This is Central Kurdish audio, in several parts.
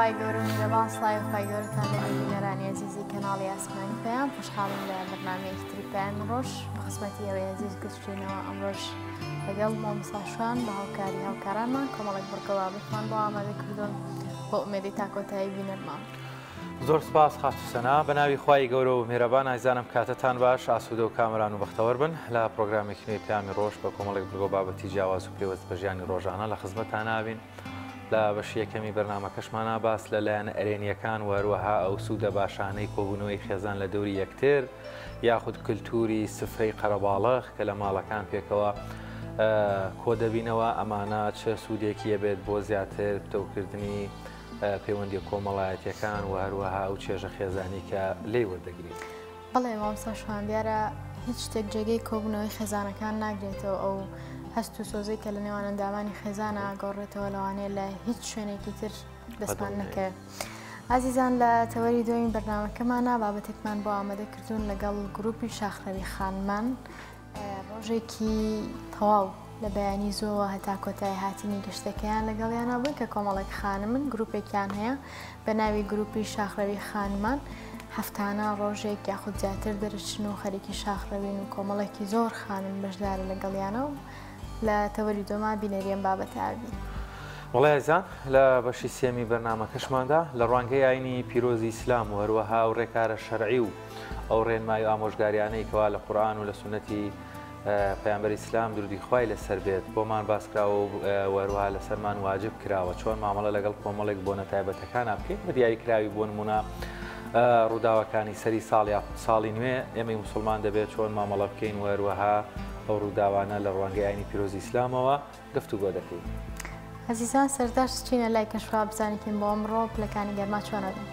خوای گەورە و میهرەبان سڵاوی خوای گەورەتان لێبێ بینەرانی ئەزیزی کەناڵی ئاسمانی پەیام خۆشحاڵم لە بەرنامەیەکی تری پەیامی ڕۆژ بە خزمەتی ئێوەی ئەزیز گەشتینەوە ئەمڕۆژ لەگەڵ مامۆستا شوان بە هاوکاری هاوکارانمان کۆمەڵێک بڕگە بابەتمان بۆ ئامادە کردوون بۆ ئومێدی تا کۆتایی بینەرمان. زۆر سپاس خاتوو سەنا. بە ناوی خوای گەورە و میهرەبان ئازیزانم کاتتان باش ئاسوودە و کامەران و بەختەوەر بن لە پرۆگرامێکی نوێی پەیامی ڕۆژ بە کۆمەڵێک بڕگە و بابەتی جیاواز و پەیوەست بە ژیانی ڕۆژانە لە خزمەتتان نابین. لە بەشی یەکەمی بەرنامەکەشمانا باس لە لایەنە ئەرێنییەکان و هەروەها ئەو سوودە باشانەی کۆبوونەوەی خێزان لە دەوری یەکتر یاخود کلتوری سفرەی قەرەباڵغ کە لە ماڵەکان پێکەوە کۆدەبینەوە ئەمانە چ سوودێکی ئەبێت بۆ زیاتر پتەوکردنی پەیوەندیە کۆمەڵایەتیەکان و هەروەها ئەو چێژە خێزانی کە لێی وەردەگرین. بەڵێ مامۆستا شوان دیارە هیچ شتێک جێگەی کۆبوونەوەی خێزانەکان ناگرێتەوە ئەو هەست و سۆزەی کە لە نێوان ئەندامانی خێزانە گۆڕێتەوە لەوانەیە لە هیچ شوێنێکی تر دەستمان نەکەوێت. ئازیزان لە تەوەری دوێمی بەرنامەکەمانە بابەتێکمان بۆ ئامادە کردوون لەگەڵ گروپی شاخڕەوی خانمان ڕۆژێکی تەواو لە بەیانی زۆوە هەتا کۆتایی هاتنی گەشتەکەیان لەگەڵیانا بووین کە کۆمەڵێک خانمن گروپێکیان هەیە بە ناوی گروپی شاخڕەوی خانمان هەفتانە ڕۆژێک یاخود زیاتر دەرچن و خەریکی شاخڕەوین و کۆمەڵێکی زۆر خانم بەشدارە لەگەڵیانە و لە تەوەری دۆما بینەری ئەم بابەتە ئەبین. بەڵێ ئازیزان لە بەشی سێمی بەرنامەکەشماندا لە ڕوانگەی ئاینی پیرۆزی ئیسلام و هەروەها ئەو ڕێکارە شەرعی و ئەو ڕێنمایی و ئامۆژگاریانەی کەوا لە قورئان و لە سوننەتی پەیامبەری ئیسلام درودی خوای لەسەر بێت بۆمان باس کراوە و هەروەها لەسەرمان واجب کراوە چۆن مامەڵە لەگەڵ کۆمەڵێک بۆنە تایبەتەکانا بکەین بە دیاریکراوی بۆ نمونە ڕووداوەکانی سەری ساڵ یاخود ساڵی نوێ ئێمەی موسڵمان دەبێت چۆن مامەڵە بکەین و هەروەها ئەو ڕووداوانە لە ڕوانگەی ئاینی پیرۆزی ئیسلامەوە گفتوگۆ دەکەین. ئەزیزان سەردەشت چینە لای کەشوهەوا بزانیکین بۆ ئەمڕۆ پلەکانی گەرما چۆن ئەبن.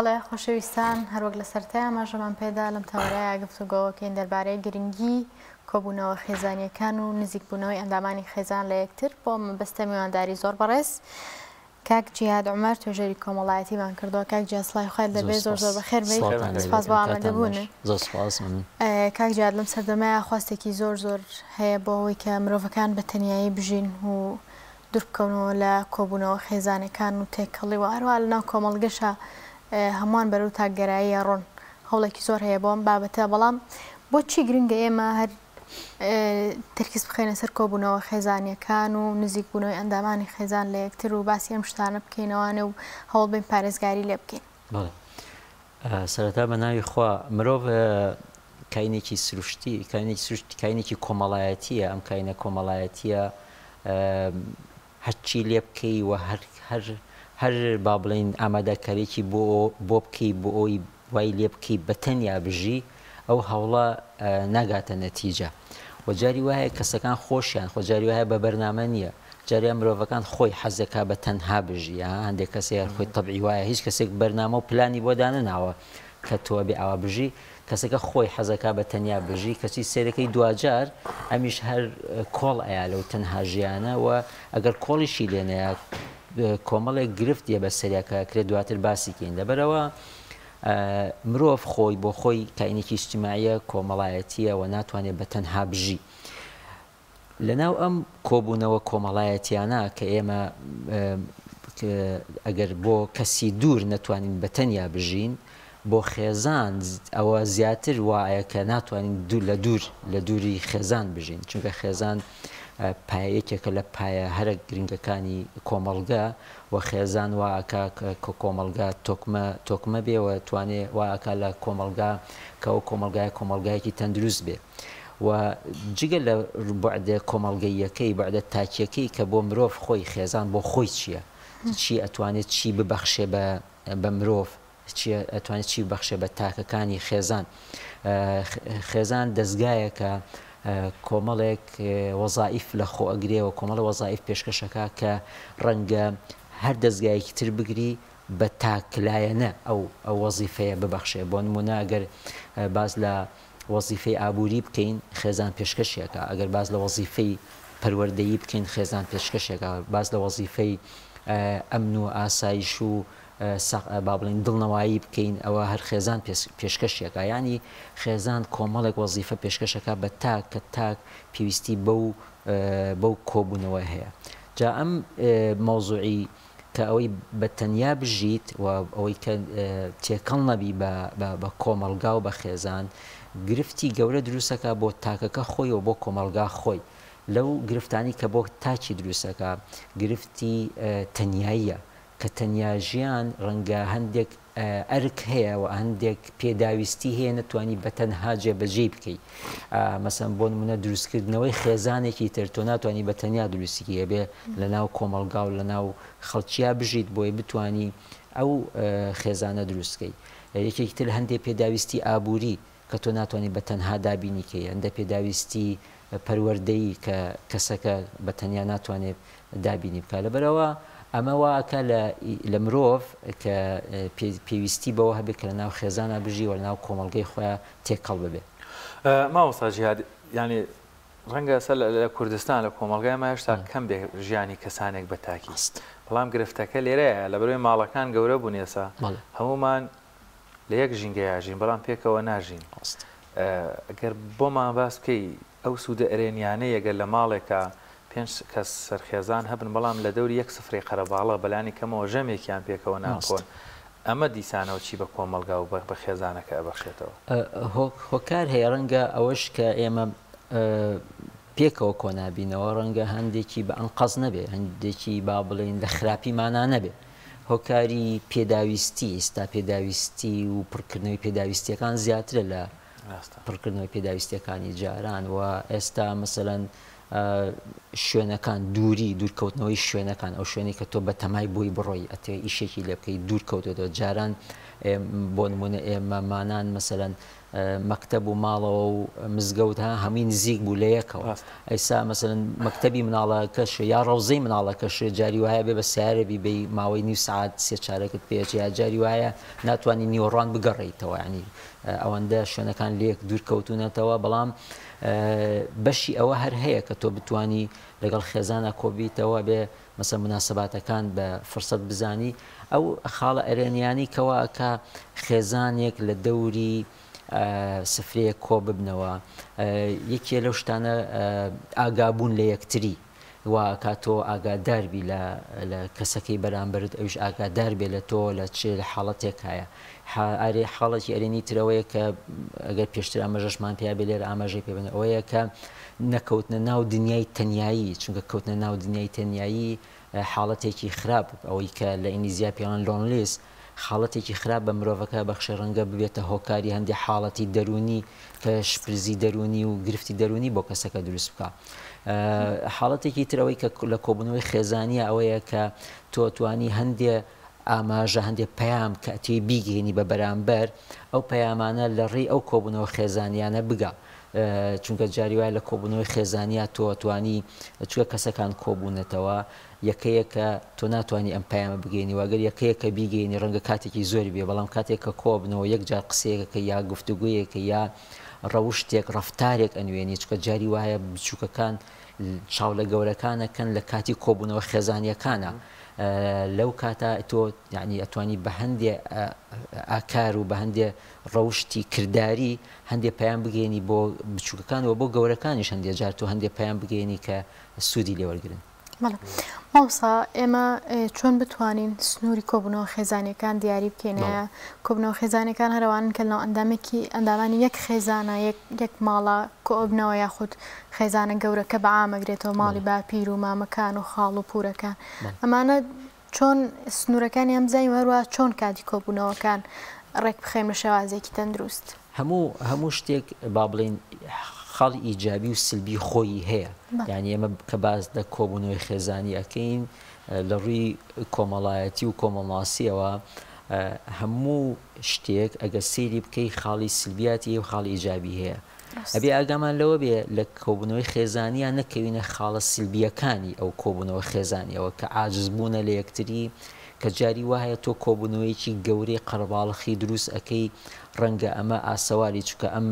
بەڵێ خۆشەویستان هەروەک لە سەرەتای ئاماژەمان پێدا لەم تەوەرەیە گفتوگۆوەکەین دەربارەی گرنگی کۆبوونەوە خێزانیەکان و نزیکبوونەوەی ئەندامانی خێزان لە یەکتر بۆ مەبەستە میوانداری زۆر بەڕێز کاک جیهاد عومەر توێژەری کۆمەڵایەتیمان کردووە کاک جیهاد سڵاوی خوات لێبێ زۆر زۆر بەخێر بێیت سپاس بۆ ئامادەبوونت زۆر سپاس مەمنون. کاک جیهاد لەم سەردەمەیا خواستێکی زۆر زۆر هەیە بۆ ئەوەی کە مرۆڤەکان بە تەنیایی بژین و دوور بکەونەوە لە کۆبوونەوە خێزانەکان و تێکەڵی و هەروەها لەناو کۆمەڵگەشا هەمووان بەرەو تاکگەرایی ئەڕۆن هەوڵێکی زۆر هەیە بۆ ئەم بابەتە بەڵام بۆچی گرنگە ئێمە هەر تەرکیز بخەینە سەر کۆبوونەوە خێزانییەکان و نزیکبوونەوەی ئەندامانی خێزان لە یەکتر و باسی ئەم شتانە بکەینەوانێ و هەوڵ بەین پارێزگاری لێ بکەین. بەڵێ سەرەتا بە ناوی خوا مرۆڤ کاینێکی سروشتی کاینێکی سروشتی کاینێکی کۆمەڵایەتیە ئەم کاینە کۆمەڵایەتیە هەرچی لێ بکەی و هەر هەر هەر با بڵێین ئامادەکاریی بۆ بۆ بکەی بۆ ئەوی وای لێ بکەی بە تەنیا بژی ئەو هەوڵە ناگاتە نەتیجە و جاری وایە کەسەکان خۆشیان خۆ جاری وایە بە بەرنامە نییە جاری وایە مرۆڤەکان خۆی حەزەکا بە تەنها بژی ها هەندێک کەس هەیە خۆی تەبعی وایە هیچ کەسێک بەرنامە و پلانی بۆ دانەناوە کە تۆ ئەبێ ئاوا بژی کەسەکە خۆی حەزەکا بە تەنیا بژی کەچی سەیرەکەی دواجار ئەمیش هەر کۆڵ ئەیا لەو تەنها ژیانە و ئەگەر کۆڵیشی لێ نەیا کۆمەڵێک گرفت یە بەسەریا کە ئەکرێت دواتر باسی کەین لەبەرئەوە مرۆڤ خۆی بۆ خۆی کائینێکی ئیجتیماعیە کۆمەڵایەتیە و ناتوانێت بە تەنها بژی لەناو ئەم کۆبوونەوە کۆمەڵایەتیانە کە ئێمە ئەگەر بۆ کەسی دوور نەتوانین بە تەنیا بژین بۆ خێزان ئەوە زیاتر وایە کە ناتوانین دوور لە دوور لە دووری خێزان بژین چونکە خێزان پایە یەکێکە لە پایە هەرە گرنگەکانی کۆمەڵگە و خێزان وا ئەکا کە کۆمەڵگا تۆکمە تۆکمە بێ و توانێ وا ئەکا لە کۆمەڵگا کە ئەو کۆمەڵگایە کۆمەڵگایەکی تەندروست بێ و جگە لە بوعدە کۆمەڵگەییەکەی بوعدە تاکیەکەی کە بۆ مرۆڤ خۆی خێزان بۆ خۆی چییە چی ئەتوانێت چی ببەخشێ بە بە مرۆڤ چی ئەتوانێت چی ببەخشێ بە تاکەکانی خێزان؟ خێزان دەزگایەکە کۆمەڵێک وەزائیف لە خۆ ئەگرێ و کۆمەڵە وەزائیف پێشکەشەکا کە ڕەنگە هەر دەزگایەکی تر بگری بە تاکلایەنە ئەو ئەو وەزیفەیە ببەخشێ بۆ نمونە ئەگەر باس لە وەزیفەی ئابووری بکەین خێزان پێشکەشیەکە ئەگەر باس لە وەزیفەی پەروەردەیی بکەین خێزان پێشکەشێکە باس لە وەزیفەی ئەمن و ئاسایش و با بڵێین دڵنەوایی بکەین ئەوە هەر خێزان پێشکەشی ئەکا یانی خێزان کۆمەڵێک وەزیفە پێشکەش ئەکا بە تاک کە تاک پێویستی بەو بەو کۆبوونەوە هەیە جا ئەم مەوزوعی کە ئەوەی بە تەنیا بژیت و ئەوەی کە تێکەڵ نەبی بە بە کۆمەڵگا و بە خێزان گرفتی گەورە دروستەکە بۆ تاکەکە خۆی و بۆ کۆمەڵگا خۆی لەو گرفتانی کە بۆ تاکی دروستەکە گرفتی تەنیاییە کە تەنیا ژیان ڕەنگە هەندێک ئەرک هەیە و هەندێک پێداویستی هەیە نەتوانی بە تەنها جێبەجێی بکەی مەسەن بۆ نمونە دروستکردنەوەی خێزانێکی تر تۆ ناتوانی بە تەنیا دروستی کەی ئەبێ لە ناو کۆمەڵگا و لە ناو خەڵکیا بژیت بۆی بتانی ئەو خێزانە دروست کەی یەکێکی تر هەندێک پێداویستی ئابووری کە تۆ ناتوانی بە تەنها دابینی کەی هەندێک پێداویستی پەروەردەیی کە کەسەکە بە تەنیا ناتوانێت دابینی بکات لەبەرئەوە ئەمە وا ئەکا لە لە مرۆڤ کە پێویستی بەوە هەبێت کە لەناو خێزانا بژی و لەناو کۆمەڵگەی خۆیا تێکەڵ ببێ. مامۆستا جیهاد یانی ڕەنگە ئێستا لە کوردستان لە کۆمەڵگای ما هێشتا کەم بێ ژیانی کەسانێک بە تاکی بەڵام گرفتەکە لێرەیە لەبەرئەوەی ماڵەکان گەورە بوون ئێستا هەموومان لە یەک ژینگەیا ژین بەڵام پێکەوە ناژین گەر بۆمان باس بکەی ئەو سوودە ئەرێنیانەی ئەگەر لە ماڵێکا پێنج کەس سەرخێزان هەبن بەڵام لە دەوری یەک سفرەی قەرەباڵغ بەلانی کەمەوە ژەمێکیان پێکەوە نان بخۆن ئەمە دیسانەوە چی بە کۆمەڵگا و بە خێزانەکە ئەبەخشێتەوە؟ هۆکار هەیە ڕەنگە ئەوەش کە ئێمە پێکەوە کۆنابینەوە ڕەنگە هەندێکی بە ئەنقەست نەبێ هەندێکی با بڵێین لە خراپی مانا نەبێ هۆکاری پێداویستی ئیستا پێداویستی و پڕکردنەوەی پێداویستیەکان زیاترە لە پڕکردنەوەی پێداویستیەکانی جاران و ئێستا مەسەلەن شوێنەکان دووری دوورکەوتنەوەی شوێنەکان ئەو شوێنەی کە تۆ بەتەمای بۆی بڕۆی ئەتەوێ ئیشێکی لێ بکەی دوور کەوتێتەوە جاران بۆ نمونە ئێمەمانان مەسەلەن مەکتەب و ماڵەوە و مزگەوت ها هەمووی نزیک بوو لە یەکەوە ئەیسا مەسەلەن مەکتەبی مناڵەکەش یا ڕەوزەی مناڵەکەش جاری وایە بێ بە سیارە بیبەی ماوەی نیو سەعات سێ چارەکت پێچ یا جاری وایە ناتوانانی نیوەڕان بگەڕێیتەوە ینی ئەوەندە شوێنەکان لێک دوور کەوتونەتەوە بەڵام بەشی ئەوە هەر هەیە کە تۆ بتانی لەگەڵ خێزانە کۆبیتەوە بێ مەسە مناسباتەکان بە فرسەت بزانی ئەو خاڵە ئەرێنیانی کەوا ئەکا خێزانێک لە دەوری سفرەیەک کۆ ببنەوە یەکێ لەو شتانە ئاگابوون لە یەکتری وا ئەکا تۆ ئاگادار بی لە لە کەسەکەی بەرامبەرت ئەویش ئاگادار بێ لە تۆ لە چ حاڵەتێک هەیە ئارێ حاڵەتی ئەرێنی ترەوەیە کە ئەگەر پێشتر ئاماژەشمان پیا بێ لێرە ئاماژەی پێ بن ئەوەیە کە نەکەوتنە ناو دنیای تەنیایی چونکە کەوتنە ناو دنیای تەنیایی حاڵەتێکی خراپ ئەوەی کە لە ئینگلیزیا پێڵەن loneliness حاڵەتێکی خراپ بە مرۆڤەکە بەخشێ ڕەنگە ببێتە هۆکاری هەندێ حاڵەتی دەروونی کە شپرزی دەروونی و گرفتی دەروونی بۆ کەسەکە دروست بکا. حاڵەتێکی تر ئەوەی کە لە کۆبوونەوەی خێزانیە ئەوەیە کە تۆ توانی هەندێ ئاماژە، هەندێ پەیام کە ئەتەوێ بیگەیەنی بە بەرامبەر، ئەو پەیامانە لە ڕێی ئەو کۆبوونەوە خێزانیانە بگا. چونکە جاری وایە لە کۆبوونەوەی خێزانیا تۆ ئەتوانی، چونکە کەسەکان کۆبوونەتەوە، یەکە یەکە تۆ ناتوانی ئەم پەیامە بگەیەنی و ئەگەر یەکە یەکە بیگەیەنی ڕەنگە کاتێکی زۆری بوێ، بەڵام کاتێک کە کۆبنەوە یەک جار قسەیەک ئەکەی یا گفتوگۆیەک یا ڕەوشتێک، ڕەفتارێک ئەنوێنی، چونکە جاری وایە بچووکەکان چاو لە گەورەکان ئەکەن لە کاتی کۆبوونەوە خێزانییەکانا، لەو کاتە تۆ یانی ئەتوانی بە هەندێ ئاکار و بە هەندێ ڕەوشتی کرداری هەندێ پەیام بگەیەنی بۆ بچووکەکان و بۆ گەورەکانیش هەندێ جار تۆ هەندێ پەیام بگەیەنی کە سوودی لێ وەرگرن. بەڵێ مامۆستا ئێمە چۆن بتوانین سنووری کۆبوونەوە خێزانیەکان دیاری بکەین ئایا کۆبوونەوە خێزانیەکان هەرەوانن کە لەناو ئەندامێکی ئەندامانی یەک خێزانە یەک یەک ماڵە کۆبنەوە یاخود خێزانە گەورەکە بە عام ئەگرێتەوە ماڵی باپیر و مامەکان و خاڵ و پوورەکان ئەمانە چۆن سنوورەکانیان بزانین و هەروەها چۆن کاتی کۆبوونەوەکان ڕێک بخەین بە شێوازێکی تەندروست؟ هەموو هەموو شتێک با بڵێین خاڵی ئیجابی و سلبی خۆی هەیە یعنی ئێمە کە باس لە کۆبوونەوەی خێزانی ئەکەین لە ڕووی کۆمەڵایەتی و کۆمەڵناسیەوە هەموو شتێک ئەگەر سەیری بکەی خاڵی سلبیاتی و خاڵی ئیجابی هەیە ئەبێ ئاگامان لەوە بێ لە کۆبوونەوەی خێزانیا نەکەوینە خاڵە سلبییەکانی ئەو کۆبوونەوە خێزانیەوە کە عاجز بوونە لە یەکتری کە جاری وا هەیە تۆ کۆبوونەوەیەکی گەورەی قەرەباڵخی دروست ئەکەی ڕەنگە ئەمە ئاسەواری چونکە ئەم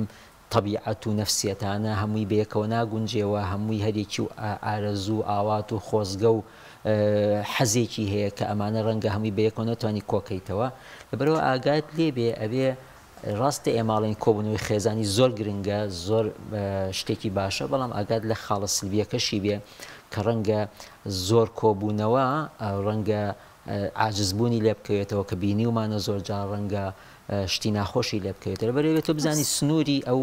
تەبیعەت و نەفسیەتانە هەمووی بەیەکەوە ناگونجێ و هەمووی هەریەکی و ئارەزوو و ئاوات و خۆزگە و حەزێکی هەیە کە ئەمانە ڕەنگە هەمووی بەیەکەوە نەتوانی کۆکەیتەوە لەبەرئەوە ئاگات لێ بێ ئەبێ ڕاستە ئێمە ئەڵێین کۆبوونەوەی خێزانی زۆر گرنگە، زۆر شتێکی باشە، بەڵام ئاگات لە خاڵە سلبییەکەشی بێ کە ڕەنگە زۆر کۆبوونەوە ڕەنگە عاجزبوونی لێ بکەوێتەوە کە بینیومانە زۆر جار ڕەنگە شتی ناخۆشی لێ بکەوێتەوە. لەبەر ئەوەی تۆ بزانی سنووری ئەو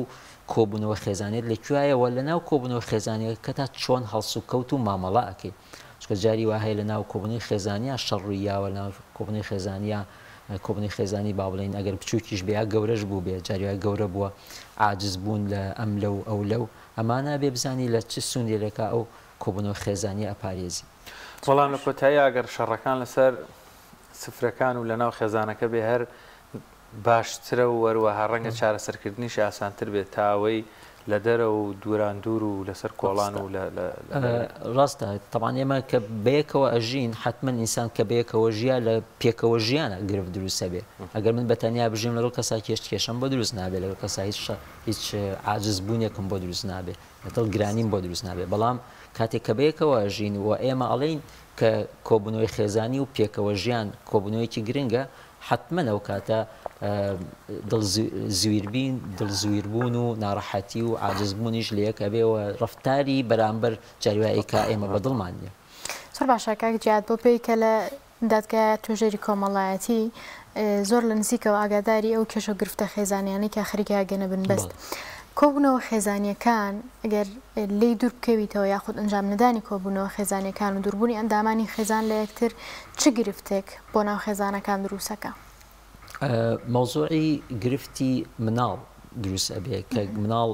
کۆبوونەوە خێزانیەت لە کوێیە و لەناو کۆبوونەوە خێزانیەکەتا چۆن هەڵسوکەوت و مامەڵە ئەکەی. چونکە جاری وا هەیە لەناو کۆبوونەوەی خێزانیا شەڕ ڕووی یاوە، لەناو کۆبوونەوەی خێزانیا کۆبوونەوەی خێزانی با بڵێین ئەگەر بچووکیش بێ یا گەورەش بووبێ جاری وایە گەورە بووە عاجز بوون لە ئەم لەو ئەو لەو ئەمانە ئەبێ بزانی لە چ سوندێلێکا ئەو کۆبوونەوە خێزانیە ئەپارێزی. بەڵام لە کۆتاییا ئەگەر شەڕەکان لەسەر سفرەکان و لەناو خێزانەکە بێ هەر باشترە و هەروەها ڕەنگە چارەسەرکردنیشی ئاسانتر بێت تا ئەوەی لە دەرەوە و دووران دوور و لەسەر کۆڵان و لە لە ڕاستە تەبعەن ئێمە کە بەیەکەوە ئەژین حەتمەن ئینسان کە بەیەکەوە ژیا لە پێکەوە ژیانە گرفت دروست ئەبێ ئەگەر من بە تەنیا بژیم لەگەڵ کەسا کێشت کێشەم بۆ دروست نابێ لەگەڵ کەسا هیچ هیچ عاجز بوونێکم بۆ دروست نابێ دڵ گرانیم بۆ دروست نابێ بەڵام کاتێک کە بەیەکەوە ئەژین و ئێمە ئەڵێین کە کۆبوونەوەی خێزانی و پێکەوە ژیان کۆبوونەوەیەکی گرنگە حەتمەن ئەو کاتە دڵ زویربین دڵ زویربوون و ناڕەحەتی و عاجزبوونیش لە یەک ئەبێ و ڕەفتاری بەرامبەر جاری وایە ئەیکا ئێمە بە دڵمان نییە. زۆر باشە کاک جیاد بۆ پێی کە لە دادگای توێژەری کۆمەڵایەتی زۆر لە نزیکەوە ئاگاداری ئەو کێشە و گرفتە خێزانیانەی کە خەریکە ئەگەنە بنبەست کۆبوونەوە خێزانیەکان گەر لێی دوور بکەویتەوە یاخود ئەنجام نەدانی کۆبوونەوە خێزانیەکان و دووربوونی ئەندامانی خێزان لە یەکتر چ گرفتێک بۆ ناو خێزانەکان دروسەکا؟ مەوزوعی گرفتی مناڵ دروست ئەبێ کە مناڵ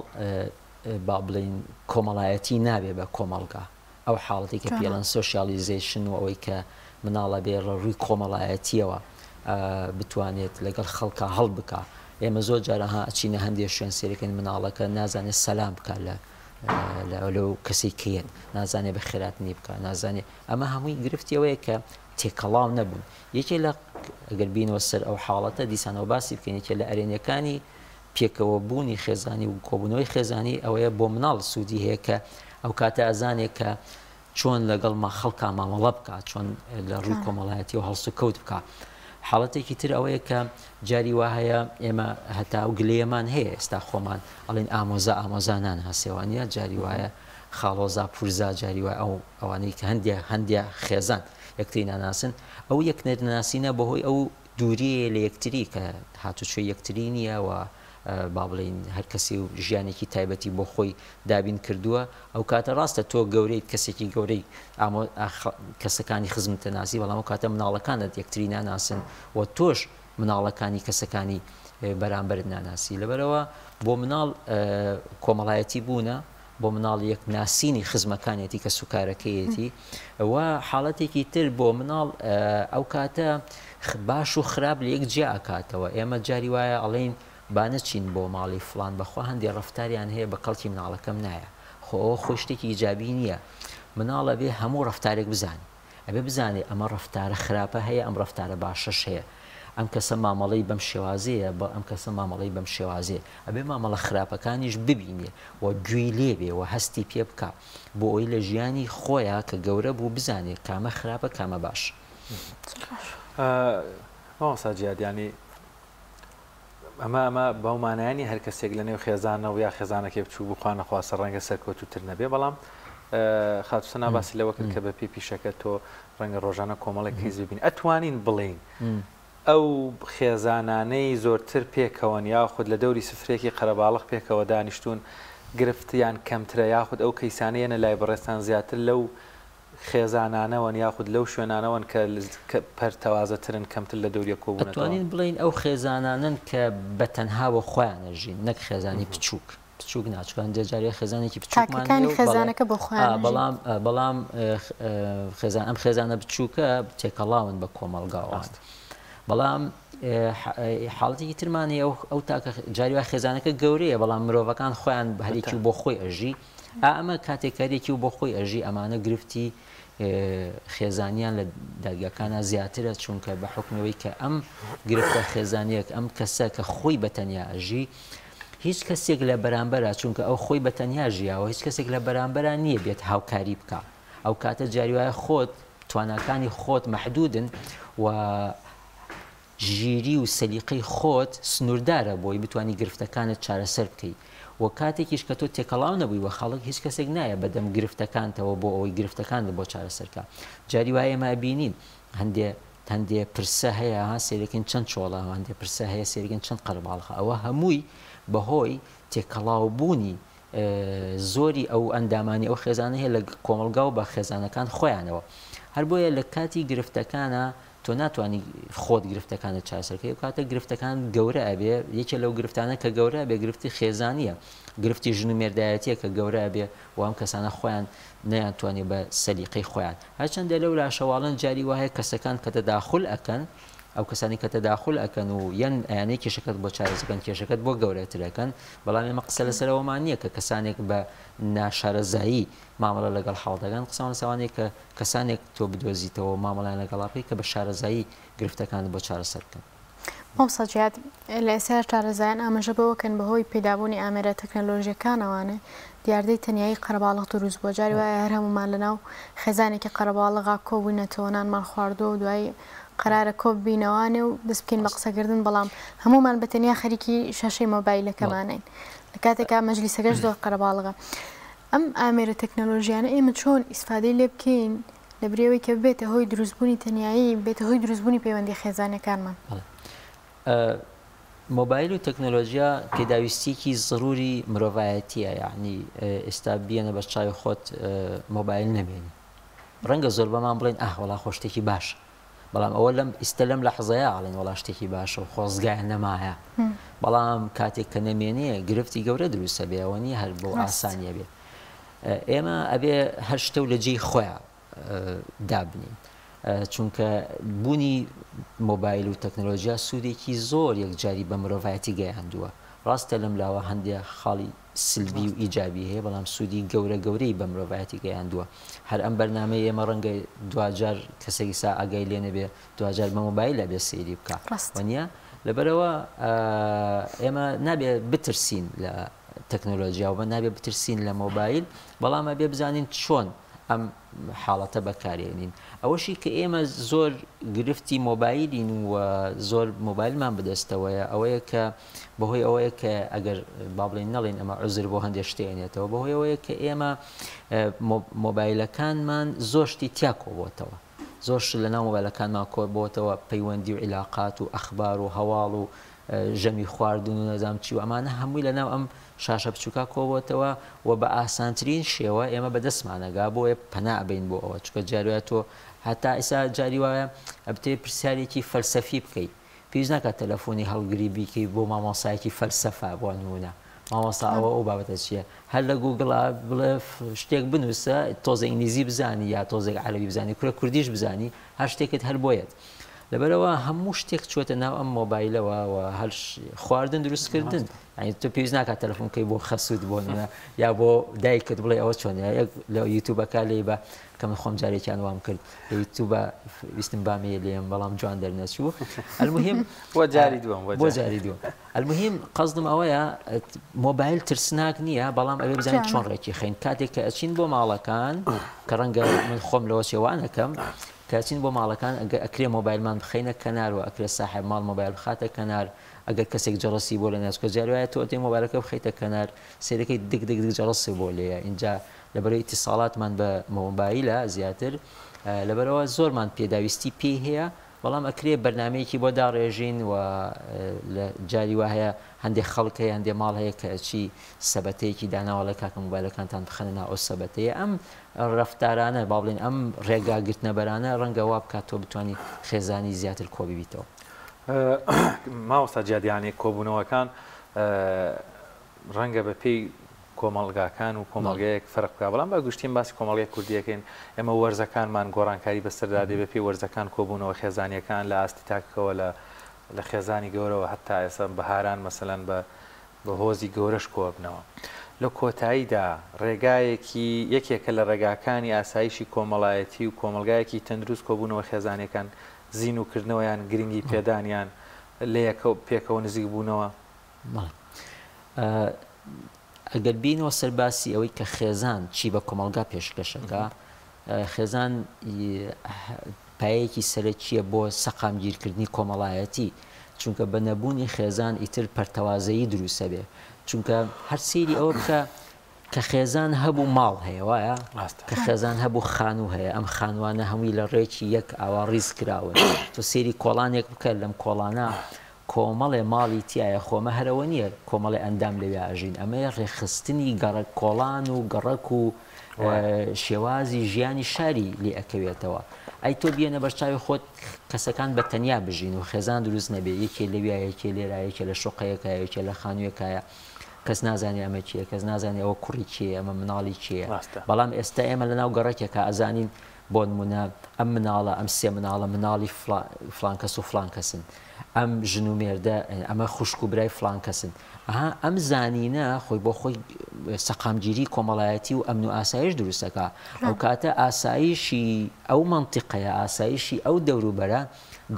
با بڵێین کۆمەڵایەتی نابێ بە کۆمەڵگا ئەو حاڵەتی کە پێڵەن socialization و ئەوەی کە مناڵە بێ ڕە ڕووی کۆمەڵایەتیەوە بتوانێت لەگەڵ خەڵکا هەڵ بکا ئێمە زۆر جار ئەها ئەچینە هەندێ شوێن سێرەکەین مناڵەکە نازانێت سەلام بکا لە لەو کەسی کەیەت نازانێ بە خێراتنی بکە نازانێ ئەمە هەمووی گرفتی ئەوەیە کە تێکەڵاو نەبوون یەکێ لە ئەگەر بینەوە سەر ئەو حاڵەتە دیسانەوە باسی بکەین یەکێ لە ئەرێنیەکانی پێکەوە بوونی خێزانی و کۆبوونەوەی خێزانی ئەوەیە بۆ مناڵ سوودی هەیە کە ئەو کاتە ئەزانێ کە چۆن لەگەڵ ما خەڵکا مامەڵە بکا چۆن لە ڕووی کۆمەڵایەتیەوە هەڵسوکەوت بکا حاڵەتێکی تر ئەوەیە کە جاری وا هەیە ئێمە هەتا ئەو گلەیەمان هەیە ئێستا خۆمان ئەڵێن ئامۆزا ئامۆزا ناناسێوانە جاری وایە خاڵۆزا پورزا جاری وای ئەو ئەوانەی کە هەندێ هەندێ خێزان یەکتری ناناسن ئەو یەک نەناسینە بەهۆی ئەو دووریەیە لە یەکتری کە هاتوچۆی یەکتری نییە و با بڵێین هەر کەسی و ژیانێکی تایبەتی بۆ خۆی دابین کردووە ئەو کاتە ڕاستە تۆ گەورەیت کەسێکی گەورەی ئامۆ کەسەکانی خزمتە ناسی بەڵام ئەو کاتە مناڵەکانت یەکتری ناناسن و تۆش مناڵەکانی کەسەکانی بەرامبەرت ناناسی لەبەرەوە بۆ مناڵ کۆمەڵایەتی بوونە بۆ مناڵ یەک ناسینی خزمەکانیەتی کەسوکارەکەیەتی و حاڵەتێکی تر بۆ مناڵ ئەو کاتە. باش و خراپ لە یەک جیا ئەکاتەوە. ئێمە جاری وایە ئەڵێین با نەچین بۆ ماڵی فڵان بەخوا هەندێ ڕەفتاریان هەیە بە کەڵکی مناڵەکەم نایە. خۆ ئەوە خۆی شتێکی ئیجابی نییە. مناڵ ئەبێ هەموو ڕەفتارێک بزانێ. ئەبێ بزانێ ئەمە ڕەفتارە خراپە هەیە ئەم ڕەفتارە باشەش هەیە. ئەم کەسە مامەڵەی بەم شێوازەیە بە ئەم کەسە مامەڵەی بەم شێوازەیە. ئەبێ مامەڵە خراپەکانیش ببینێ و گوێی لێ بێ و هەستی پێ بکا. بۆ ئەوەی لە ژیانی خۆیا کە گەورە بوو بزانێ کامە خراپە کامە باشە. مامۆستا جیاد یانی ئەمە ئەمە بەو مانایە نیە هەر کەسێک لە نێو خێزانە و یا خێزانەکەی بچوو بوو خوا نەخواستە ڕەنگە سەرکەوتووتر نەبێ بەڵام خاتوو سەنا باسی لەوە کرد کە بە پێی پیشەکە تۆ ڕەنگە ڕۆژانە کۆمەڵێک کەیس ببینی ئەتوانین بڵێین ئەو خێزانانەی زۆرتر پێکەوەن یاخود لە دەوری سفرەیەکی قەرەباڵغ پێکەوە دانیشتوون گرفتیان کەمترە یاخود ئەو کەیسانەی یەنە لای بەڕێزتان زیاتر لەو خێزانانەوەن یاخود لەو شوێنانەوەن کە پەرتەوازەترن کەمتر لە دەوری یەک کۆبوونەتەوە؟ ئەتوانین بڵێین ئەو خێزانانەن کە بە تەنها بۆ خۆیان ئەژین نەک خێزانی بچووک. بچووک نا چونکە هەندێک جار یا خێزانێکی بچووکمان تاکەکانی هەیە و بەڵێ خێزانەکە بۆ خۆیان ئا ئەژین. بەڵام بەڵام خێزان ئەم خێزانە بچووکە تێکەڵاون بە کۆمەڵگاوە. ڕاستە. بەڵام حاڵەتێکی ترمان هەیە ئەو تاکە جاری وایە خێزانەکە گەورەیە بەڵام مرۆڤەکان خۆیان هەرێکی و بۆ خۆی ئەژی ئا ئەمە کاتێک هەرێکی و بۆ خۆی ئەژی ئەمانە گرفتی خێزانیان لە دادگاکانە زیاترە چونکە بە حکمەوەی کە ئەم گرفتە خێزانیەک ئەم کەسە کە خۆی بە تەنیا ئەژی هیچ کەسێک لە بەرامبەرا چونکە ئەو خۆی بە تەنیا ژیاوە هیچ کەسێک لە بەرامبەرا نییە بێت هاوکاری بکا ئەو کاتە جاری وایە خۆت تواناکانی خۆت مەحدودن و ژیری و سەلیقەی خۆت سنووردارە بۆی بتانی گرفتەکانت چارەسەر بکەیت و کاتێکیش کە تۆ تێکەڵاو نەبووی وە خەڵک هیچ کەسێک نایە بەدەم گرفتەکانتەوە بۆ ئەوەی گرفتەکانت بۆ چارەسەرکە جاری وایە ئێمە ئەبینین هەندێ هەندێ پرسە هەیە ها سەیرەکەین چەند چۆڵە هەندێ پرسە هەیە سەیرەکەین چەند قەرەباڵخە ئەوە هەمووی بەهۆی تێکەڵاو بوونی زۆری ئەو ئەندامانی ئەو خێزانە هەیە لە کۆمەڵگا و بە خێزانەکان خۆیانەوە هەر بۆیە لە کاتی گرفتەکانە تۆ ناتوانانی خۆت گرفتەکانت چارەسەرکەی ئەو کاتە گرفتەکان گەورە ئەبێ یەکێ لەو گرفتانە کە گەورە ئەبێ گرفتی خێزانیە گرفتی ژن و مێردایەتیە کە گەورە ئەبێ و ئەم کەسانە خۆیان نەیانتوانی بە سەلیقەی خۆیان هەرچەندە لەو لاشەواڵن جاری وا هەیە کەسەکان کە تەداخول ئەکەن ئەو کەسانی کە تەداخول ئەکەن و یان ئەیانەی کێشەکەت بۆ چارەسەکەن کێشەکەت بۆ گەورەتر ئەکەن بەڵام ئێمە قسە لەسەر ئەوەمان نییە کە کەسانێک بە ناشارەزایی مامەڵە لەگەڵ حاڵ دەکەن قسەمان لەسەر ئەوانەیە کە کەسانێک تۆ بدۆزیتەوە و مامەڵەیان لەگەڵا بکەیت کە بە شارەزایی گرفتەکانت بۆ چارەسەر بکەن. مامۆستا جیهاد، لە ئێستادا شارەزایان ئاماژە بەوە کەن بەهۆی پەیدابوونی ئامێرە تەکنەلۆژییەکانەوانێ دیاردەی تەنیایی قەرەباڵغ دروست بووە، جاری وایە هەر هەموومان لەناو خێزانێکی قەرەباڵغا کۆبووینەتەوە نانمان خواردووە و دوایی قەرارە کۆببینەوانێ و دەست بکەین بە قسەکردن بەڵام هەموومان بە تەنیا خەریکی شاشەی مۆبایلەکەمانین لە کاتێکا مەجلیسەکەش زۆر قەرەباڵغە. ئەم ئامێرە تەکنەلۆژیانە ئێمە چۆن ئیسفادەی لێ بکەین لەبری ئەوەی کە ببێتە هۆی دروستبوونی تەنیایی، ببێتە هۆی دروستبوونی پەیوەندییە خێزانییەکانمان؟ بەڵێ. مۆبایل و تەکنەلۆژیا پێداویستییەکی زەرووری مرۆڤایەتییە، یەعنی ئێستا بیەنە بەر چاوی خۆت مۆبایل نەمێنی. ڕەنگە زۆربەمان بڵێین ئاه وەڵا خۆ شتێکی باشە. بەڵام ئەوە لەم ئیستە لەم لەحزەیە ئەڵێن وەڵا شتێکی باشە و خۆزگایە نەمایە. بەڵام کاتێک کە نەمێنێ گرفتی گەورە دروست ئەبێ، ئەوە نییە هەر بەو ئاسانییە بێ. ئێمە ئەبێ هەر شتە و لە جێی خۆیا دابنین چونکە بوونی مۆبایل و تەکنەلۆژیا سوودێکی زۆر یەکجاری بە مرۆڤایەتی گەیاندووە ڕاستە لەم لاوە هەندێک خاڵی سلبی و ئیجابی هەیە بەڵام سوودی گەورە گەورەی بە مرۆڤایەتی گەیاندووە هەر ئەم بەرنامەی ئێمە ڕەنگە دواجار کەسێکی سا ئاگای لێ نەبێ دواجار بە مۆبایل ئەبێ سەیری بکا وەنیە لەبەرەوە ئێمە نابێ بترسین لە تەکنۆلۆژیا و نابێ بترسین لە مۆبایل، بەڵام ئەبێ بزانین چۆن ئەم حاڵەتە بەکارێنین. ئەوەشی کە ئێمە زۆر گرفتی مۆبایلین و زۆر مۆبایلمان بەدەستەوەیە ئەوەیە کە بەهۆی ئەوەیە کە ئەگەر با بڵێین نەڵێین ئەمە عوزر بۆ هەندێک شتێ ئەنێتەوە بەهۆی ئەوەیە کە ئێمە مۆبایلەکانمان زۆر شتی تیا کۆبۆتەوە زۆر شت لەناو مۆبایلەکانمان کۆبۆتەوە پەیوەندی و عیلاقات و ئەخبار و هەواڵ و ژەمی خواردن و نەزانم چی و ئەمانە هەمووی لەناو ئەم شاشە بچووکە کۆبۆتەوە و بە ئاسانترین شێوە ئێمە بەدەستمان ئەگا بۆیە پەنا ئەبەین بۆ ئەوە چونکە جاری وایە تۆ هەتا ئیسا جاری وایە ئەبتەوێ پرسیارێکی فەلسەفی بکەی پێویست ناکات تەلەفۆنی هەڵگری بیکەی بۆ مامۆسایەکی فەلسەفە بۆ نمونە مامۆستا ئەوە ئەو بابەتە چییە هەر لە گوگڵا بڵێ شتێک بنووسە تۆزێک ئینگلیزی بزانی یا تۆزێک عەرەبی بزانی کورە کوردیش بزانی هەر شتێکت هەر بۆیەت. لەبەرئەوە هەموو شتێک چووەتە ناو ئەم مۆبایلەوە و هەر خواردن دروستکردن یعنی تۆ پێویست ناکات تەلەفۆن بکەی بۆ خەسوت بۆ نمونە یا بۆ دایکت بڵێ ئەوە چۆنە یەک لە یوتیوبەکە لێی بە کە من خۆم جارێکیان وام کرد لە یوتیوبە ویستم بامێ لێم بەڵام جوان دەرنەچوو المهم بۆ جاری دووەم بۆ جاری دووەم المهم قەزدم ئەوەیە مۆبایل ترسناک نییە بەڵام ئەوێ بزانین چۆن ڕێکی خەین کاتێک کە ئەچین بۆ ماڵەکان کە ڕەنگە من خۆم لەوە چێوانەکەم کە ئەچین بۆ ماڵەکان ئەگەر ئەکرێ مۆبایلمان بخەینە کەنار و ئەکرێ ساحێب ماڵ مۆبایل بخاتە کەنار ئەگەر کەسێک جەڕەسی بۆ لێ ناچکە جاری وایە تۆ ئەتەوێ مۆبایلەکە بخەیتە کەنار سەیرەکەی دک دک دک جەڕەسی بۆ لێیە ئینجا لەبەرەوەی ئیتیساڵاتمان بە مۆبایلە زیاتر لەبەرئەوە زۆرمان پێداویستی پێی هەیە بەڵام ئەکرێ بەرنامەیەکی بۆ داڕێژین و لە جاری وا هەیە هەندێک خەڵک هەیە هەندێک ماڵ هەیە کە ئەچی سەبەتەیەکی داناوە ئەڵێ کاکە مۆبایلەکانتان بخەنە ناو ئەو سەبەتەیە ئەم ڕەفتارانە با بڵێین ئەم ڕێگا گرتنەبەرانە ڕەنگە وا بکات تۆ بتوانی خێزانی زیاتر کۆ ببیتەوە. مامۆستا جیاد یانی کۆبوونەوەکان ڕەنگە بە پێی کۆمەڵگاکان و کۆمەڵگەیەک فەرق بکا بەڵام بە گشتیم باسی کۆمەڵگای کوردیەکەین ئێمە وەرزەکانمان گۆڕانکاری بەسەردا دێ بە پێی وەرزەکان کۆبوونەوە خێزانیەکان لە ئاستی تاکەوە لە لە خێزانی گەورەوە هەتا ئێستا بەهاران مەسەلەن بە بە هۆزی گەورەش کۆبنەوە. لە کۆتاییدا ڕێگایەکی یەکێکە لە ڕێگاکانی ئاسایشی کۆمەڵایەتی و کۆمەڵگایەکی تەندروست کۆبوونەوە خێزانیەکان زینووکردنەوەیان گرنگی پێدانیان لەیەکەو پێکەوە نزیک بوونەوە. بەڵێ ئەگەر بینەوە سەر باسی ئەوەی کە خێزان چی بە کۆمەڵگا پێشکەشەکە خێزان پایەیەکی سەرەکییە بۆ سەقامگیرکردنی کۆمەڵایەتی، چونکە بە نەبوونی خێزان ئیتر پەرتەوازەیی دروستەبێ، چونکە هەر سەیری ئەوە بکە کە خێزان هەبوو ماڵ هەیە وایە؟ کە خێزان هەبوو خانوو هەیە، ئەم خانوانە هەمووی لە ڕێکی یەک ئاوا ڕیز کراون، تۆ سەیری کۆڵانێک بکە لەم کۆڵانە کۆمەڵێ ماڵی تیایە خۆ ئەمە هەر ئەوە نییە کۆمەڵێ ئەندام لەوێ ئەژین ئەمەیە ڕێکخستنی گەڕەک کۆڵان و گەڕەک و شێوازی ژیانی شاری لێ ئەکەوێتەوە ئەی تۆ بیەنە بەرچاوی خۆت کەسەکان بە تەنیا بژین و خێزان دروست نەبێ یەکێ لەویا یەکێ لێرا یەکێ لە شوقەیەکە یەکێ لە خانوویەکایە کەس نازانێ ئەمە کێیە کەس نازانێ ئەوە کوڕی کێیە ئەمە مناڵی کێیە بەڵام ئێستا ئێمە لەناو گەڕەکێکا ئەزانین بۆ نمونە ئەم مناڵە ئەم سێ مناڵە مناڵی فلان کەس و فلان کەسن ئەم ژن و مێردە ئەمە خوشک و برای فلان کەسن ئەها ئەم زانینە خۆی بۆ خۆی سەقامگیری کۆمەڵایەتی و ئەمن و ئاسایش دروستەکە ئەو کاتە ئاسایشی ئەو مەنتیقەیە ئاسایشی ئەو دەوروبەرە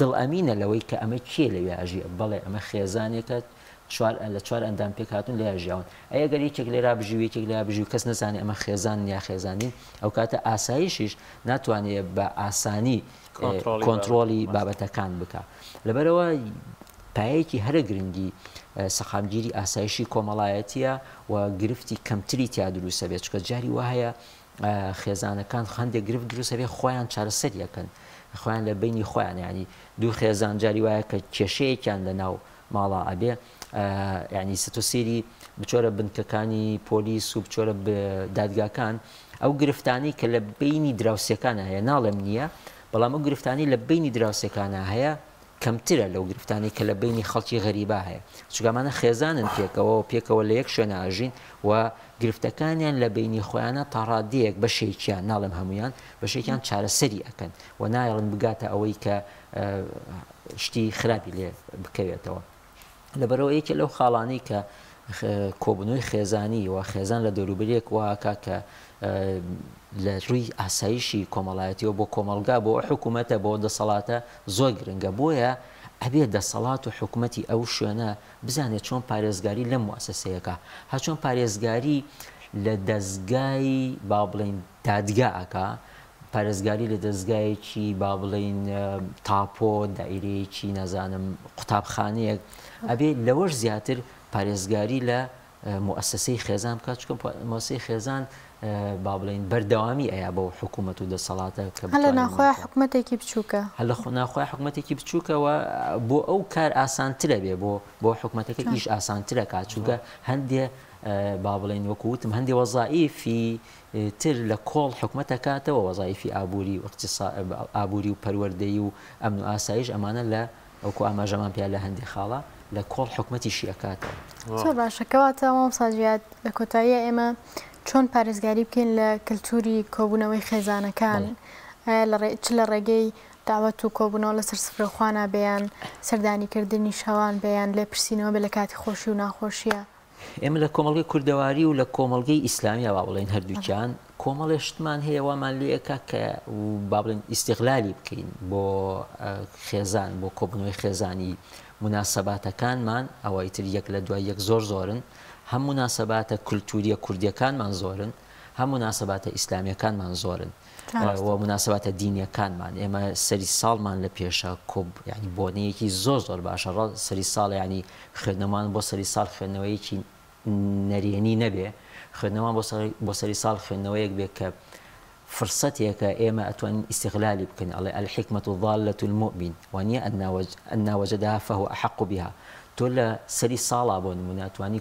دڵ ئەمینە لەوەی کە ئەمە کێ لەوێ ئەژی بەڵێ ئەمە خێزانێکە چوار لە چوار ئەندام پێکهاتوون لێیا ژیاون ئەی ئەگەر یەکێک لێرا بژی و یەکێک لێیا بژی و کەس نەزانێ ئەمە خێزانن یا خێزان نین ئەوکاتە ئاسایشیش ناتوانێ بە ئاسانی کۆنتڕۆڵی بابەتەکان بکا لەبەرئەوە پایەیەکی هەرە گرنگی سەقامگیری ئاسایشی کۆمەڵایەتیە و گرفتی کەمتری تیا دروستە بێت چونکە جاری وا هەیە خێزانەکان هەندێک گرفت دروستە بێ خۆیان چارەسەری ئەکەن خۆیان لە بینی خۆیان ینی دوو خێزان جاری وایە کە کێشەیەکیان لە ناو ماڵا ئەبێ یانی سە تۆ سێری بچۆرە بنکەکانی پۆلیس و بچۆرە دادگاکان ئەو گرفتانی کە لە بینی دراوسێکانە هەیە ناڵێم نییە بەڵام ئەو گرفتانی لە بینی دراوسێکانە هەیە کەمترە لەو گرفتانی کە لە بینی خەڵکی غەریبا هەیە چونکە ئەمانە خێزانن پێکەوە و پێکەوە لە یەک شوێنە ئەژین و گرفتەکانیان لە بینی خۆیانە تاڕادەیەک بەشێکیان ناڵێم هەمویان بەشێکیان چارەسەری ئەکەن و نایەڵن بگاتە ئەوەی کە شتی خراپی لێ بکەوێتەوە. لەبەرئەوە یەکێ لەو خاڵانەی کە کۆبوونەوەی خێزانی و خێزان لە دەوروبەرێک واکا کە لە ڕووی ئاسایشی کۆمەڵایەتیەوە بۆ کۆمەڵگا بۆ حکوومەتە بۆ دەسەڵاتە زۆر گرنگە بۆیە ئەبێ دەسەڵات و حکوومەتی ئەو شوێنە بزانێت چۆن پارێزگاری لەم موسسەیەکە هەچۆن پارێزگاری لە دەزگای با بڵین دادگا ئەکا پارێزگاری لە دەزگایەکی با بڵێین تاپۆ، دائیرەیەکی نازانم قوتابخانەیەک، ئەبێ لەوەش زیاتر پارێزگاری لە موئەسەسەی خێزان بکات، چونکە موئەسەسەی خێزان با بڵێین بەردەوامی ئەیا بەو حکوومەت و دەسەڵاتە کە هەر لە ناوخۆیا حکومەتێکی بچووکە. هەر لە ناوخۆیا حکومەتێکی بچووکە و بۆ ئەو کار ئاسانترە بێ بۆ بۆ حکومەتەکە ئیش ئاسانترە کات، چونکە هەندێ با بڵێین وەکوو وتم هەندێ وەزائیفی تر لە کۆڵ حکومەت ئەکاتەوە، وەزایفی ئابووری و ئابووری و پەروەردەیی و ئەمن و ئاسایش ئەمانە لە وەکو ئاماژەمان پێیا لە هەندێ خاڵا لە کۆڵ حکومەتیشی ئەکاتەوە. زۆر باشە کەواتە مامۆستا جیاد لە کۆتاییا ئێمە چۆن پارێزگاری بکەین لە کەلتوری کۆبوونەوەی خێزانەکان ئایا لە چ لە ڕێگەی داوەت و کۆبوونەوە لەسەر سفرە خوانا بێ یان سەردانی کردنی شەوان بێ یان لێپرسینەوە بێ لە کاتی خۆشی و ناخۆشیە. ئێمە لە کۆمەڵگەی کوردەواری و لە کۆمەڵگەی ئیسلامییا با بڵێین هەردووکیان کۆمەڵێ شتمان هەیە وامان لێ ئەکا کە با بڵێن ئیستیغلالی بکەین بۆ خێزان بۆ کۆبوونەوەی خێزانی موناسەباتەکانمان ئەوە ئیتر یەک لە دوای یەک زۆر زۆرن هەم موناسەباتە کولتووریە کوردیەکانمان زۆرن هەم موناسەباتە ئیسلامیەکانمان زۆرن و موناسەباتە دینیەکانمان ئێمە سەری ساڵمان لە پێشە کۆ یعنی بۆنەیەکی زۆر زۆر باشە ڕە سەری ساڵ یعنی خوێندنەوەمان بۆ سەری ساڵ خوێندنەوەیەکی نەرێنی نەبێ خوێندنەوەمان بۆ سەری ساڵ خوێندنەوەیەک بێ کە فرسەتێکە ئێمە ئەتوانین ئیستغلالی بکەین ئەڵێ الحکمة ضالة المؤمن وانیە أنى وجدها فهو أحق بها تۆ لە سەری ساڵا بۆ نمونە ئەتوانی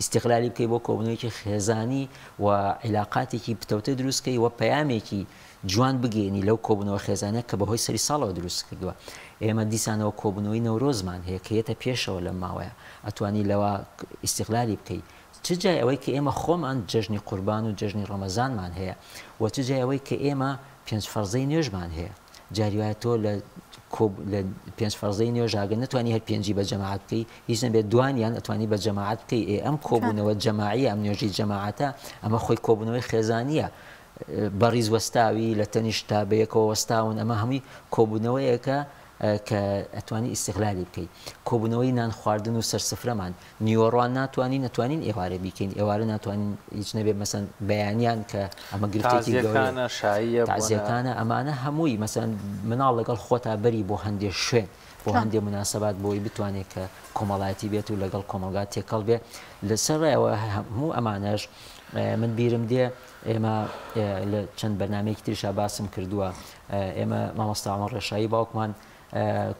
ئیستغلالی بکەی بۆ کۆبوونەوەیەکی خێزانی و عیلاقاتێکی پتەوتر دروست کەی و پەیامێکی جوان بگەیەنی لەو کۆبوونەوە خێزانە کە بەهۆی سەری ساڵەوە دروست کردووە. ئێمە دیسانەوە کۆبوونەوەی نەورۆزمان هەیە کە یەتە پێشەوە لەم ماوەیە ئەتوانی لەوە ئیستغلالی بکەی. چ جای ئەوەی کە ئێمە خۆمان جەژنی قوربان و جەژنی ڕەمەزانمان هەیە و چ جای ئەوەی کە ئێمە پێنج فەرزەی نوێژمان هەیە. جاری وایە تۆ لە کۆ لە پێنج فەرزەی نوێژ ئەگەر نەتوانی هەر پێنجی بە جەماعەت بکەی هیچ نەبێت دوانیان ئەتوانی بە جەماعەت بکەی ئێ ئەم کۆبوونەوە جەماعیە ئەم نوێژی جەماعەتە ئەمە خۆی کۆبوونەوەی خێزانیە بەڕیز وەستاوی لە تەنیشتا بەیەکەوە وەستاون ئەمە هەمووی کۆبوونەوەیەکە کە ئەتوانی ئیستغلالی بکەی کۆبوونەوەی نان خواردن و سەرسفرەمان نیوەڕوان ناتوانین ئەتوانین ئێوارە بیکەین ئێوارە ناتوانین هیچ نەبێ مەسەن بەیانیان کە ئەمە گرفتێکی گەورەیە شاییە تازیەکانە ئەمانە هەمووی مەسەن مناڵ لەگەڵ خۆتا بەری بۆ هەندێ شوێن بۆ هەندێ مناسبات بۆی بتوانێت کە کۆمەڵایەتی بێت و لەگەڵ کۆمەڵگا تێکەڵ بێ لەسەر ڕێوە هەموو ئەمانەش من بیرم دێ ئێمە لە چەند بەرنمەیەکی تریشا باسم کردووە ئێمە مامۆستا عومەر ڕێشایی باوکمان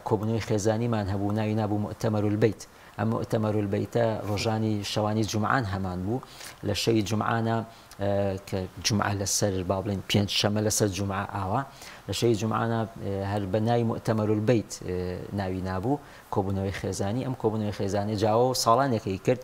کۆبوونەوەی خێزانیمان هەبوو ناوی نابوو مؤتمر البیت ئەم مؤتمر البیتە ڕۆژانی شەوانی جومعان هەمان بوو لە شەوی جومعانە کە جومعە لەسەر با بڵێن پێنج شەمە لەسەر جومعە ئاوا لە شەوی جومعانە هەر بە ناوی مؤتمر البیت ناوی نابوو کۆبوونەوەی خێزانی ئەم کۆبوونەوەی خێزانی جاوە و ساڵانێکی کرد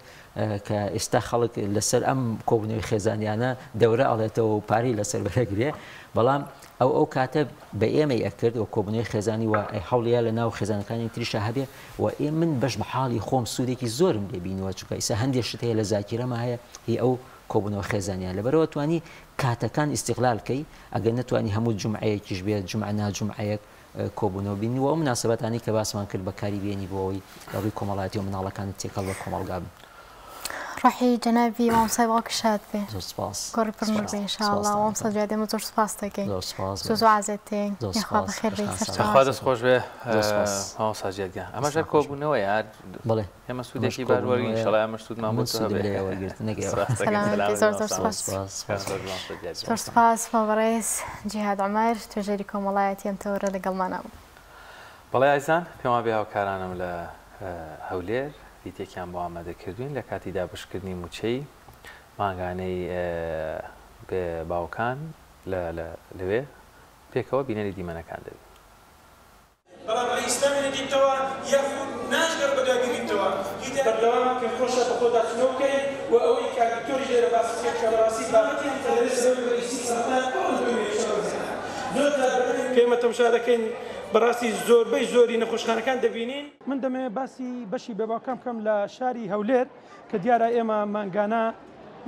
کە ئێستا خەڵک لەسەر ئەم کۆبوونەوەی خێزانیانە دەورە ئەڵێتەوە و پارەی لەسەر وەرەگرێ بەڵام ئەو ئەو کاتە بە ئێمەی ئەکرد و کۆبوونەوەی خێزانی و هەوڵیا لە ناو خێزانەکانی تریشا هەبێ و ئێ من بەش بە حاڵی خۆم سوودێکی زۆرم لێ بینیوە چونکە ئیسا هەندێ شت هەیە لە زاکیرەما هەیە هی ئەو کۆبوونەوە خێزانیان لەبەرەوە توانی کاتەکان ئیستیغلال کەی ئەگەر نەتوانی هەموو جومعەیەکیش بێت جومعە نا جومعەیەک کۆبوونەوە بینی و ئەو مناسبەتانەی کە باسمان کرد بەکاری بێنی بۆ ئەوەی لە ڕووی کۆمەڵایەتی و مناڵەکانت تێکەڵ بە کۆمەڵگا بن. ڕۆحی جەنابی مامۆستای باوکی شاد بێ. زۆر سپاس. گۆڕی پڕ نور بێ ان شاء اللە. مامۆستا جیاد ئێمە زۆر سپاست دەکەین. زۆر سپاس. زۆر زۆر عازێت دەین. زۆر یاخوا سپاس. بەخێر بێی سەرچاوان. یاخوا دەست خۆش بێ زۆر سپاس. مامۆستا جیاد گیان. ئەمەش هەر کۆبوونەوەیە هەر بەڵێ. ئێمە ئەمەش سوودێکی باش وەرگین کۆبوونەوەیە. ئینشەڵا ئێمەش سوودمان بۆ من تۆ سوودم هەبێ. لێ وەرگرت نەک ئێوە. سپاس دەکەین. سەلامەت بی. سەلامەت بی زۆر زۆر مامۆستا. سپاس. سپاس. سپاس سپاس. زۆر مامۆستا جیاد گیان. زۆر سپاس بۆ بەڕێز جیهاد عومەر توێژەری کۆمەڵایەتی ئەم تەوەرە لەگەڵمانا بوو. بەڵێ ئازیزان پێم وابێ هاوکارانم لە هەولێر دیتێکیان بۆ ئامادە کردوین لە کاتی دابشکردنی موچەی مانگانەی بێ باوکان لە لەوێ پێکەوە بینەری دیمەنەکان دەبین. بەڵام ئەگەر ئیسلامی نەدیتەوە یاخود ناشگەڕێ بەدوای بیریتەوە هیدایەت. بەردەوام پێم خۆشە بەخۆدا چونەوە بکەین و ئەوەی کاک دکتۆریش لێرە باسی کرد کە بەڕاستی بابەتی ئەنتەرنێت لەوەی بەگشتی سەرەتا ئەو ئەنتۆنیۆیەشە بەزیادە زۆر جار بەرهەمی کە ئێمە تەمشا دەکەین بەڕاستی زۆربەی زۆری نەخۆشخانەکان دەبینین. من دەمەوێت باسی بەشی بێباوکان بکەم لە شاری هەولێر کە دیارە ئێمە مانگانە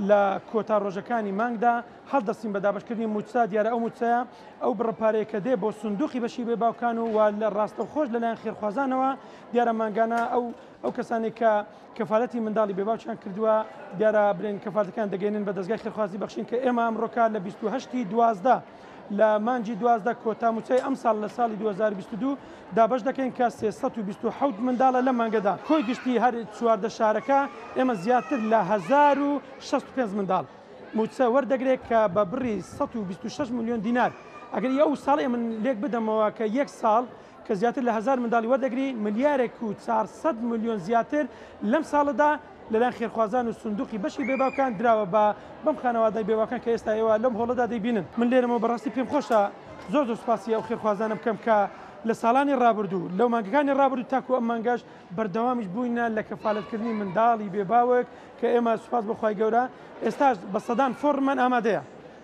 لە کۆتا ڕۆژەکانی مانگدا هەڵدەستین بە دابەشکردنی مووچە، دیارە ئەو مووچەیە ئەو بڕە پارەیە کە دێ بۆ سندوقی بەشی بێ باوکان و و لە ڕاستەوخۆش لەلایەن خێرخوازانەوە دیارە مانگانە ئەو ئەو کەسانێک کە کەفالەتی منداڵی بێ باوکیان کردووە دیارە برێن کەفالەتەکان دەگەێنن بە دەزگای خێرخوازی بەخشین کە ئێمە ئەمڕۆکە لە 28 12 لە مانگی 12 کۆتا مووچەی ئەمساڵ لە ساڵی 2022 دابەش دەکەین کە 327 منداڵە لەم مانگەدا کۆی گشتی هەر 14 شارەکە ئێمە زیاتر لە 1065 منداڵ مووچە وەردەگرێت کە بە بڕی 126 ملیۆن دینار ئەگەر ئی ئەو ساڵەی من لێک بدەمەوە کە یەک ساڵ کە زیاتر لە هەزار منداڵی وەردەگری ملیارێک و 400 ملیۆن زیاتر لەم ساڵەدا لەلایەن خێرخوازان و سندوقی بەشی بێباوکان دراوە بە بەم خانەوادەی بێباوکان کە ئێستا ئێوە لەم هۆڵەدا دەیبینن. من لێرەمەوە بەڕاستی پێم خۆشە زۆر زۆر سوپاسی ئەو خێرخوازانە بکەم کە لە ساڵانی ڕابردوو لەو مانگەکانی ڕابردوو تاکو ئەم مانگەش بەردەوامیش بووینە لە کەفالەتکردنی منداڵی بێباوک کە ئێمە سوپاس بۆ خوای گەورە ئێستاش بە سەدان فۆڕممان ئامادەیە.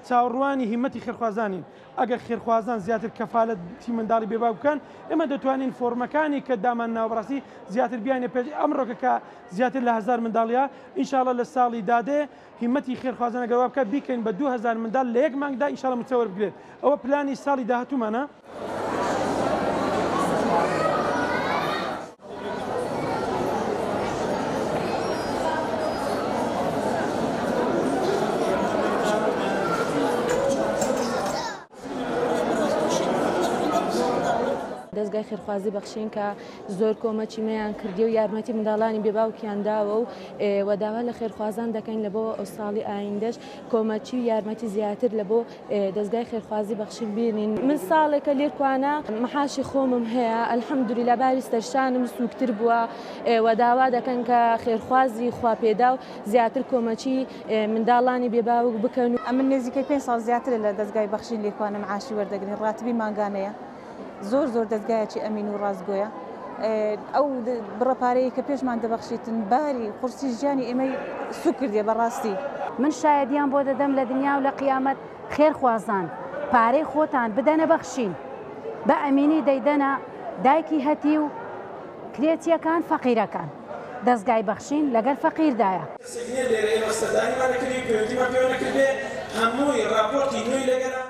چاوەڕوانی هیمەتی خێرخوازانین. ئەگەر خێرخوازان زیاتر کەفالەتی منداڵی بێ باوک بکەن، ئێمە دەتوانین فۆڕمەکانی کە دامان ناوە بەڕاستی زیاتر بیانە پێش. ئەمڕۆکە کە زیاتر لە 1000 منداڵیە، ئینشاڵڵا لە ساڵی دادێ هیمەتی خێرخوازان ئەگەر وا بکات بیکەین بە 2000 منداڵ لە یەک مانگدا ئینشاڵڵا مووچە وەربگرێت. ئەوە پلانی ساڵی داهاتوومانە. دەزگای خێرخوازی بەخشین کە زۆر کۆمەکی مەیان کردی و یارمەتی منداڵانی بێباوکیان داوە و و داوا لە خێرخوازان دەکەین لە بۆ ساڵی ئایندەش کۆمەکی و یارمەتی زیاتر لە بۆ دەزگای خێرخوازی بەخشین بینین. من ساڵێکە لێرکوانە محاشی خۆمم هەیە الحمدللە باری سەرشانم سوکتر بووە و داوا دەکەن کە خێرخوازی خواپێداو زیاتر کۆمەکی منداڵانی بێباوک بکەن. ئەمن نێزیکەی پێنج ساڵ زیاترە لە دەزگای بەخشین لێرکوانە معاشی وەردەگرین ڕاتبی مانگانەیە زۆر زۆر دەزگایەکی ئەمین و ڕاستگۆیە ئەو بڕە پارەیە کە پێشمان دەبەخشیتن باری قورسی ژیانی ئێمەی سوک کردیە بەڕاستی. من شایەدیان بۆ دەدەم لە دنیا و لە قیامەت خێرخوازان پارەی خۆتان بدەنە بەخشین بە ئەمینی دەیدەنە دایکی هەتیو کرێچیەکان فەقیرەکان دەزگای بەخشین لەگەل فەقیردایە. کەسێک نیە لێرە ئێمە سەردانیمان نەکردبێ پەیوەندیمان پێوە نەکردبێ هەمووی ڕاپۆرتی نوێی لەگەرە.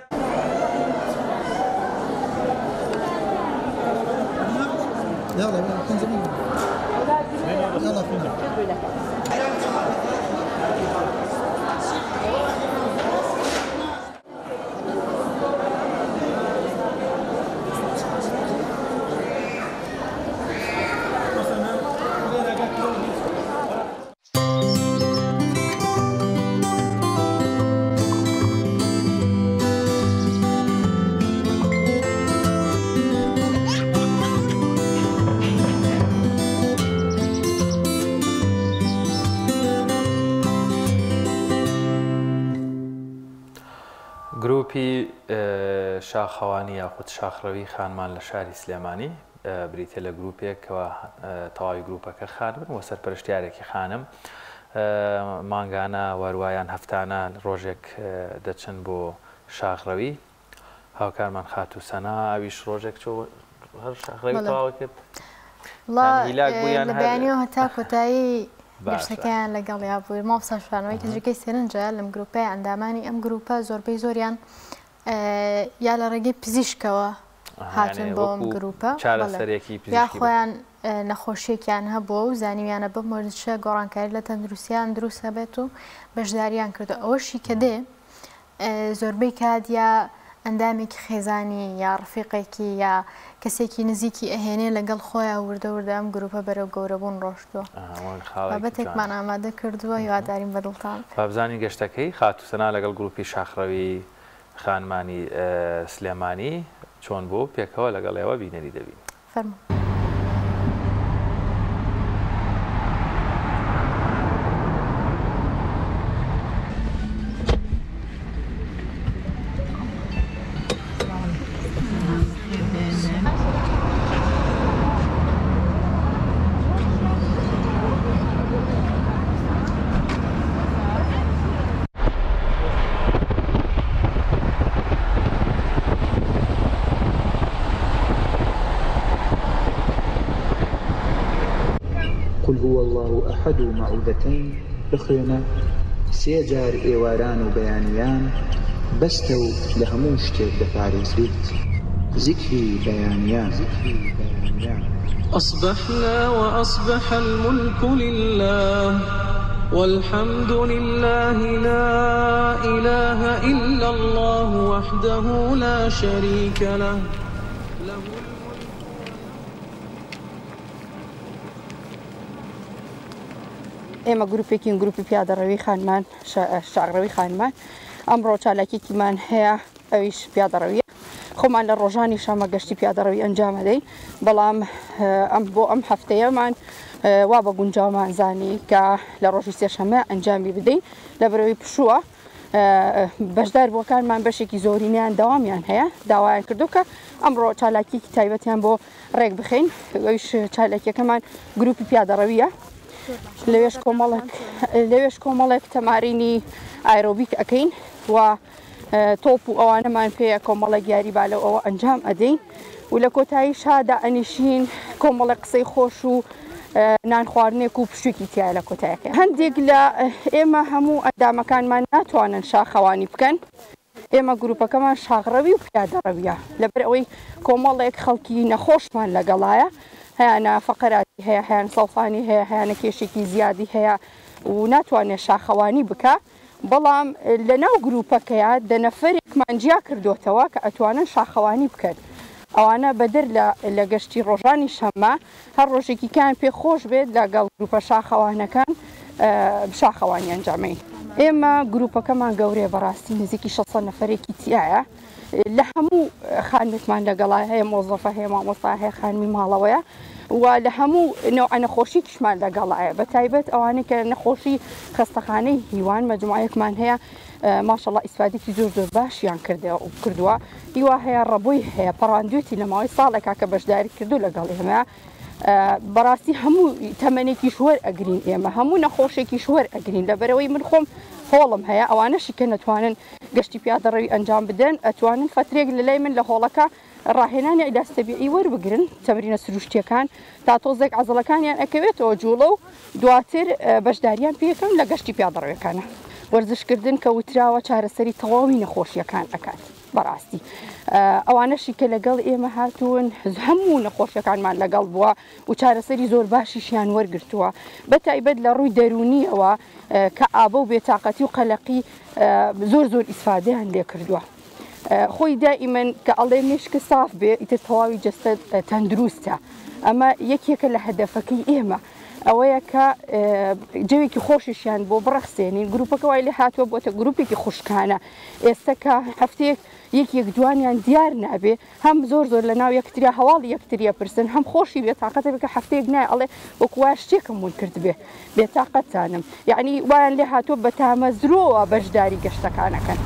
گروپی شاخەوانی یاخود شاخڕەوی خانمان لە شاری سلێمانی بریتیە لە گروپێک کەوا تەواوی گروپەکە خانمن و سەرپەرشتیارێکی خانم مانگانە وەروایان هەفتانە ڕۆژێک دەچن بۆ شاخڕەوی هاوکارمان خاتوو سەنا ئەویش ڕۆژێک چۆ هەر شاخڕەوی تەواو کرد لە بەیانیەوە هەتا کۆتایی گەشتەکەیان لەگەڵیا بوو مامۆستا شوانەوەی کە جێگەی سەرنجە لەم گروپەیە ئەندامانی ئەم گروپە زۆربەی زۆریان یا لە ڕێگەی پزیشکەوە هاتون بۆ ئەم گروپە یا خۆیان نەخۆشیێکیان هەبووە و زانیویانە بەم وەرزشە گۆڕانکاری لە تەندروستیان دروست هەبێت و بەشداریان کردو ئەوەشی کە دێ زۆربەی کات یا ئەندامێکی خێزانی یا ڕفیقێکی یا کەسێکی نزیکی ئەهێنێ لەگەڵ خۆیا وردە وردە ئەم گروپە بەرەو گەورەبوون ڕۆشتووە. بابەتێکمان ئامادە کردووە هیوادارین بەدڵتان بێت. با بزانین گەشتەکەی خاتوو سەنا لەگەڵ گروپی شاخڕەوی خانمانی سلێمانی چۆن بوو، پێکەوە لەگەڵ ئێوە بینەری دەبین. فەرموو. قل هو اللە احد و معوذتین بخوێنە سێ جار ئێواران و بەیانیان بەستە و لە هەموو شتێک دەپارێزریت. زیکری بەیانیان. اصبحنا واصبح الملک للە والحمد للە لا الە الا اللە وحده لا شریک لە له الملک ئێمە گروپێکین گروپی پیادەڕەوی خانمان شاخڕەوی خانمان ئەمڕۆ چالاکیەکیمان هەیە ئەویش پیادەڕەویە خۆمان لە ڕۆژانی شەمە گەشتی پیادەڕەوی ئەنجامەدەین بەڵام ئەم بۆ ئەم هەفتەیەمان وا بە گونجاومان زانی کە لە ڕۆژی سێشەمە ئەنجامی بدەین لە بەرەوەی پشووە بەشدار بووەکانمان بەشێکی زۆرینیان دەوامیان هەیە داوایان کردو کە ئەمڕۆ چالاکیەکی تایبەتیان بۆ ڕێک بخەین ئەویش چالاکیەکەمان گروپی پیادەڕەویە لەوێش کۆمەڵێک لەوێش کۆمەڵێک تەمارینی ئایرۆبیک ئەەکەین و تۆپ و ئەوانەمان پێیە کۆمەڵێک یاری بالە و ئەوە ئەنجام ئەدەین و لە کۆتاییشا دائەنیشین کۆمەڵێک قسەی خۆش و نان خواردنێک و پشووێکی تیایە لە کۆتایەکەی. هەندێک لە ئێمە هەموو ئەندامەکانمان ناتوانن شاخەوانی بکەن، ئێمە گروپەکەمان شاخڕەوی و پیادەڕەویە، لەبەر ئەوەی کۆمەڵێک خەڵکی نەخۆشمان لەگەڵایە، هەیانە فەقەراتی هەیە، هەیان سەوفانی هەیە، هەیانە کێشێکی زیادی هەیە و ناتوانێت شاخەوانی بکا. بەڵام لەناو گروپەکەیا دە نەفەرێکمان جیا کردۆتەوە کە ئەتوانن شاخەوانی بکەن ئەوانە بەدەر لە لە گەشتی ڕۆژانی شەممە هەر ڕۆژێکی کەیان پێ خۆش بێت لەگەڵ گروپە شاخەوانەکان شاخەوانی ئەنجامەین. ئێمە گروپەکەمان گەورەیە بەڕاستی نزیکی 600 نەفەرێکی تیایە لە هەموو خانمێکمان لەگەڵا هەیە مۆزەفە هەیە مامۆستا هەیە خانمی ماڵەوەیە و لە هەموو نەوعە نەخۆشیکیشمان لەگەڵایە بە تایبەت ئەوانەی کە نەخۆشی خەستەخانەی هیوان مەجموعەیەکمان هەیە ماشەڵا ئیسفادێکی زۆر زۆر باشیان کردووە هیوا هەیە ڕەبۆی هەیە پەڕاندوێتی لە ماوەی ساڵێکا کە بەشداری کردو لەگەڵ ئێمە بەڕاستی هەموو تەمەنێکیش وەرئەگرین ئێمە هەموو نەخۆشێکیش وەرئەگرین لەبەرەوەی من خۆم هۆڵم هەیە ئەوانەشی کە نەتوانن گەشتی پیادەڕەوی ئەنجام بدەن ئەتوانن فەترێک لەلای من لە هۆڵەکە ڕاهێنانی عیلاج تەبیعی وەربگرن تەمرینە سروشتیەکان تا تۆزێک عەزەڵەکانیان ئەکەوێتەوە جوڵە و دواتر بەشداریان پێکەم لە گەشتی پیادەڕەویەکانە وەرزشکردن کە وتراوە چارەسەری تەواوی نەخۆشیەکان ئەکات بەڕاستی ئەوانەشی کە لەگەڵ ئێمە هاتوون هەموو نەخۆشیەکانمان لەگەڵ بووە و چارەسەری زۆر باشیشیان وەرگرتووە بە تایبەت لە ڕووی دەروونیەوە کە ئابە و بێتاقەتی و قەلەقی زۆر زۆر ئیسفادەیان لێ کردووە. خۆی دائیمەن کە ئەڵێ مێشک ساف بێ ئیتر تەواوی جەستە تەندروستە ئەمە یەکێکە لە هەدەفەکەی ئێمە ئەوەیە کە جەوێکی خۆشیشیان بۆ بڕەخسێنین گروپەکە وای لێ هاتووە بۆتە گروپێکی خوشکانە ئێستا کە هەفتەیەک یەک یەک دوانیان دیار نابێ هەم زۆر زۆر لە ناو یەکتریا هەواڵی یەکتری ئەپرسن هەم خۆشی بێتاقەتە بێ کە هەفتەیەک نایە ئەڵێ وەکو وایە شتێکم ون کردبێ بێتاقەتتانم یەعنی وایان لێ هاتووە بە تامەزرۆوە بەشداری گەشتەکان ئەکەن.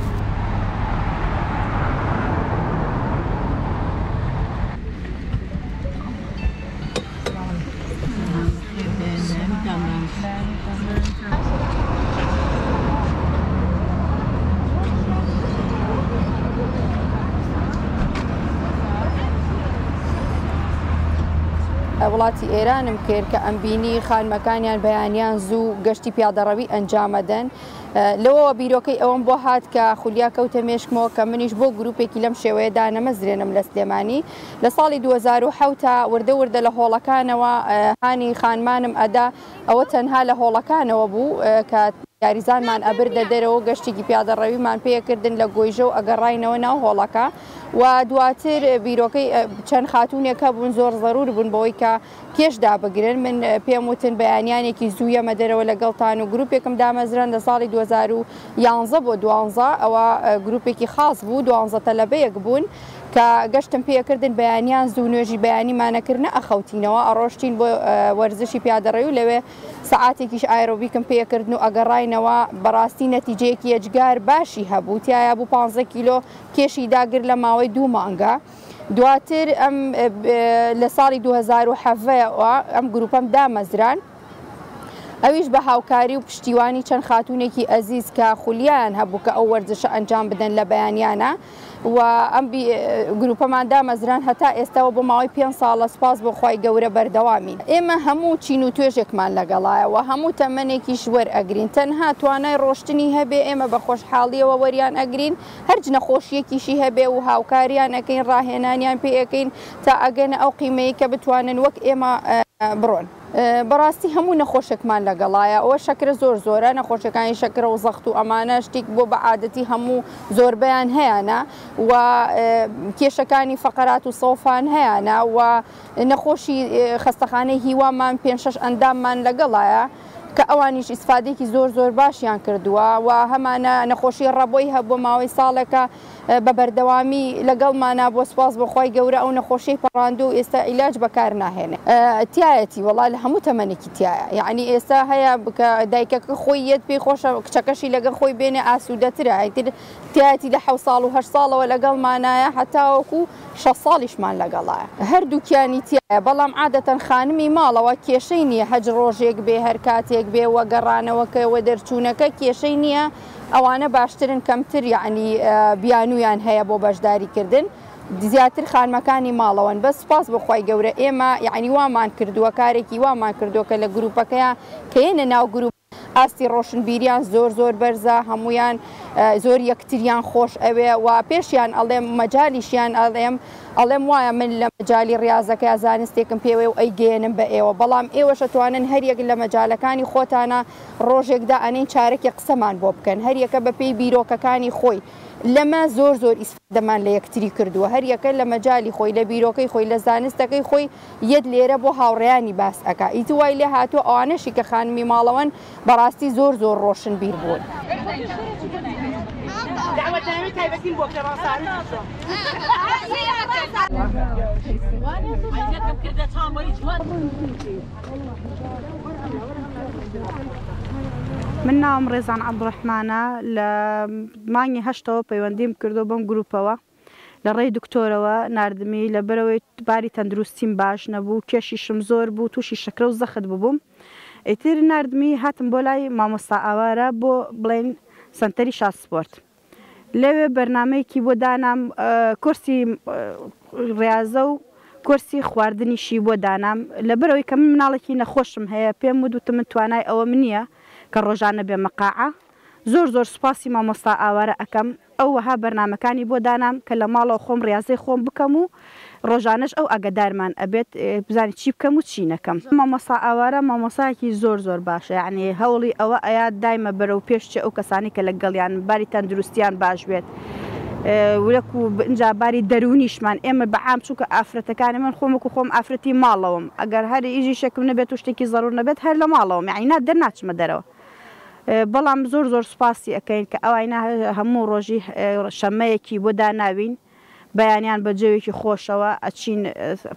وڵاتی ئێرانم کرد کە ئەمبینی خانمەکانیان بەیانیان زوو گەشتی پیادەڕەوی ئەنجامەدەن لەوەوە بیرۆکەی ئەوەم بۆ هات کە خولیا کەوتە مێشکمەوە کە منیش بۆ گروپێکی لەم شێوەیە دانەمەزرێنم لە سلێمانی لە ساڵی 2007 وردە وردە لە هۆڵەکانەوە هانی خانمانم ئەدا ئەوە تەنها لە هۆڵەکانەوە بوو کە یاریزانمان ئەبردە دەرەوە و گەشتێکی پیادەڕەویمان پێکردن لە گۆیژە و ئەگەڕاینەوە ناو هۆڵەکە و دواتر بیرۆکەی چەند خاتوونێک هەبوون زۆر زەرور بوون بەوەی کە کێش دابگرن من پێم وتن بەیانیانێکی زوو یەمە دەرەوە لەگەڵتان و گروپێکم دامەزراند لە ساڵی 2011 بۆ دوانزە ئەوە گروپێکی خاص بوو دوانزە تەلەبەیەک بوون کە گەشتم پێکردن بەیانیان زوو نوێژی بەیانیمان ئەکرد نەئەخەوتینەوە ئەڕۆشتین بۆ وەرزشی پیادەڕەوی و لەوێ سەعاتێکیش ئایرۆبیکم پێکردن و ئەگەڕاینەوە بەڕاستی نەتیجەیەکی یەجگار باشی هەبوو تیایا بوو 15 کیلۆ کێشی داگر لە ماوەی دوو مانگا دواتر ئەم لە ساڵی 2017 ئەم گروپەم دامەزران ئەویش بە هاوکاری و پشتیوانی چەند خاتوونێکی ئەزیز کە خولیایان هەبوو کە ئەو وەرزشە ئەنجام بدەن لە بەیانیانە و ئەم گروپەمان دامەزران هەتا ئێستاوە بۆ ماوەی پێنج ساڵە سوپاس بۆ خوای گەورە بەردەوامین. ئێمە هەموو چین و توێژێکمان لەگەڵایە و هەموو تەمەنێکیش وەرئەگرین تەنها توانای ڕۆشتنی هەبێ ئێمە بە خۆشحاڵیەوە وەریان ئەگرین هەرچ نەخۆشیەکیشی هەبێ و هاوکاریان ئەکەین ڕاهێنانیان پێ ئەکەین تا ئەگەنە ئەو قیمەی کە بتوانن وەک ئێمە بڕۆن. بەڕاستی هەموو نەخۆشێکمان لەگەڵایە ئەوە شەکرە زۆر زۆرە نەخۆشەکانی شەکرە و زەخت و ئەمانە شتێک بۆ بە عادەتی هەموو زۆربەیان هەیانە و کێشەکانی فەقەرات و سەوفان هەیانە و نەخۆشی خەستەخانەی هیوامان پێ شەش ئەنداممان لەگەڵایە کە ئەوانیش ئیسفادێکی زۆر زۆر باشیان کردووە و هەمانە نەخۆشی ڕەبۆی هەبوو ماوەی ساڵێکە بە بەردەوامی لەگەڵمانا بووە سوپاس بۆ خوای گەورە ئەو نەخۆشیەی پەڕاندووە و ئێستا عیلاج بەکار ناهێنێ تیایەتی وەڵا لە هەموو تەمەنێکی تیایە یەعنی ئێستا هەیە کە دایکەکە خۆی یەت پێی خۆشە کچەکەشی لەگەڵ خۆی بێنێ ئاسوودەترە ئیتر تیایەتی لە حەوت ساڵ و هەشت ساڵەوە لەگەڵمانایە هەتاوەکو شەست ساڵیشمان لەگەڵایە هەردووکیانی تیایە بەڵام عادەتەن خانمی ماڵەوە کێشەی نییە هەج ڕۆژێک بێ هەر کاتێک بێ وە گەڕانەوەکە وە دەرچوونەکە کێشەی نییە. ئەوانە باشترن کەمتر یەعنی بیانوویان هەیە بۆ بەشداری کردن زیاتر خانمەکانی ماڵەوەن بەس سوپاس بۆ خوای گەورە ئێمە یەعنی وامان کردووە کارێکی وامان کردووە کە لە گروپەکەیا کە یەنە ناو گروپ ئاستی ڕۆشنبیریان زۆر زۆر بەرزە هەموویان زۆر یەکتریان خۆش ئەوێ و پێشیان ئەڵێم مەجالیشیان ئەڵێم ئەڵێم وایە من لە مەجالی ڕیازەکەیا زانستێکم پێوەیە و ئەیگەیەنم بە ئێوە بەڵام ئێوەش ئەتوانن هەریەک لە مەجالەکانی خۆتانا ڕۆژێک دائەنێین چارەکێ قسەمان بۆ بکەن هەریەکە بە پێی بیرۆکەکانی خۆی لەمە زۆر زۆر ئیسفادەمان لە یەکتری کردووە هەریەکە لە مەجالی خۆی لە بیرۆکەی خۆی لە زانستەکەی خۆی یەت لێرە بۆ هاوڕێیانی باس ئەکا ئیتر وای لێ هاتووە ئەوانەشی کە خانمی ماڵەوەن بەڕاستی زۆر زۆر ڕۆشنبیر بوون. من ناوم ڕێزان عەبدولڕەحمانە لە مانگی هەشتەوە پەیوەندیم کردووە بەم گروپەوە لە ڕێی دکتۆرەوە ناردمی لەبەرئەوەی باری تەندروستیم باش نەبوو کێشیشم زۆر بوو توشی شەکرە و زەخت ببووم ئیتر ناردمی هاتم بۆ لای مامۆستا ئاوارە بۆ بڵێین سەنتەری شا سپۆرت لەوێ بەرنامەیەکی بۆ دانام کۆرسی ڕیازە و کۆرسی خواردنیشی بۆ دانام لەبەرئەوەی کە من مناڵێکی نەخۆشم هەیە پێم وت وتم من توانای ئەوەم نییە کە ڕۆژانە بێمە قاعە زۆر زۆر سوپاسی مامۆستا ئاوارە ئەکەم ئەو وەها بەرنامەکانی بۆ دانام کە لە ماڵەوە خۆم ڕیازەی خۆم بکەم و ڕۆژانەش ئەو ئاگەدارمان ئەبێت بزانین چی بکەم و چی نەکەم. مامۆستا ئاوارە مامۆستایەکی زۆر زۆر باشە یەعنی هەوڵی ئەوە ئەیات دایمە بەرەو پێش چێ ئەو کەسانەی کە لەگەڵیان باری تەندروستیان باش بێت ولەکو ئینجا باری دەروونیشمان ئێمە بە عام چونکە ئافرەتەکانی من خۆم وەکو خۆم ئافرەتی ماڵەوەم ئەگەر هەر ئیشێکم نەبێت و شتێکی زەرور نەبێت هەر لە ماڵەوەم یەعنی نا دەرناچمە دەرەوە بەڵام زۆر زۆر سوپاسی ئەکەین کە ئەواینا هەموو ڕۆژی شەممەیەکی بۆ داناوین بەیانیان بە جەوێکی خۆشەوە ئەچین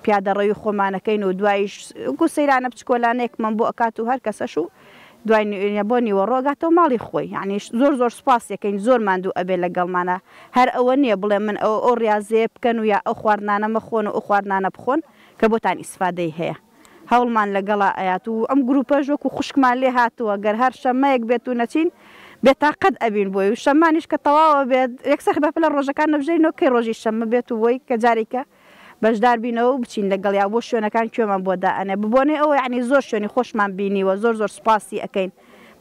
پیادەڕەوی خۆمانەکەین و دوایش وەکو سەیرانە بچکۆلانەیەکمان بۆ ئەکات و هەر کەسەش و دوای بۆ نیوەڕۆ ئەگاتەوە ماڵی خۆی یعنی زۆر زۆر سوپاسیەکەین زۆر ماندوو ئەبێ لەگەڵمانە هەر ئەوە نییە بڵێ من ئەو ئەو ڕیازەیە بکەن و یا ئەو خواردنانە مەخۆن و ئەو خواردنانە بخۆن کە بۆتان ئیسفادەی هەیە. هەوڵمان لەگەڵا ئەیات و ئەم گروپەش وەکو خوشکمان لێ هاتووە گەر هەر شەممەیەک بێت و نەچین بێتاقەت ئەبین بۆی و شەممانیش کە تەواو ئەبێت یەکسەر بەپەلە ڕۆژەکان نەبژێرینەوە کەی ڕۆژی شەممە بێت و بۆی کە جارێکە بەشدار بینەوە و بچین لەگەڵیا بۆ شوێنەکان کوێمان بۆ دائەنێ بەبۆنەی ئەوە یەعنی زۆر شوێنی خۆشمان بینیوە زۆر زۆر سوپاسی ئەکەین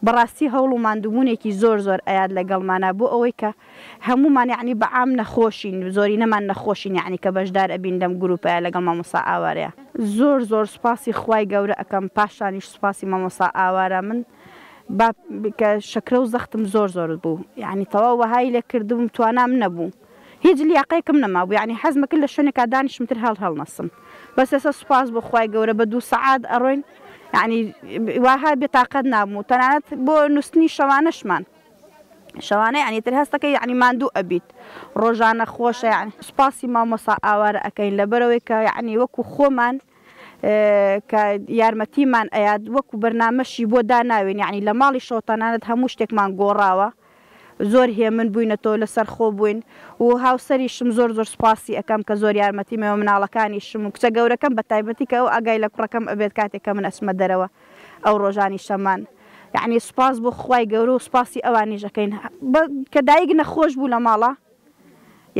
بەڕاستی هەوڵ و ماندووبوونێکی زۆر زۆر ئەیات لەگەڵمانا بۆ ئەوەی کە هەموومان یەعنی بە عام نەخۆشین زۆرینەمان نەخۆشین یەعنی کە بەشدار ئەبین لەم گروپەیا لەگەڵ مامۆستا ئاوارەیا. زۆر زۆر سوپاسی خوای گەورە ئەکەم پاشانیش سوپاسی مامۆستا ئاوارە من با کە شەکرە و زەختم زۆر زۆر بوو یەعنی تەواو وەهای لێ کردبووم توانام نەبوو هیچ لیاقەیەکم نەمابوو یەعنی حەزمە کرد لە شوێنێکا دانیشم تر هەڵ هەڵنەسم بەس ئێستا سوپاس بۆ خوای گەورە بە دوو سەعات ئەڕۆین یەعنی واها بێتاقەت نابم و تەنانەت بۆ نوستنی شەوانەشمان شەوانە یانی تر هەستەکەی یانی ماندوو ئەبیت ڕۆژانە خۆشە یانی سوپاسی مامۆستا ئاوارە ئەکەین لەبەرئەوەی کە یانی وەکو خۆمان کە یارمەتیمان ئەیات وەکو بەرنامەشی بۆ داناوین یانی لە ماڵیشەوە تەنانەت هەموو شتێکمان گۆڕاوە زۆر هێمن بووینەتەوە لەسەر خۆ بووین و هاوسەریشم زۆر زۆر سوپاسی ئەکەم کە زۆر یارمەتیمەوە مناڵەکانیشم و کچە گەورەکەم بە تایبەتی کە ئەو ئاگای لە کوڕەکەم ئەبێت کاتێک کە من ئەچمە دەرەوە ئەو ڕۆژانی شەمان یەعنی سوپاس بۆ خوای گەورە و سوپاسی ئەوانیش ئەکەین کە دایک نەخۆش بوو لە ماڵا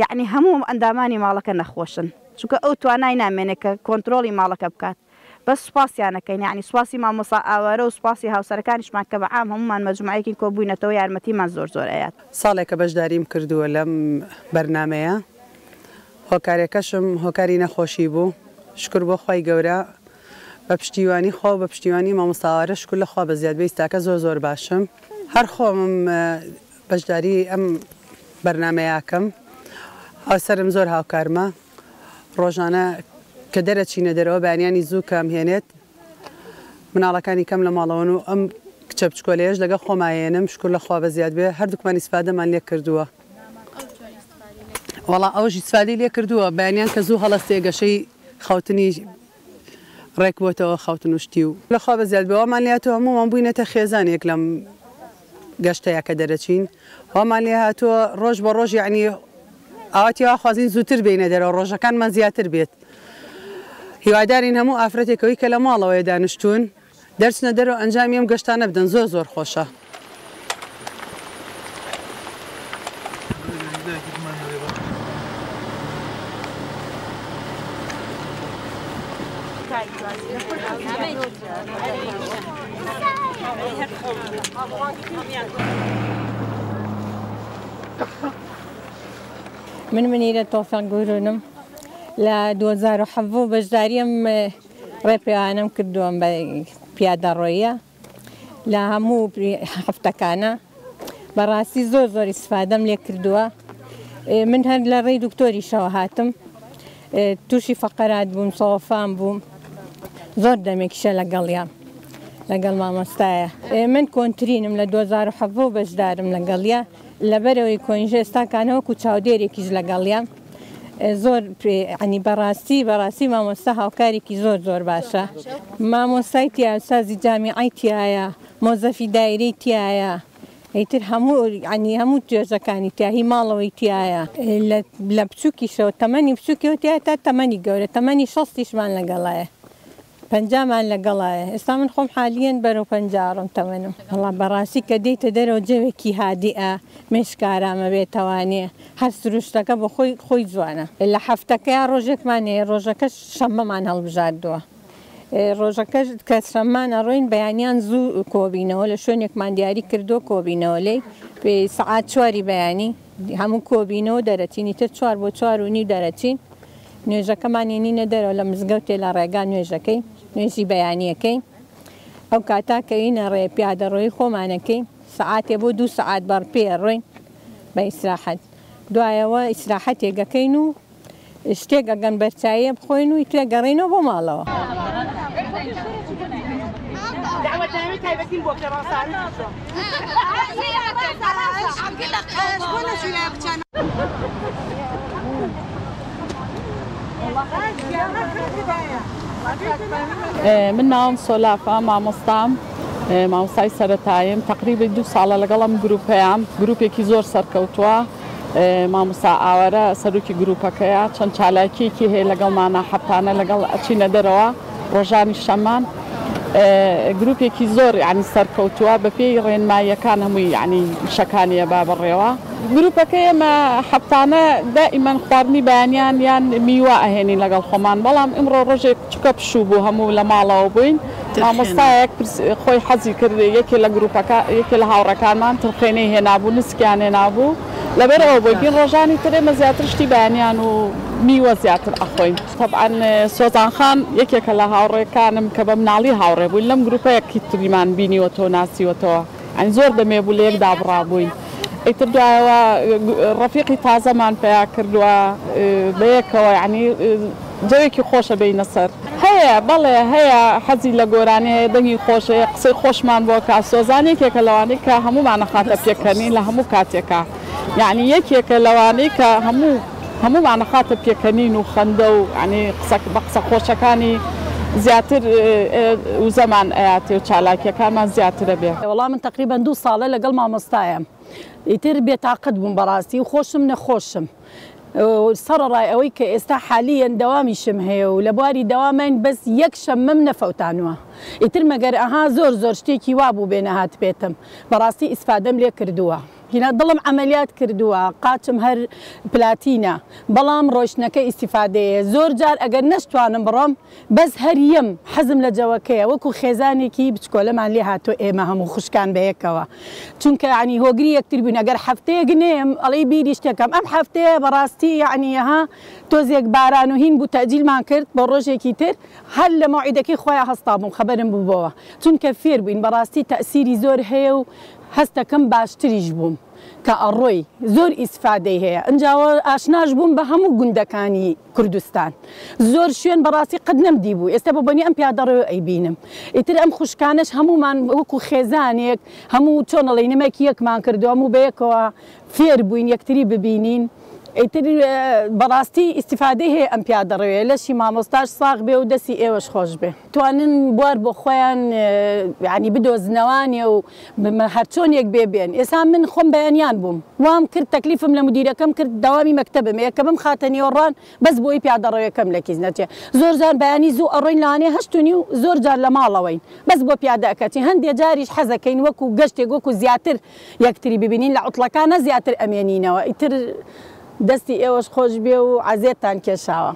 یەعنی هەموو ئەندامانی ماڵەکە نەخۆشن چونکە ئەو توانای نامێنێ کە کۆنترۆڵی ماڵەکە بکات بەس سوپاسیان ئەکەین یەعنی سوپاسی مامۆستا ئاوارە و سوپاسی هاوسەرەکانیشمان کە بە عام هەموومان مەجموعەیەکین کۆبووینەتەوە یارمەتیمان زۆر زۆر ئەیات. ساڵێکە بەشداریم کردووە لەم بەرنامەیە هۆکارەکەشم هۆکاری نەخۆشی بوو شوکر بۆ خوای گەورە بە پشتیوانی خوا و بە پشتیوانی مامۆستا ئاوارە شوکر لە خوا بەزیاد بێ ئیستاکە زۆر زۆر باشم هەر خۆمم بەشداری ئەم بەرنامەیە ئەکەم هاوسەرم زۆر هاوکارمە ڕۆژانە کە دەرەچینە دەرەوە بەیانیانی زوو کە ئەمهێنێت مناڵەکانی کەم لە ماڵەوەن و ئەم کچە بچکۆلەیەش لەگەڵ خۆما ئەیەنم شوکر لە خوا بەزیاد بێ هەردووکمان ئیسفادەمان لێ کردووە. وەڵا ئەوەش ئیسفادەی لێ کردووە بەیانیان کە زوو هەڵەستێ گەشەی خەوتنی ڕێک بۆتەوە خەوتن و شتی و. لە خوا بەزیاد بێ وامان لێهاتووە هەموومان بووینەتە خێزانێک لەم گەشتەیا کە دەرەچین وامان لێهاتووە ڕۆژ بە ڕۆژ یەعنی ئاواتی وا خوازین زووتر بێینە دەرەوە ڕۆژەکانمان زیاتر بێت هیوادارین هەموو ئافرەتێک ئەوی کە لە ماڵەوەیە دانیشتوون دەرچنە دەرەوە ئەنجامی ئەم گەشتانە بدەن زۆر زۆر خۆشە. من منیرە تۆفیق گورونم لە 2017 بەشداریم ڕێپێوانەم کردووە بە پیادەڕۆیە لە هەموو هەفتەکانە بەڕاستی زۆر زۆر ئیسفادەم لێ کردووە من هەر لە ڕێی دکتۆریشەوە هاتم تووشی فەقەرات بووم سەوەفان بووم زۆر دەمێکیشە لەگەڵیان لەگەڵ مامۆستایە من کۆنترینم لە 2017 بەشدارم لەگەڵیا لەبەرەوەی کۆنیش ئێستاکانە وەکو چاودێرێکیش لەگەڵیان زۆر ینی بەڕاستی بەڕاستی مامۆستا هاوکارێکی زۆر زۆر باشە مامۆستای تیا سازی جامیعی تایە مۆزەفی دایرەی تایە ئیتر هەموو ینی هەموو توێژەکانی تیا هی ماڵەوەی تایە لە بچووکیشەوە تەمەنی بچووکیەوە تایە تا تەمەنی گەورە تەمەنی شەستیشمان لەگەڵایە پەنجامان لەگەڵایە ئێستا من خۆم حالیەن بەرەو پەنجا ڕۆم تەمەنم وەڵا بەڕاستی کە دێیتە دەرەوە جەوێکی هادیئە مێشک ئارامە بێتەوانێ هەر سروشتەکە بۆ خۆی خۆی جوانە لە هەفتەکەیا ڕۆژێکمان هەیە ڕۆژەکەش شەممەمان هەڵبژاردووە ڕۆژەکەش کە شەممان ئەڕۆین بەیانیان زوو کۆبینەوە لە شوێنێکمان دیاری کردووە کۆبینەوە لێی سەعات چواری بەیانی هەموو کۆبینەوە دەرەچین ئیتر چوار بۆ چوار و نیو دەرەچین نوێژەکەمان ێنینە دەرەوە لە مزگەوتێ لە ڕێگا نوێژەکەی نوێژی بەیانیەکەی ئەو کاتا کەوینە ڕێ پیادەڕۆیی خۆمانەکەی سەعاتێ بۆ دوو سەعات بەڕ پێ ڕۆین بە ئیسراحەت دوایەوە ئیسراحەتێک ئەکەین و شتێک ئەگەن بەرچاییە بخۆین و ئیترە گەڕێینەوە بۆ ماڵەوە. من ناوم سۆلافە مامۆستام مامۆستای سەرەتاییم تەقریبی دوو ساڵە لەگەڵ ئەم گروپەیام گروپێکی زۆر سەرکەوتووە مامۆستا ئاوارە سەرۆکی گروپەکەیە چەند چالاکیەکی هەیە لەگەڵمانە هەفتانە لەگەڵ ئەچینە دەرەوە ڕۆژانی شەمان گروپێکی زۆر یعنی سەرکەوتووە بەپێی ڕێنماییەکان هەمووی یعنی شەکانیە با بڕێوە گروپەکەی ئێمە هەفتانە دائیمەن خواردنی بەیانیان یان میوە ئەهێنین لەگەڵ خۆمان بەڵام ئیمڕۆ ڕۆژێک چکە پشوو بوو هەموو لە ماڵەوە بووین مامۆستایەک خۆی حەزی کرد یەکێ لە گروپەکە یەکێ لە هاوڕێکانمان ترخێنەی هێنابوو نسکیان هێنابوو لەبەر ئەوە بۆی گین ڕۆژانی تر ئێمە زیاتر شتی بەیانیان و میوە زیاتر ئەخۆین. تەبعەن سۆزان خان یەکێکە لە هاوڕێکانم کە بە مناڵی هاوڕێ بووین لەم گروپە یەکی تریمان بینیوەتەوە ناسیوەتەوە یانی زۆر دەمێ بوو لە یەک دابڕابووین ئیتر دوایەوە ڕەفیقی تازەمان پەیا کردووە بەیەکەوە یانی جەوێکی خۆشە بێینە سەر. هەیە بەڵێ هەیە حەزی لە گۆرانی هەیە دەنگی خۆش هەیە قسەی خۆشمان بۆ ئەکا سۆزان یەکێکە لەوانەی کە هەموومان ئەخاتە پێکەنین لە هەموو کاتێکا یانی یەکێکە لەوانەی کە هەموو هەموومان ئەخاتە پێکەنین و خەندە و یانی قسە بە قسە خۆشەکانی زیاتر وزەمان ئەیاتێ و چالاکیەکانمان زیاتر ئەبێ. وەڵا من تەقریبەن دوو ساڵە لەگەڵ مامۆستایم ئیتر بێتاقەت بووم بەڕاستی و خۆشم نەخۆشم سەڕەڕای ئەوەی کە ئێستا حالیەن دەوامیشم هەیە و لە بواری دەوامین بەس یەک شەممەم نەفەوتانوە ئیتر مەگەر ئەها زۆر زۆر شتێکی وا بووبێ نەهاتبێتم بەڕاستی ئیسفادەم لێ کردووە. هینا دڵم عەمەلیات کردووە قاچم هەر پلاتینە بەڵام ڕۆیشتنەکە ئیستیفادەیە زۆر جار ئەگەر نەشتوانم بڕۆم بەس هەر یەم حەزم لە جەوەکەیە وەکو خێزانێکی بچکۆلەمان لێ هاتووە ئێمە هەموو خوشکان بەیەکەوە چونکە یەعنی هۆگری یەکتر بووین ئەگەر هەفتەیەک نەیەم ئەڵێی بیری شتێکم ئەم هەفتەیە بەڕاستی یەعنی ها تۆزێک باران و هین بوو تەئجیلمان کرد بۆ ڕۆژێکی تر هەر لە مەوعیدەکەی خۆیا هەستابووم خەبەرم ببۆوە چونکە فێر بووین بەڕاستی تەئسیری زۆر هەیە و هەستەکەم باشتریش بووم کە ئەڕۆی زۆر ئیسفادەی هەیە ئنجا ئاشناش بووم بە هەموو گوندەکانی کوردستان زۆر شوێن بەڕاستی قەت نەمدیبوو ئێستا بە بۆنی ئەم پیادەڕۆ ئەیبینم ئیتر ئەم خوشکانەش هەموومان وەکو خێزانێک هەموو چۆن ئەڵێی نمەکی یەکمان کردووە هەموو بەیەکەوە فێر بووین یەکتری ببینین ئیتر بەڕاستی ئیستیفادەی هەیە ئەم پیادەڕەویە لەشی مامۆستاش ساغ بێ و دەستی ئێوەش خۆش بێ. توانن بوار بۆ خۆیان یانی بدۆزنەوانێ و هەرچۆنێک بێ بێن ئێسا من خۆم بەیانیان بووم وام کرد تەکلیفم لە مدیرەکەم کرد دەوامی مەکتەبم ەیە کە بمخاتە نێوەڕان بەس بۆی پیادەڕەوێکەم لە کیس نەچێ زۆر جار بەیانی زوو ئەڕۆین لەوانەیە هەشت و نیو زۆر جار لە ماڵەوەین بەس بۆ پیادە ئەکەچین هەندێ جاریش حەزەکەین وەکو گەشتێک وەکو زیاتر یەکتری ببینین لە عوتڵەکانا زیاتر ئەمێنینەوە ئیتر دەستی ئێوەش خۆش بێ و عەزێتتان کێشاوە.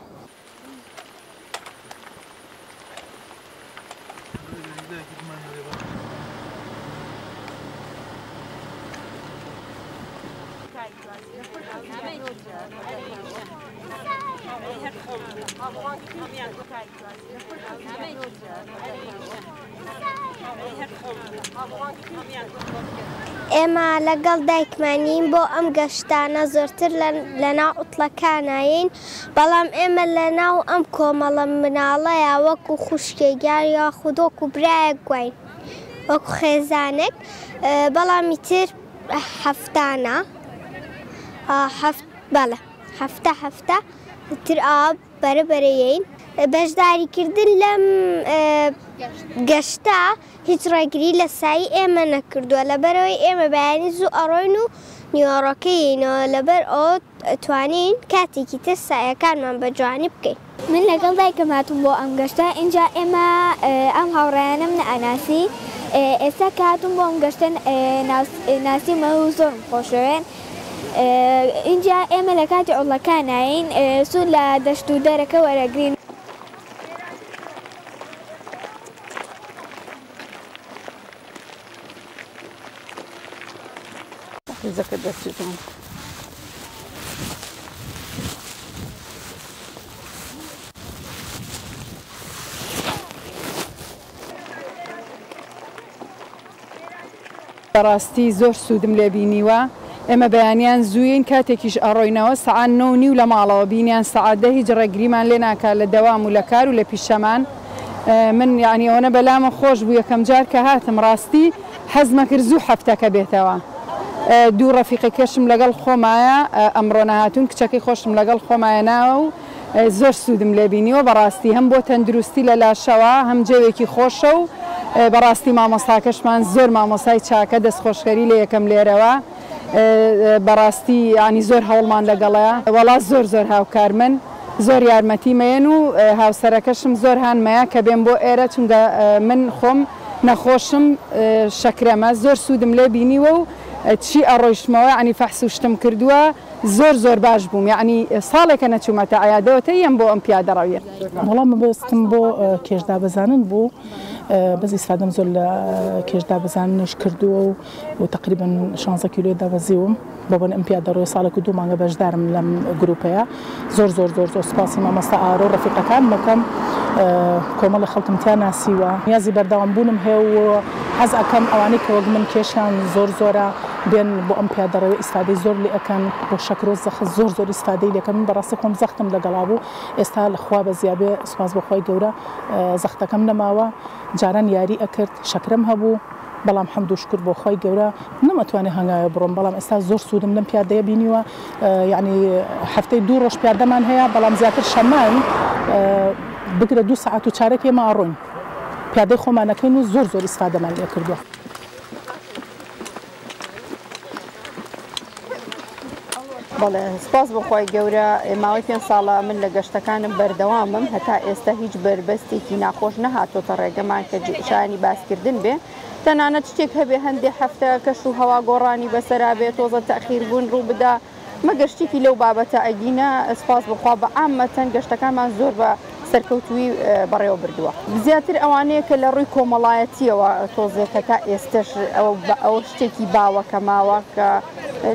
ئێمە لەگەڵ دایکمانین بۆ ئەم گەشتانە زۆرتر لەناو عوتڵەکاناین، بەڵام ئێمە لەناو ئەم کۆمەڵە مناڵەیا وەکو خوشکێک یان یاخود وەکو برایەک واین وەکو خێزانێک بەڵام ئیتر هەفتانە بەڵێ هەفتە هەفتە ئیتر ئاوا بەرە بەرە یەین. بەشداریکردن لەم گەشتە هیچ ڕێگری لە سایی ئێمە نەکردووە، لەبەرئەوەی ئێمە بەیانی زوو ئەڕۆین و نیوەڕۆکە یەینەوە، لەبەر ئەوە توانین کاتێکی تر سایەکانمان بە جوانی بکەین. من لەگەڵ دایکم هاتووم بۆ ئەم گەشتە، ئینجا ئێمە ئەم هاوڕێیانەم نەئەناسی، ئێستا کە هاتووم بۆ ئەم گەشتە ناسیومە و زۆرم خۆشەوێن. ئینجا ئێمە لە کاتی عوتڵەکاناین سوود لە دەشت و دەرەکە وەرەگرین. حیزەکە دەسوتان. بەڕاستی زۆر سوودم لێ بینیوە ئێمە بەیانیان زووین کاتێکیش ئەڕۆینەوە سەعات نۆ و نیو لە ماڵەوە بینیان سەعات دە هیچ ڕێگریمان لێ ناکا لە دەوام و لە کار و لە پیشەمان من یانی ئەوەنە بەلامە خۆش بوو یەکەم جار کە هاتم ڕاستی حەزمە کرد زوو هەفتەکە بێتەوە دوو ڕەفیقەکەشم لەگەڵ خۆمایە ئەمڕۆ نەهاتوون کچەکەی خۆشم لەگەڵ خۆمایە ناوە و زۆر سوودم لێ بینیوە بەڕاستی هەم بۆ تەندروستی لە لاشەوە هەم جەوێکی خۆشە و بەڕاستی مامۆستاکەشمان زۆر مامۆستای چاکە دەستخۆشکەری لێ یەکەم لێرەوە بەڕاستی یانی زۆر هەوڵمان لەگەڵە وەڵا زۆر زۆر هاوکارمن زۆر یارمەتی مەیەن و هاوسەرەکەشم زۆر هانمەیە کە بێم بۆ ئێرە چونکە من خۆم نەخۆشم شەکرەمە زۆر سوودم لێ بینیوە و چی ئەڕۆیشتمەوە یانی فەحس و شتم کردووە زۆر زۆر باش بووم یەعنی ساڵێکە نەچوومەتە عیادەوە تەیەم بۆ ئەم پیادەڕەویە. وەڵا مەبەستم بۆ کێش دابەزانن بوو بەس ئیسفادەم زۆر لە کێش دابەزاننیش کردووە و و تەقریبەن شانزە کیلۆ دابەزیوم بە بۆنەی ئەم پیادەڕۆیە ساڵێک و دوو مانگە بەشدارم لەم گروپەیە زۆر زۆر زۆر زۆر سوپاسی مامۆستا ئارۆ و ڕەفیقەکانم ئەکەم کۆمەڵی خەڵکم تیا ناسیوە نیازی بەردەوام بوونم هەیە و حەز ئەکەم ئەوانەی کە وەک من کێشیان زۆر زۆرە بێن بۆ ئەم پیادەڕەویە ئیسفادەی زۆر لێ ئەکەن بۆ شەکرو زەخت زۆر زۆر ئیسفادەی لێکەن من بەڕاستی خۆم زەختم لەگەڵا بوو ئێستا لە خوا بەزیابێ سوپاس بۆ خوای گەورە زەختەکەم نەماوە جاران یاری ئەکرد شەکرەم هەبوو بەڵام حەمد و شوکر بۆ خوای گەورە نەمئەتوانی هەنگاوێ بڕۆم بەڵام ئێستا زۆر سوودم لەم پیادەیە بینیوە یەعنی هەفتەی دوو ڕۆژ پیادەمان هەیە بەڵام زیاتر شەممان بگرە دوو سەعات و چارەک ئێمە ئەڕۆین پیادەی خۆمان ئەکەین و زۆر زۆر ئیسفادەمان لێ کردووە. بەڵێ سپاس بۆ خوای گەورە ماوەی پێنج ساڵە من لە گەشتەکانم بەردەوامم هەتا ئێستا هیچ بەربەستێکی ناخۆش نەهاتۆتە ڕێگەمان کە شایانی باسکردن بێ تەنانەت شتێک هەبێ هەندێ هەفتە کەش و هەوا گۆڕانی بەسەرا بێ تۆزە تەخیر بوون ڕوو بدا مەگەر شتێکی لەو بابەتە ئەگینا سپاس بۆ خوا بە عامەتەن گەشتەکانمان زۆر بە سەرکەوتوویی بەڕێوە بردووە. زیاتر ئەوانەیە کە لە ڕووی کۆمەڵایەتییەوە تۆزێک هەتا ئێستەش ئەوە شتێکی باوە کە ماوە کە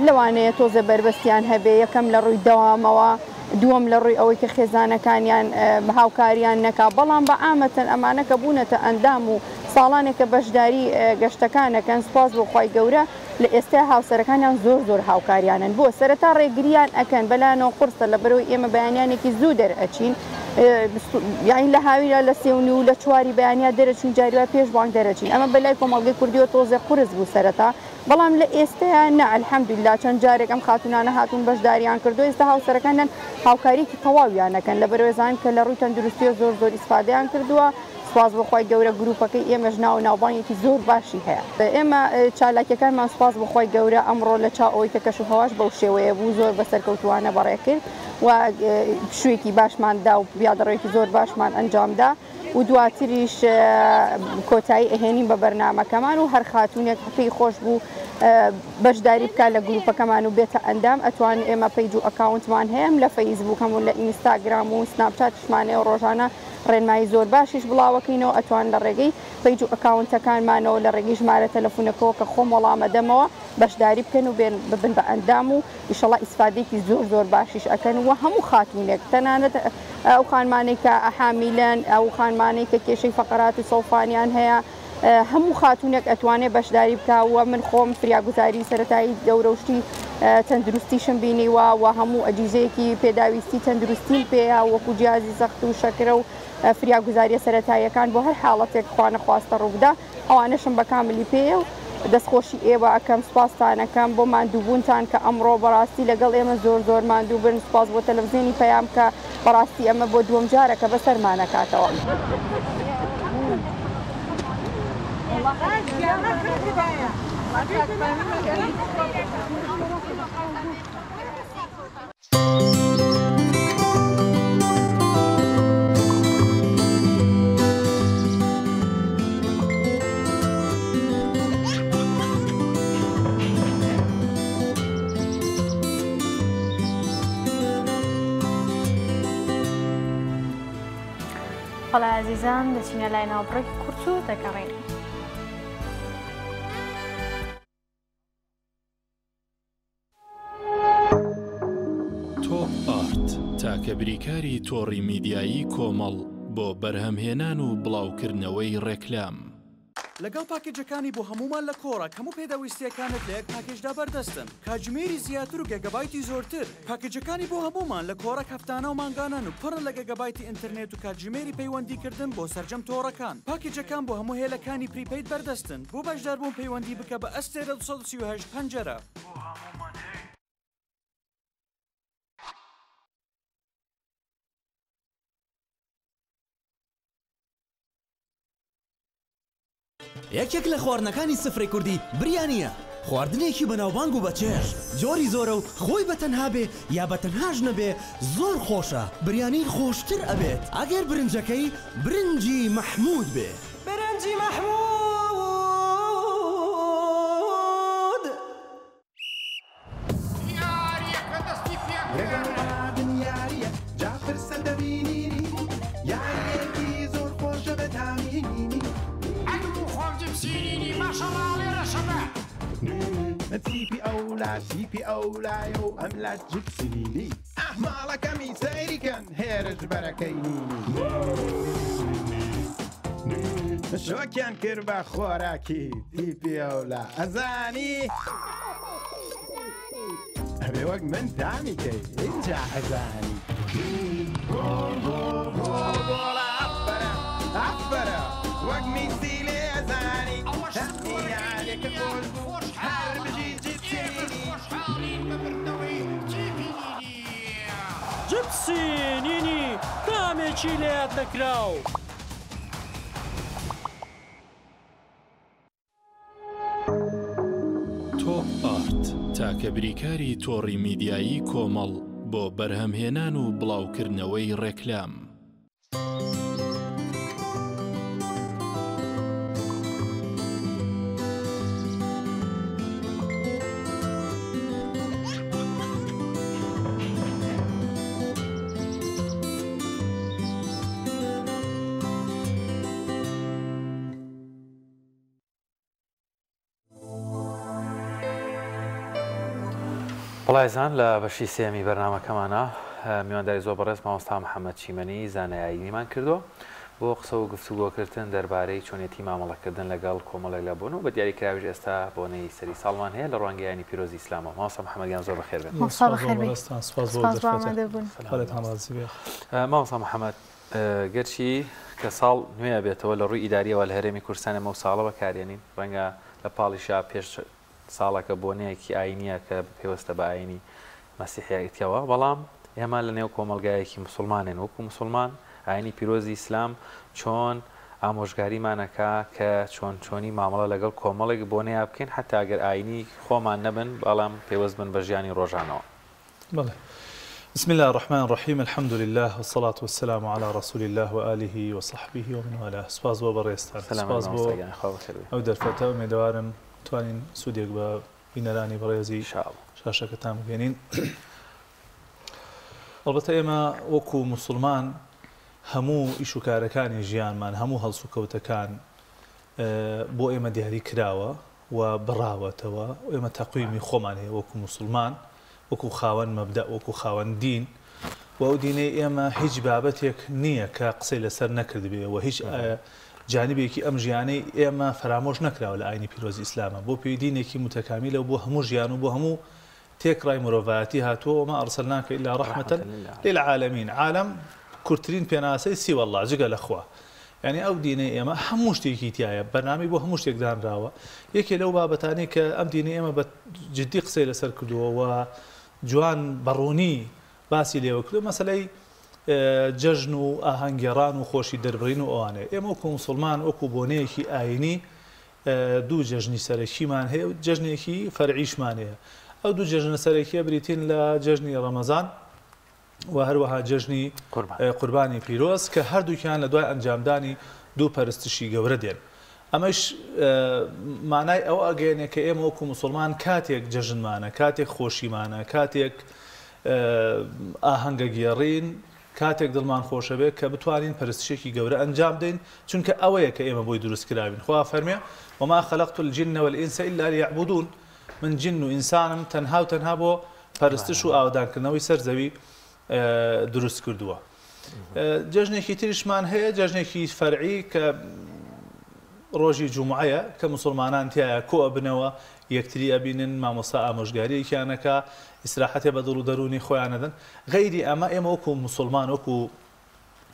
لەوانەیە تۆزێ بەربەستیان هەبێ یەکەم لە ڕووی دەوامەوە دووەم لە ڕووی ئەوەی کە خێزانەکانیان هاوکاریان نەکا بەڵام بە عامەتەن ئەمانە کە بوونەتە ئەندام و ساڵانێکە بەشداری گەشتەکانەکەن سوپاس بۆ خوای گەورە لە ئێستای هاوسەرەکانیان زۆر زۆر هاوکاریانن بۆ سەرەتا ڕێگریان ئەکەن بەلایانەوە قورسە لەبەرئەوەی ئێمە بەیانیانێکی زوو دەرئەچین یانی لە هاوینە لە سێ و نیو لە چواری بەیانیا دەرەچین جاری وایە پێش بانگ دەرەچین ئەمە بەلای کۆمەڵگەی کوردیەوە تۆزێ قورس بوو سەرەتا بەڵام لە ئێستەیا نا الحمدللە چەند جارێک ئەم خاتوونانە هاتوون بەشداریان کردووە ئێستا هاوسەرەکانیان هاوکاریەکی تەواویان ئەکەن لەبەرئەوەی زانن کە لە ڕووی تەندروستیەوە زۆر زۆر ئیسفادەیان کردووە سوپاس بۆ خوای گەورە گروپەکەی ئێمەش ناو و ناوبانگێکی زۆر باشی هەیە. ئێمە چالاکیەکانمان سوپاس بۆ خوای گەورە ئەمڕۆ لە چاو ئەوەی کە کەش و هەواش بەو شێوەیە بوو زۆر بە سەرکەوتووانە بەڕێ کرد و پشوویەکی باشمان دا و پیادەڕۆیەکی زۆر باشمان ئەنجام دا و دواتریش کۆتایی ئەهێنین بە بەرنامەکەمان و هەر خاتوونێک پێی خۆش بوو بەشداری بکات لە گروپەکەمان و بێتە ئەندام ئەتوان ئێمە پەیج و ئەکاونتمان هەیە لە فەیسبووک هەم و لە ئینستاگرام و سناپچاتیشمان هەیە و ڕۆژانە. ڕێنمایی زۆر باشیش بڵاوەکەینەوە ئەتوان لە ڕێگەی پەیج و ئەکاونتەکانمانەوە لە ڕێگەی ژمارە تەلەفونەکەوە کە خۆم وەڵام ئەدەمەوە بەشداری بکەن و بێن ببن بە ئەندام و ئیشەڵا ئیسفادەیەکی زۆر زۆر باشیش ئەکەن و هەموو خاتوونێک تەنانەت ئەو خانمانەی کە حامیلەن ئەو خانمانەی کە کێشەی فەقەرات و سەوفانیان هەیە هەموو خاتوونێک ئەتوانێ بەشداری بکا و من خۆم فریاگوزاری سەرەتایی دەورەوشتی تەندروستیشم بینیوە و هەموو ئەجیزەیەکی پێداویستی تەندروستیم پێیە وەکو جیازی زەخت و شەکرە و فریاگوزاریە سەرەتاییەکان بۆ هەر حاڵەتێک خوانەخواستە ڕووبدا ئەوانەشم بە کاملی پێیە و دەستخۆشی ئێوە ئەکەم سوپاستان ئەکەم بۆ ماندووبوونتان کە ئەمڕۆ بەڕاستی لەگەڵ ئێمە زۆر زۆر ماندوو بن سوپاس بۆ تەلەفزیۆنی پەیام کە بەڕاستی ئەمە بۆ دووەم جارە کە بەسەرمان ئەکاتەوە. بەڵێ ئازیزان دەچینە لای ناوبڕێکی کورت و دەگەڕێین. تۆپ ئارت، تاکە بریکاری تۆڕی میدیایی کۆمەڵ بۆ بەرهەمهێنان و بڵاوکردنەوەی ڕێکلام. لەگەڵ پاکێجەکانی بۆ هەموومان لە کۆڕەک هەموو پێداویستییەکانت لە یەک پاکێجدا بەردەستن، کاتژمێری زیاتر و گێگابایتی زۆرتر. پاکێجەکانی بۆ هەموومان لە کۆڕەک هەفتانە و مانگانەن و پڕن لە گێگابایتی ئینتەرنێت و کاتژمێری پەیوەندیکردن بۆ سەرجەم تۆڕەکان. پاکێجەکان بۆ هەموو هێلەکانی prepaid بەردەستن. بۆ بەشداربوون پەیوەندی بکە بە ئەستێرە 238 پەنجەرە. یەکێک لە خواردنەکانی سفرەی کوردی بریانییە، خواردنێکی بەناوبانگ و بەچێژ، جۆری زۆرە و خۆی بە تەنها بێ یا بە تەنهاش نەبێ زۆر خۆشە، بریانی خۆشتر ئەبێت ئەگەر برنجەکەی برنجی مەحموود بێ. برنجی مەحموود. شۆکیان کرد بە خۆراکی تیپی ئەولا ئەزانی ئەبێ وەک من تامی کەی ئینجا ئەزانی گۆڵ گۆڵ گۆڵ گۆڵە ئەفەرە ئەفەرە وەک میسی لێ ئەزانی تامی یاریەکە خۆش بوو هەر بژی جپسینی. جپسی نینی تامێکی لەیاد نەکراو. تۆپ ئارت، تاکە بریکاری تۆڕی میدیایی کۆمەڵ بۆ بەرهەمهێنان و بڵاوکردنەوەی ڕێکلام. بەڵایزان لە بەشی سێمی بەرنمەکەمانە میوانداری زۆر بەڕێز مامۆستا محەممەد چیمەنی زانای ئایینیمان کردووە بۆ قسە و گفتوگۆکردن دەربارەی چۆنێتی مامەڵەکردن لەگەڵ کۆمەڵێک لە بۆن و بە دیاری کراویش ئێستا بۆنەی سەری ساڵمان هەیە لە ڕوانگەیانی پیرۆزی ئیسلامەوە مامۆستا محەممەد گیان زۆر بەخێر بێن. مامۆستا بەخێر بێی. سپاس بۆ دەرفەتە. خوا ڕازی بێ. مامۆستا محەممەد گەرچی کە ساڵ نوێ ئەبێتەوە لە ڕووی ئیدارییەوە لە هەرێمی کوردستان ئێمە ئەو ساڵە بەکارێنین، ڕەنگە لە پاڵیشا پێش ساڵەکە بۆنەیەکی ئایینییە کە پێوەستە بە ئایینی مەسیحییەتەوە، بەڵام ئێمە لە نێو کۆمەڵگایەکی موسوڵمانین، وەکو موسوڵمان ئایینی پیرۆزی ئیسلام چۆن ئامۆژگاریمان ئەکا کە چۆن چۆنی مامەڵە لەگەڵ کۆمەڵێک بۆنەیا بکەین حەتا گەر ئایینی خۆمان نەبن بەڵام پەیوەست بن بە ژیانی ڕۆژانەوە. بەڵێ. بسم اللە الرحمن الرحیم الحمد للە والصلاة والسلام علی رسول اللە وآله وصحبه ومن والاه سوپاس بۆ بەڕێزتان سەلامەت سوپاس بۆ مامۆستا گیان خوا بەخێر بێی. ئەو دەرفەتە ئومێدەوارم توانین سوودێک بە بینەرانی بەڕێزی شاشەکەتان بگەێنین. ئەڵبەتە ئێمە وەکو موسڵمان هەموو ئیش و کارەکانی ژیانمان، هەموو هەڵسوکەوتەکان بۆ ئێمە دیاری کراوە و بڕاوەتەوە، ئێمە تەقویمی خۆمان هەیە وەکو موسڵمان، وەکو خاوەن مەبدەء، وەکو خاوەن دین و ئەو دینەی ئێمە هیچ بابەتێک نییە کە قسەی لەسەر نەکردبێ و هیچ جانبێکی ئەم ژیانەی ئێمە فەرامۆش نەکراوە لە ئاینی پیرۆزی ئیسلامە بۆ پێی دینێکی متەکامیلە و بۆ هەموو ژیان و بۆ هەموو تێکڕای مرۆڤایەتی هاتووە، وما ارسلناک الا رحمە للعالمین، عالەم کورتترین پێناسەی سوی اللە جگە لە خوا، یانی ئەو دینەی ئێمە هەموو شتێکی تیایە، بەرنامەی بۆ هەموو شتێک دانراوە، یەکێ لەو بابەتانەی کە ئەم دینەی ئێمە بە جدی قسەی لەسەر کردووە و جوان بە ڕوونی باسی لێوە کردووە مەسەلەی جەژن و ئاهەنگگێڕان و خۆشی دەربڕین و ئەوانەیە. ئێمە وەکو موسڵمان وەکو بۆنەیەکی ئایینی دوو جەژنی سەرەکیمان هەیە و جەژنێکی فەرعیشمان هەیە. ئەو دوو جەژنە سەرەکیە بریتین لە جەژنی ڕەمەزان و هەروەها جەژنی قوربانی پیرۆز کە هەردووکیان لە دوای ئەنجامدانی دوو پەرستشی گەورە دێن. ئەمەش مانای ئەوە ئەگەیەنێ کە ئێمە وەکو موسڵمان کاتێک جەژنمانە، کاتێک خۆشیمانە، کاتێک ئاهەنگەگێڕین، کاتێک دڵمان خۆشەبێ کە بتوانین پەرستشێکی گەورە ئەنجام بدەین، چونکە ئەوەیە کە ئێمە بۆی دروست کراوین. خوا فەرمێ، وما خلقت الجن والانس الا لیعبدون، من جن و ئینسانم تەنها و تەنها بۆ پەرستش و ئاوەدانکردنەوەی سەر زەوی دروست کردووە. جەژنێکی تریشمان هەیە، جەژنێکی فەرعی کە ڕۆژی جومعەیە کە موسڵمانان تیایا کۆ ئەبنەوە یەکتری ئەبینن، مامۆستا ئامۆژگاریەکیان ئەکا، ئیسراحەتێ بە دڵ و دەروونی خۆیان ئەدەن. غەیری ئەمە ئێمە وەکو موسڵمان وەکو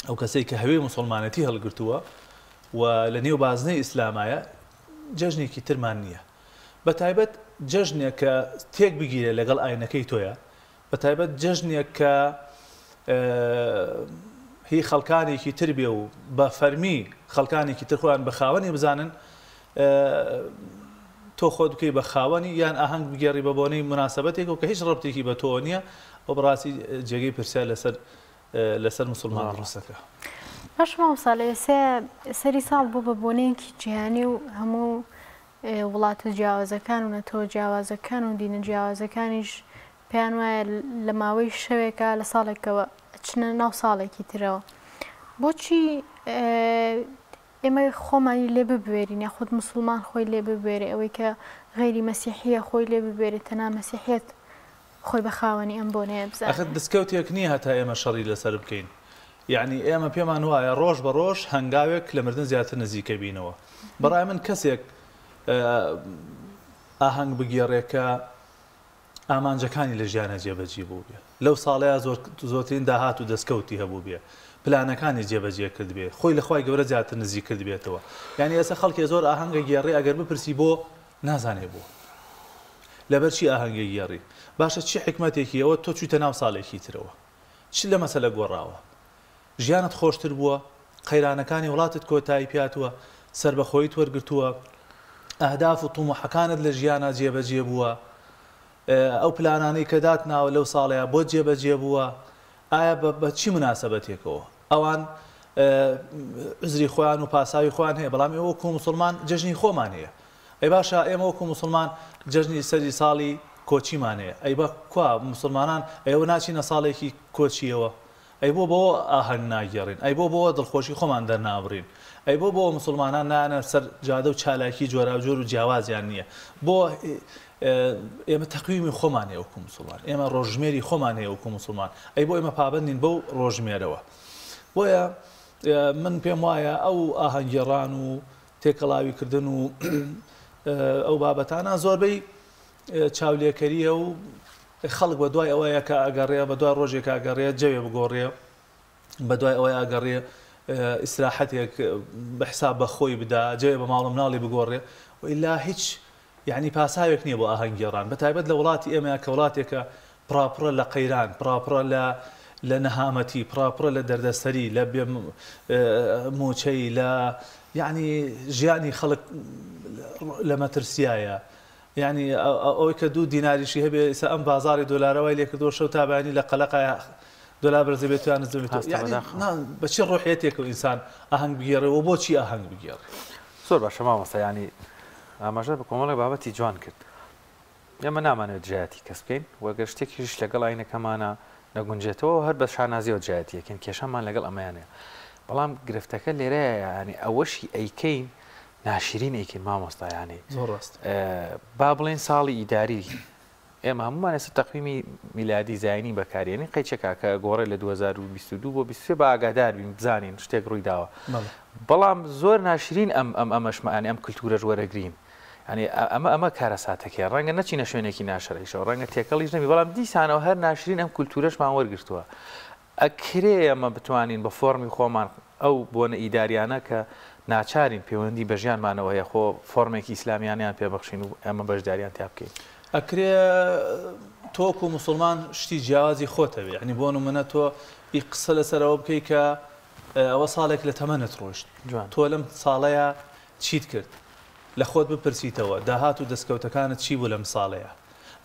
ئەو کەسەی کە هەوێی موسڵمانەتی هەڵگرتووە و لە نێو بازنەی ئیسلامایە جەژنێکی ترمان نییە. بە تایبەت جەژنێک کە تێک بگیرێ لەگەڵ ئاینەکەی تۆیا، بە تایبەت جەژنێک کە هی خەڵکانێکی تر بێ و بە فەرمی خەڵکانێکی تر خۆیان بە خاوەنی بزانن، تۆ خۆت بکەی بە خاوەنی یان ئاهەنگ بگێڕی بە بۆنەی موناسەبەتێکەوە کە هیچ ڕەبتێکی بە تۆوە نییە، ئەوە بەڕاستی جێگەی پرسیار لەسەر لەسەر موسڵمان دروست دەکا. باشە مامۆستا لە ئێستا سەری ساڵ بوو بە بۆنەیەکی جیهانی و هەموو وڵاتە جیاوازەکان و نەتەوە جیاوازەکان و دینە جیاوازەکانیش پێیان وایە لە ماوەی شەوێکا لە ساڵێکەوە ئەچنە ناو ساڵێکی ترەوە بۆچی ئێمە خۆمانی لێ ببوێرین یاخود مسلمان خۆی لێ ببوێرێ ئەوەی کە غەیری مەسیحیە خۆی لێ ببوێرێ تەنها مەسیحیەت خۆی بە خاوەنی ئەم بۆنەیە بزانێ. ئەخر دسکەوتێک نییە هەتا ئێمە شەڕی لەسەر بکەین. یەعنی ئێمە پێمان وایە ڕۆژ بە ڕۆژ هەنگاوێک لە مردن زیاتر نزیکە بینەوە. بەڕای من کەسێک ئاهەنگ بگێڕێ کە ئامانجەکانی لە ژیانا جێبەجی بووبێ، لەو ساڵەیا زۆرترین داهات و دەستکەوتی هەبووبێ، پلانەکانی جێبەجێ کردبێ، خۆی لە خوای گەورە زیاتر نزیک کردبێتەوە. یانی ئێستا خەڵکێ زۆر ئاهەنگ ئەگێڕێ ئەگەر بپرسی بۆ نازانێ بۆ. لەبەر چی ئاهەنگ ئەگێڕی؟ باشە چی حیکمەتێکی ئەوە تۆ چوویتە ناو ساڵێکی ترەوە؟ چ لە مەسەلە گۆڕاوە؟ ژیانت خۆشتر بووە؟ قەیرانەکانی وڵاتت کۆتایی پێهاتووە؟ سەربەخۆییت وەرگرتووە؟ ئەهداف و طموحەکانت لە ژیانا جێبەجێ بووە؟ ئەو پلانانەی کە داتناوە لەو ساڵەیا بۆت جێبەجێ بووە؟ ئایا بە چی موناسەبەتێکەوە؟ ئەوان عوزری خۆیان و پاساوی خۆیان هەیە، بەڵام ئێمە وەکو موسڵمان جەژنی خۆمان هەیە. ئەی باشە ئێمە وەکو موسڵمان جەژنی سەری ساڵی کۆچیمان هەیە، ئەی بە کوا موسڵمانان ئێوە ناچینە ساڵێکی کۆچییەوە؟ ئەی بۆ بەوە ئاهەنگ ناگێڕین؟ ئەی بۆ بەوە دڵخۆشی خۆمان دەرنابڕین؟ ئەی بۆ بەوە موسڵمانان نایەنە سەر جادە و چالاکی جۆراوجۆر و جیاوازیان نییە؟ بۆ ئێمە تەقویمی خۆمان هەیە وەکو موسڵمان، ئێمە ڕۆژژمێری خۆمان هەیە وەکو موسڵمان، ئەی بۆ ئێمە پابەند نین بەو ڕۆژژمێرەوە؟ بۆیە من پێم وایە ئەو ئاهەنگگێڕان و تێکەڵاویکردن و ئەو بابەتانە زۆربەی چاولێکەرییە و خەڵک بە دوای ئەوەیە کە ئەگەڕێ، بە دوای ڕۆژێک ئەگەڕێ جەوێ بگۆڕێ، بە دوای ئەوەی ئەگەڕێ ئیسراحەتێک بە حساب بە خۆی بدا، جەوێ بە ماڵ و مناڵی بگۆڕێ و ئیلا هیچ یەعنی پاساوێک نییە بۆ ئاهەنگگێڕان، بە تایبەت لە وڵاتی ئێمە کە وڵاتێکە پڕاوپڕە لە قەیران، پڕاوپڕە لە لە نەهامەتی، پڕاوپڕە لە دەردەسەری، لە بێ مووچەیی، لە یەعنی ژیانی خەڵک لە مەترسیایە. یەعنی ئەوەی کە دوو دیناریشی هەبێ ئیستا ئەم بازاڕی دۆلارە وای لێکردووە شەو تا بەیانی لە قەلەقایە دۆلار بەرز دەبێت یان نزم دەبێت. هەستە یەعنی بەداخەوە. نا بە چی ڕۆحیەتێکەوە ئینسان ئاهەنگ بگێڕێ و بۆچی ئاهەنگ بگێڕێ؟ زۆر باشە مامۆستا یانی ئاماژەت بە کۆمەڵێک بابەتی جوان کرد. ئێمە نامانەوێت دژایەتی کەس بکەین و گەر شتێکیش لەگەڵ ئاینەکەمانە. نەگونجێتەوە هەر بە شانازیەوە دژایەتی ئەکەین کێشەمان لەگەڵ ئەمەیان هەیە بەڵام گرفتەکە لێرەیە یانی ئەوەشی ئەیکەین ناشرین ئەیکەین مامۆستا یانی زۆر ڕاست با بڵێن ساڵی ئیداری ئێمە هەمومان ئێستا تەقویمی میلادی زاینی بەکارێنین قەیچەکە کە گۆڕێ لە 2022 بۆ 23 بە ئاگادار بین بزانین شتێک ڕووی داوە بەڵام زۆر ناشرین ئەم ئەم ئەمەشمانی ئەم کللتورەش وەرەگرین یانی ئەمە ئەمە کارەساتەکەیە ڕەنگە نەچینە شوێنێکی ناشەرعیشەوە ڕەنگە تێکەڵیش نەبی بەڵام دیسانەوە هەر ناشرین ئەم کولتورەشمان وەرگرتووە ئەکرێ ئەمە بتوانین بە فۆڕمی خۆمان ئەو بۆنە ئیداریانە کە ناچارین پەیوەندی بە ژیانمانەوە هەیە خۆ فۆرمێکی ئیسلامیانیان پێبەخشین و ئەمە بەشداریان تیا بکەین. ئەکرێ تۆ وەکو موسڵمان شتی جیاوازی خۆت هەبێ یانی بۆ نمونە تۆ ئی قسە لەسەر ئەوە بکەی کە ئەوە ساڵێک لە تەمەنت ڕۆیشت تۆ لەم ساڵەیا چیت کرد؟ لە خۆت بپرسیتەوە داهات و دەستکەوتەکانت چی بوو لەم ساڵەیا؟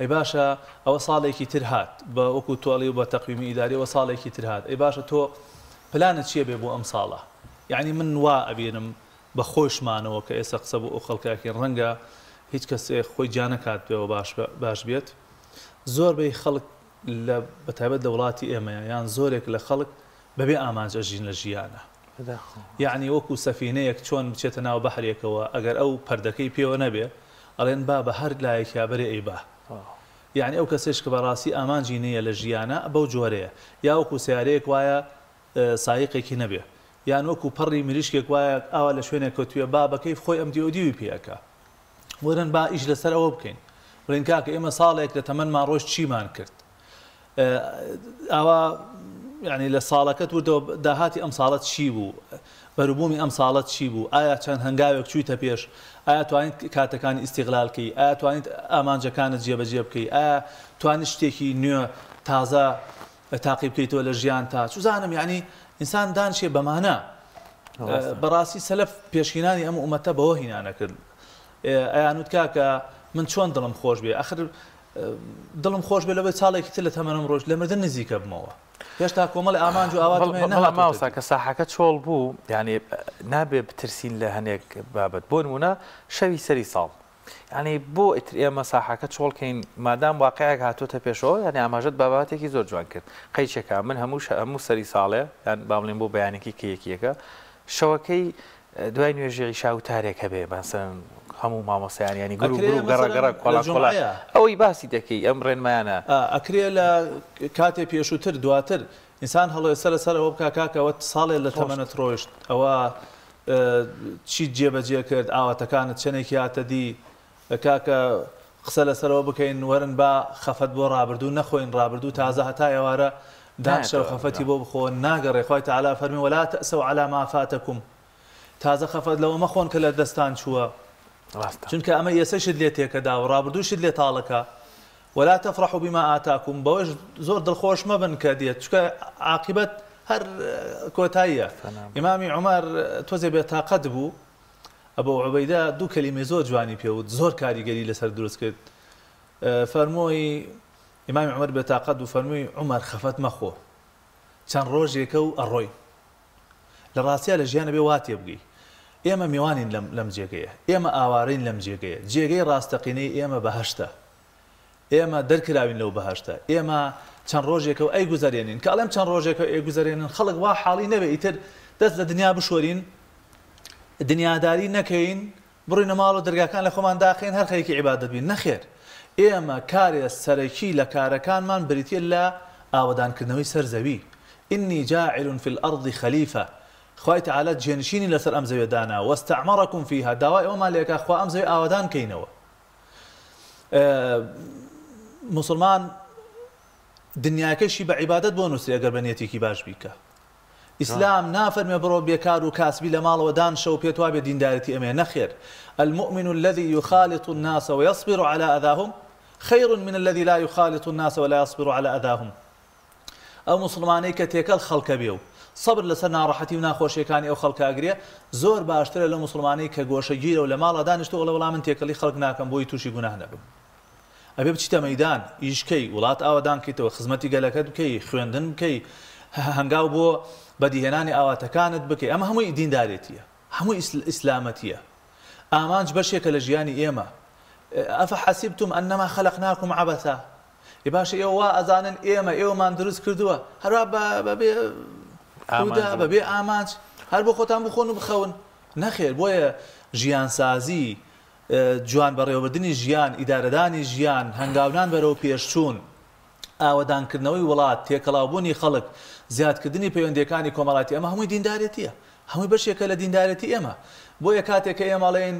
ئەی باشە ئەوە ساڵێکی تر هات بە وەکو تۆ ئەڵێی و بە تەقویمی ئیداری ئەوە ساڵێکی تر هات ئەی باشە تۆ پلانت چیە بێ بۆ ئەم ساڵە؟ یەعنی من وا ئەبینم بە خۆیشمانەوە کە ئێستا قسە بۆ ئەو خەڵکە ئەکەین ڕەنگە هیچ کەسێ خۆی جیا نەکات پێوە باش باش بێت زۆربەی خەڵک لە بەتایبەت لە وڵاتی ئێمەیە یان زۆرێک لە خەڵک بەبێ ئامانج ئەژین لە ژیانا. یەعنی وەکو سەفینەیەک چۆن بچێتە ناو بەحرێکەوە ئەگەر ئەو پەردەکەی پێوە نەبێ ئەڵێن با بە هەر لایەکیا بەرێ ئەیبا. یەعنی ئەو کەسەیش کە بەڕاستی ئامانجی نییە لە ژیانا بەو جۆرەیە. یا وەکو سەیارەیەک وایە سایقێکی نەبێ. یان وەکو پەڕی مریشکێک وایە ئاوا لە شوێنێک کەوتبێ با بە کەیف خۆی ئەم دیو ئەودیوی پێ ئەکا. وەرن با ئیش لەسەر ئەوە بکەین. بڵێین کاکە ئێمە ساڵێک لە تەمەنمان ڕۆیشت چیمان کرد؟ ئاوا یعنی لە ساڵەکەت وردەوە داهاتی ئەم ساڵەت چی بوو؟ بەروبوومی ئەم ساڵەت چی بوو؟ ئایا چەند هەنگاوێک چوویتە پێش؟ ئایا توانیت کاتەکانی ئیستیغلال کەی؟ ئایا توانیت ئامانجەکانت جێبەجێ بکەی؟ ئایا توانیت شتێکی نوێ تازە تاقی بکەیتەوە لە ژیانتا؟ چوزانم یعنی ئینسان دانشێ بەمانە بەڕاستی سەلەف پێشهینانی ئەم ئومەتە بەوە هینانە کرد ئەیانوت کاکە من چۆن دڵم خۆش بێ ئەخر دڵم خۆش بێ لەوەی ساڵێکی تر لە تەمەنم ڕۆیشت لە مردن نزیکە بمەوە هێشتا کۆمەڵی ئامانج و ئاواتم هەیە نەهاتۆتە دی. مامۆستا کە ساحەکە چۆڵ بوو یانی نابێ بترسین لە هەنێک بابەت بۆ نمونە شەوی سەری ساڵ یانی بۆ ئیتر ئێمە ساحەکە چۆڵ کەین مادام واقعێک هاتۆتە پێشەوە یانی ئاماژەت بە بابەتێکی زۆر جوان کرد قەیچێکە من هەموو هەموو سەری ساڵێ یان با بڵێم بۆ بەیانێکی کە یەکیەکە شەوەکەی دوای نوێژی عیشا وتارێک هەبێ مەسەلەن هەموو مامۆستایان یانی گروپ ئەکرێ گروپ گەڕەک مەسەلەن گەڕەک لە کۆڵان کۆڵان جومعەیە. ئەوەی باسی دەکەی ئەم ڕێنمایانە. ئەکرێ لە کاتێ پێشووتر دواتر ئینسان هەڵوێستە لەسەر ئەوە بکا کاکە ئەوە ساڵێ لە ڕۆشت. تەمەنت ڕۆیشت ئەوە چیت جێبەجێ کرد ئاواتەکانت چەنێکی هاتە دی کاکە قسە لەسەر ئەوە بکەین وەرن با خەفەت بۆ ڕابردوو نەخۆین ڕابردوو تازە هەتا ئێوارە دانشە و نایەتەوە خەفەتی بۆ بخۆ ناگەڕێ خوای تەعالا فەرمی ولا تأسوا علی ما فاتکم تازە خەفەت لەوە مەخۆن کە لە دەستان چووە ڕاستە. چونکە ئەمە ئێسەشت لێ تێکەدا و ڕابردووشت لێ تاڵەکە ولا تفرحوا بما آتاکم بەوەش زۆر دڵخۆش مەبن کە دێت چونکە عاقیبەت هەر کۆتاییە ئیمامی عومەر تۆزێ بێتاقەت بوو ئەبو عوبەیدە دوو کەلیمەی زۆر جوانی پێ وت زۆر کاریگەری لەسەر دروست کرد فەرمووی ئیمامی عومەر بێتاقەت بوو فەرمووی عومەر خەفەت مەخۆ چەند ڕۆژێکە و ئەڕۆین لە ڕاستیا لە ژیانە بێ وا تێبگەی ئێمە میوانین لەم لەم جێگەیە ئێمە ئاوارەین لەم جێگەیە جێگەی ڕاستەقینەی ئێمە بەهەشتە ئێمە دەرکراوین لەو بەهەشتە ئێمە چەند ڕۆژێکە و ئەیگوزەرێنین کە ئەڵێم چەند ڕۆژێکە و ئەیگوزەرێنن خەڵک وا حاڵی نەبێ ئیتر دەست لە دنیا بشۆرین دنیاداری نەکەین بڕۆینە ماڵ و دەرگاکان لە خۆمان داخەین هەر خەریکی عیبادەت بین نەخێر ئێمە کارێ سەرەکی لە کارەکانمان بریتیە لە ئاوەدانکردنەوەی سەر زەوی انی جاعل فی الارض خلیفە خوای تەعالا جێنشینی لەسەر ئەم زەویە دانا واستعمرکم فیها داوای ئەوەمان لێکا خوا ئەم زەوی ئاوەدان کەینەوە موسڵمان دنیاکەشی بە عیبادەت بۆ نووسرێ ئەگەر بە نیەتێکی باش بیکا ئیسلام نافەرمێ بڕۆ بێکار و کاسبی لە ماڵەوە دانشە و پێت وابێ دیندارێتی ئەمەیە نەخێر المؤمن الذي يخالط الناس ويصبر على أذاهم خير من الذي لا يخالط الناس ولا يصبر على أذاهم ئەو موسڵمانەی کە تێکەڵ خەڵکە بێ و سەبر لەسەر ناڕەحەتی و ناخۆشیەکانی ئەو خەڵکە ئەگرێ زۆر باشترە لەو موسڵمانەی کە گۆشەگیرە و لە ماڵا دانیشتوە ئەڵێ وەڵا من تێکەڵی خەڵک ناکەم بۆی توشی گوناه نەبم ئەبێ بچیتە مەیدان ئیش کەی وڵات ئاوەدان کەیتەوە خزمەتی گەلەکەت بکەی خوێندن بکەی هەنگاو بۆ بەدیهێنانی ئاواتەکانت بکەی ئەمە هەمووی دیندارێتیە هەمووی ئیسلامەتیە ئامانج بەشێکە لە ژیانی ئێمە ئەفەحەسیبتم ئەنەما خەلەقناکم عەبەثا. ئی باشە ئێوە وا ئەزانن ئێمە ئێوەمان دروست کردووە هەروا بەبێ هودا بەبێ ئامانج هەر بۆ خۆتان بخۆن و بخەون نەخێر بۆیە ژیانسازی جوان بەڕێوەبردنی ژیان ئیدارەدانی ژیان هەنگاونان بەرەو پێشچوون ئاوەدانکردنەوەی وڵات تێکەڵاوبوونی خەڵک زیادکردنی پەیوەندییەکانی کۆمەڵایەتی ئەمە هەمووی دیندارێتییە هەمووی بەشێکە لە دیندارێتی ئێمە بۆیە کاتێک کە ئێمە ئەڵێین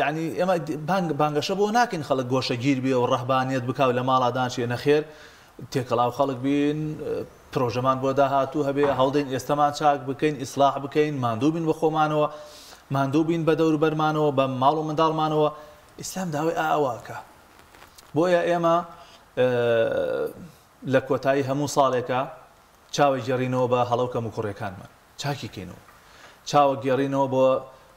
یعنی ئێمە بانگ بانگەشە بۆ ناکەین خەڵک گۆشەگیر بێ و ڕەهبانیەت بکا و لە ماڵا دانشێ نەخێر تێکەڵاو خەڵک بین پرۆژەمان بۆ داهاتوو هەبێ هەوڵدەین ئێستەمان چاک بکەین ئیسلاح بکەین ماندوو بین بە خۆمانەوە ماندوو بین بە دەوروبەرمانەوە بە ماڵ و منداڵمانەوە ئیسلام داوای ئاواکە بۆیە ئێمە لە کۆتایی هەموو ساڵێکا چاوە گێڕینەوە بە هەڵە و کەموکوڕیەکانمان چاکی کەینەوە چاوە گێڕینەوە بۆ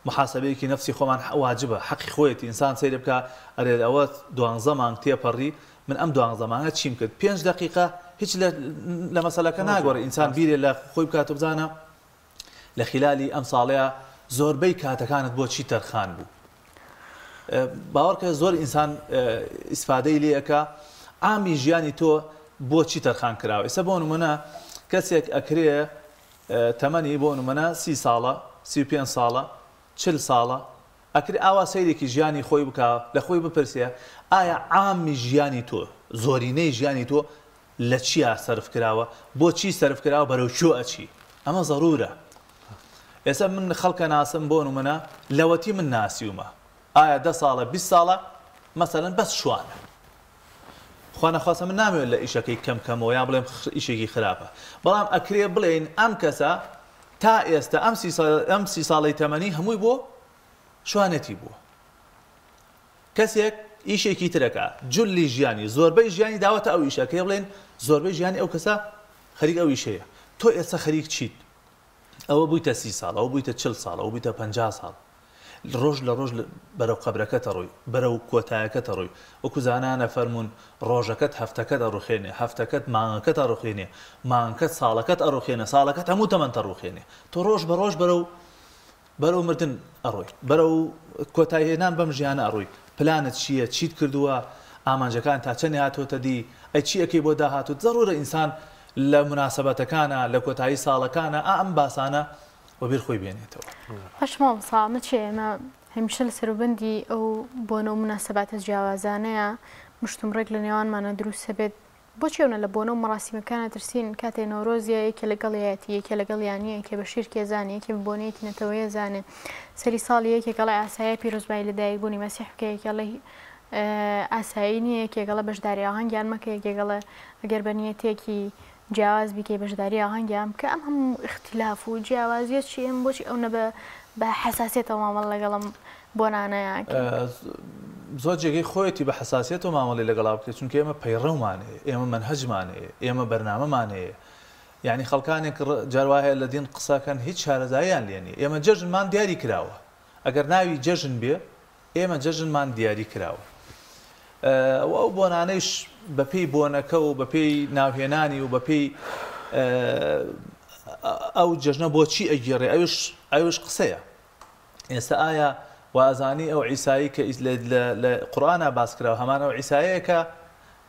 محاسبەیەکی نەفسی خۆمان واجبە حەقی خۆیەتی ئینسان سەیرێ بکا ئەرێ ئەوە دوانزە مانگ تێپەڕی من ئەم دوانزە مانگە چیم کرد پێنج دەقیقە هیچ لە مەسەلەکە ناگۆڕێ ئینسان بیرێ لە خۆی بکات و بزانە لە خیلالی ئەم ساڵەیا زۆربەی کاتەکانت بۆ چی تەرخان بوو؟ باوەڕکە زۆر ئینسان ئیسفادەی لێ ئەکا عامی ژیانی تۆ بۆ چی تەرخان کراوە ئێستا بۆ نمونە کەسێک ئەکرێ تەمەنی بۆ نمونە سی ساڵە 35 ساڵە چل ساڵە ئەکرێ ئاوا سەیرێکی ژیانی خۆی بکا لە خۆی بپرسێ ئایا عامی ژیانی تۆ زۆرینەی ژیانی تۆ لە چیا سەرف کراوە بۆ چی سەرف کراوە بەرەو کوێ ئەچی ئەمە زەرورە ئێستا من خەڵکە ناسم بۆ نمونە لەوەتی من ناسیومە ئایا دە ساڵە 20 ساڵە مەسەلەن بەس شوانە خوا نەخواستە من نامەوێت لە ئیشەکەی کەم کەمەوە یان بڵێم ئیشێکی خراپە بەڵام ئەکرێ بڵێین ئەم کەسە تا ئێستا ئەم ئەم سی ساڵەی تەمەنی هەمووی بۆ شوانەتی بووە کەسێک ئیشێکی تر ئەکا جلی ژیانی زۆربەی ژیانی داوەتە ئەو ئیشە کە بڵێن زۆربەی ژیانی ئەو کەسە خەریک ئەو ئیشەیە تۆ ئێستا خەریک چیت ئەوە بوویتە سی ساڵ ئەوە بوویتە چل ساڵ ئەوە بوویتە 50 ساڵ ڕۆژ لە ڕۆژ بەرەو قەبرەکەت ئەڕۆی بەرەو کۆتایەکەت ئەڕۆی وەکو زانایان ئەفەرموون ڕۆژەکەت هەفتەکەت ئەڕوخێنێ هەفتەکەت مانگەکەت ئەڕوخێنێ مانگەکەت ساڵەکەت ئەڕوخێنێ ساڵەکەت هەموو تەمەنت ئەڕوخێنێ تۆ ڕۆژ بە ڕۆژ بەرەو بەرەو مردن ئەڕۆی، بەرەو کۆتاییهێنان بەم ژیانە ئەڕۆی، پلانت چییە، چیت کردووە، ئامانجەکانت تا چەندی هاتووەتە دی، ئەی چی ئەکەی بۆ داهاتووت، زەروورە ئینسان لە موناسەبەتەکانا، لە کۆتایی ساڵەکانا ئا ئەم باسانە وەبیر خۆی بێنێتەوە. باشە مامۆستا ئەمە چییە ئێمە هەمیشە لە سەروبەندی ئەو بۆنە و موناسەباتە جیاوازانەیە مشتومڕێک لە نێوانمانا دروست ئەبێت، بۆچی ئەونە لە بۆنە و مەڕاسیمەکانا ترسین کاتێ نەورۆزیە یەکێ لەگەڵیایەتی یەکێ لەگەڵیا نیە یەکێ بە شیرکێ زانێ یەکێ بە بۆنەیەکی نەتەوەیە زانێ سەری ساڵی یەکێک ئەڵێ ئاسایە پیرۆزبایی لە دایک بوونی مەسیح بکە یەکێ ئەڵێ ئاسایی نیە یەکێک ئەڵێ بەشداری ئاهەنگیان مەکە یەکێک ئەڵێ ئەگەر بە نیەتێکی جیاواز بیکەی بەشداری ئاهەنگیان بکە ئەم هەموو ئیختیلاف و جیاوازیە چی ئێمە بۆچی ئەونە بە بە حەساسیەتەوە مامەڵە لەگەڵ ئەم بۆنانەیە ئەکەین؟ زۆر جێگەی خۆیەتی بە حەساسیەتەوە مامەڵەی لەگەڵا بکرێت چونکە ئێمە پەیڕەومان هەیە ئێمە مەنهەجمان هەیە ئێمە بەرنامەمان هەیە یعنی خەڵکانێک جار وا هەیە لە دین قسەکەن هیچ شارەزاییان لێ نییە ئێمە جەژنمان دیاری کراوە ئەگەر ناوی جەژن بێ ئێمە جەژنمان دیاری کراوە و ئەو بۆنانەیش بەپێی بۆنەکە و بەپێی ناوهێنانی و بەپێی ئەو جەژنە بۆچی ئەگێڕێ ئەوش ئەوش قسەیە ئێستا ئایا وازانی ئەو عیسایی کە لە قورئانا باس کراوە هەمان ئەو عیسایەیە کە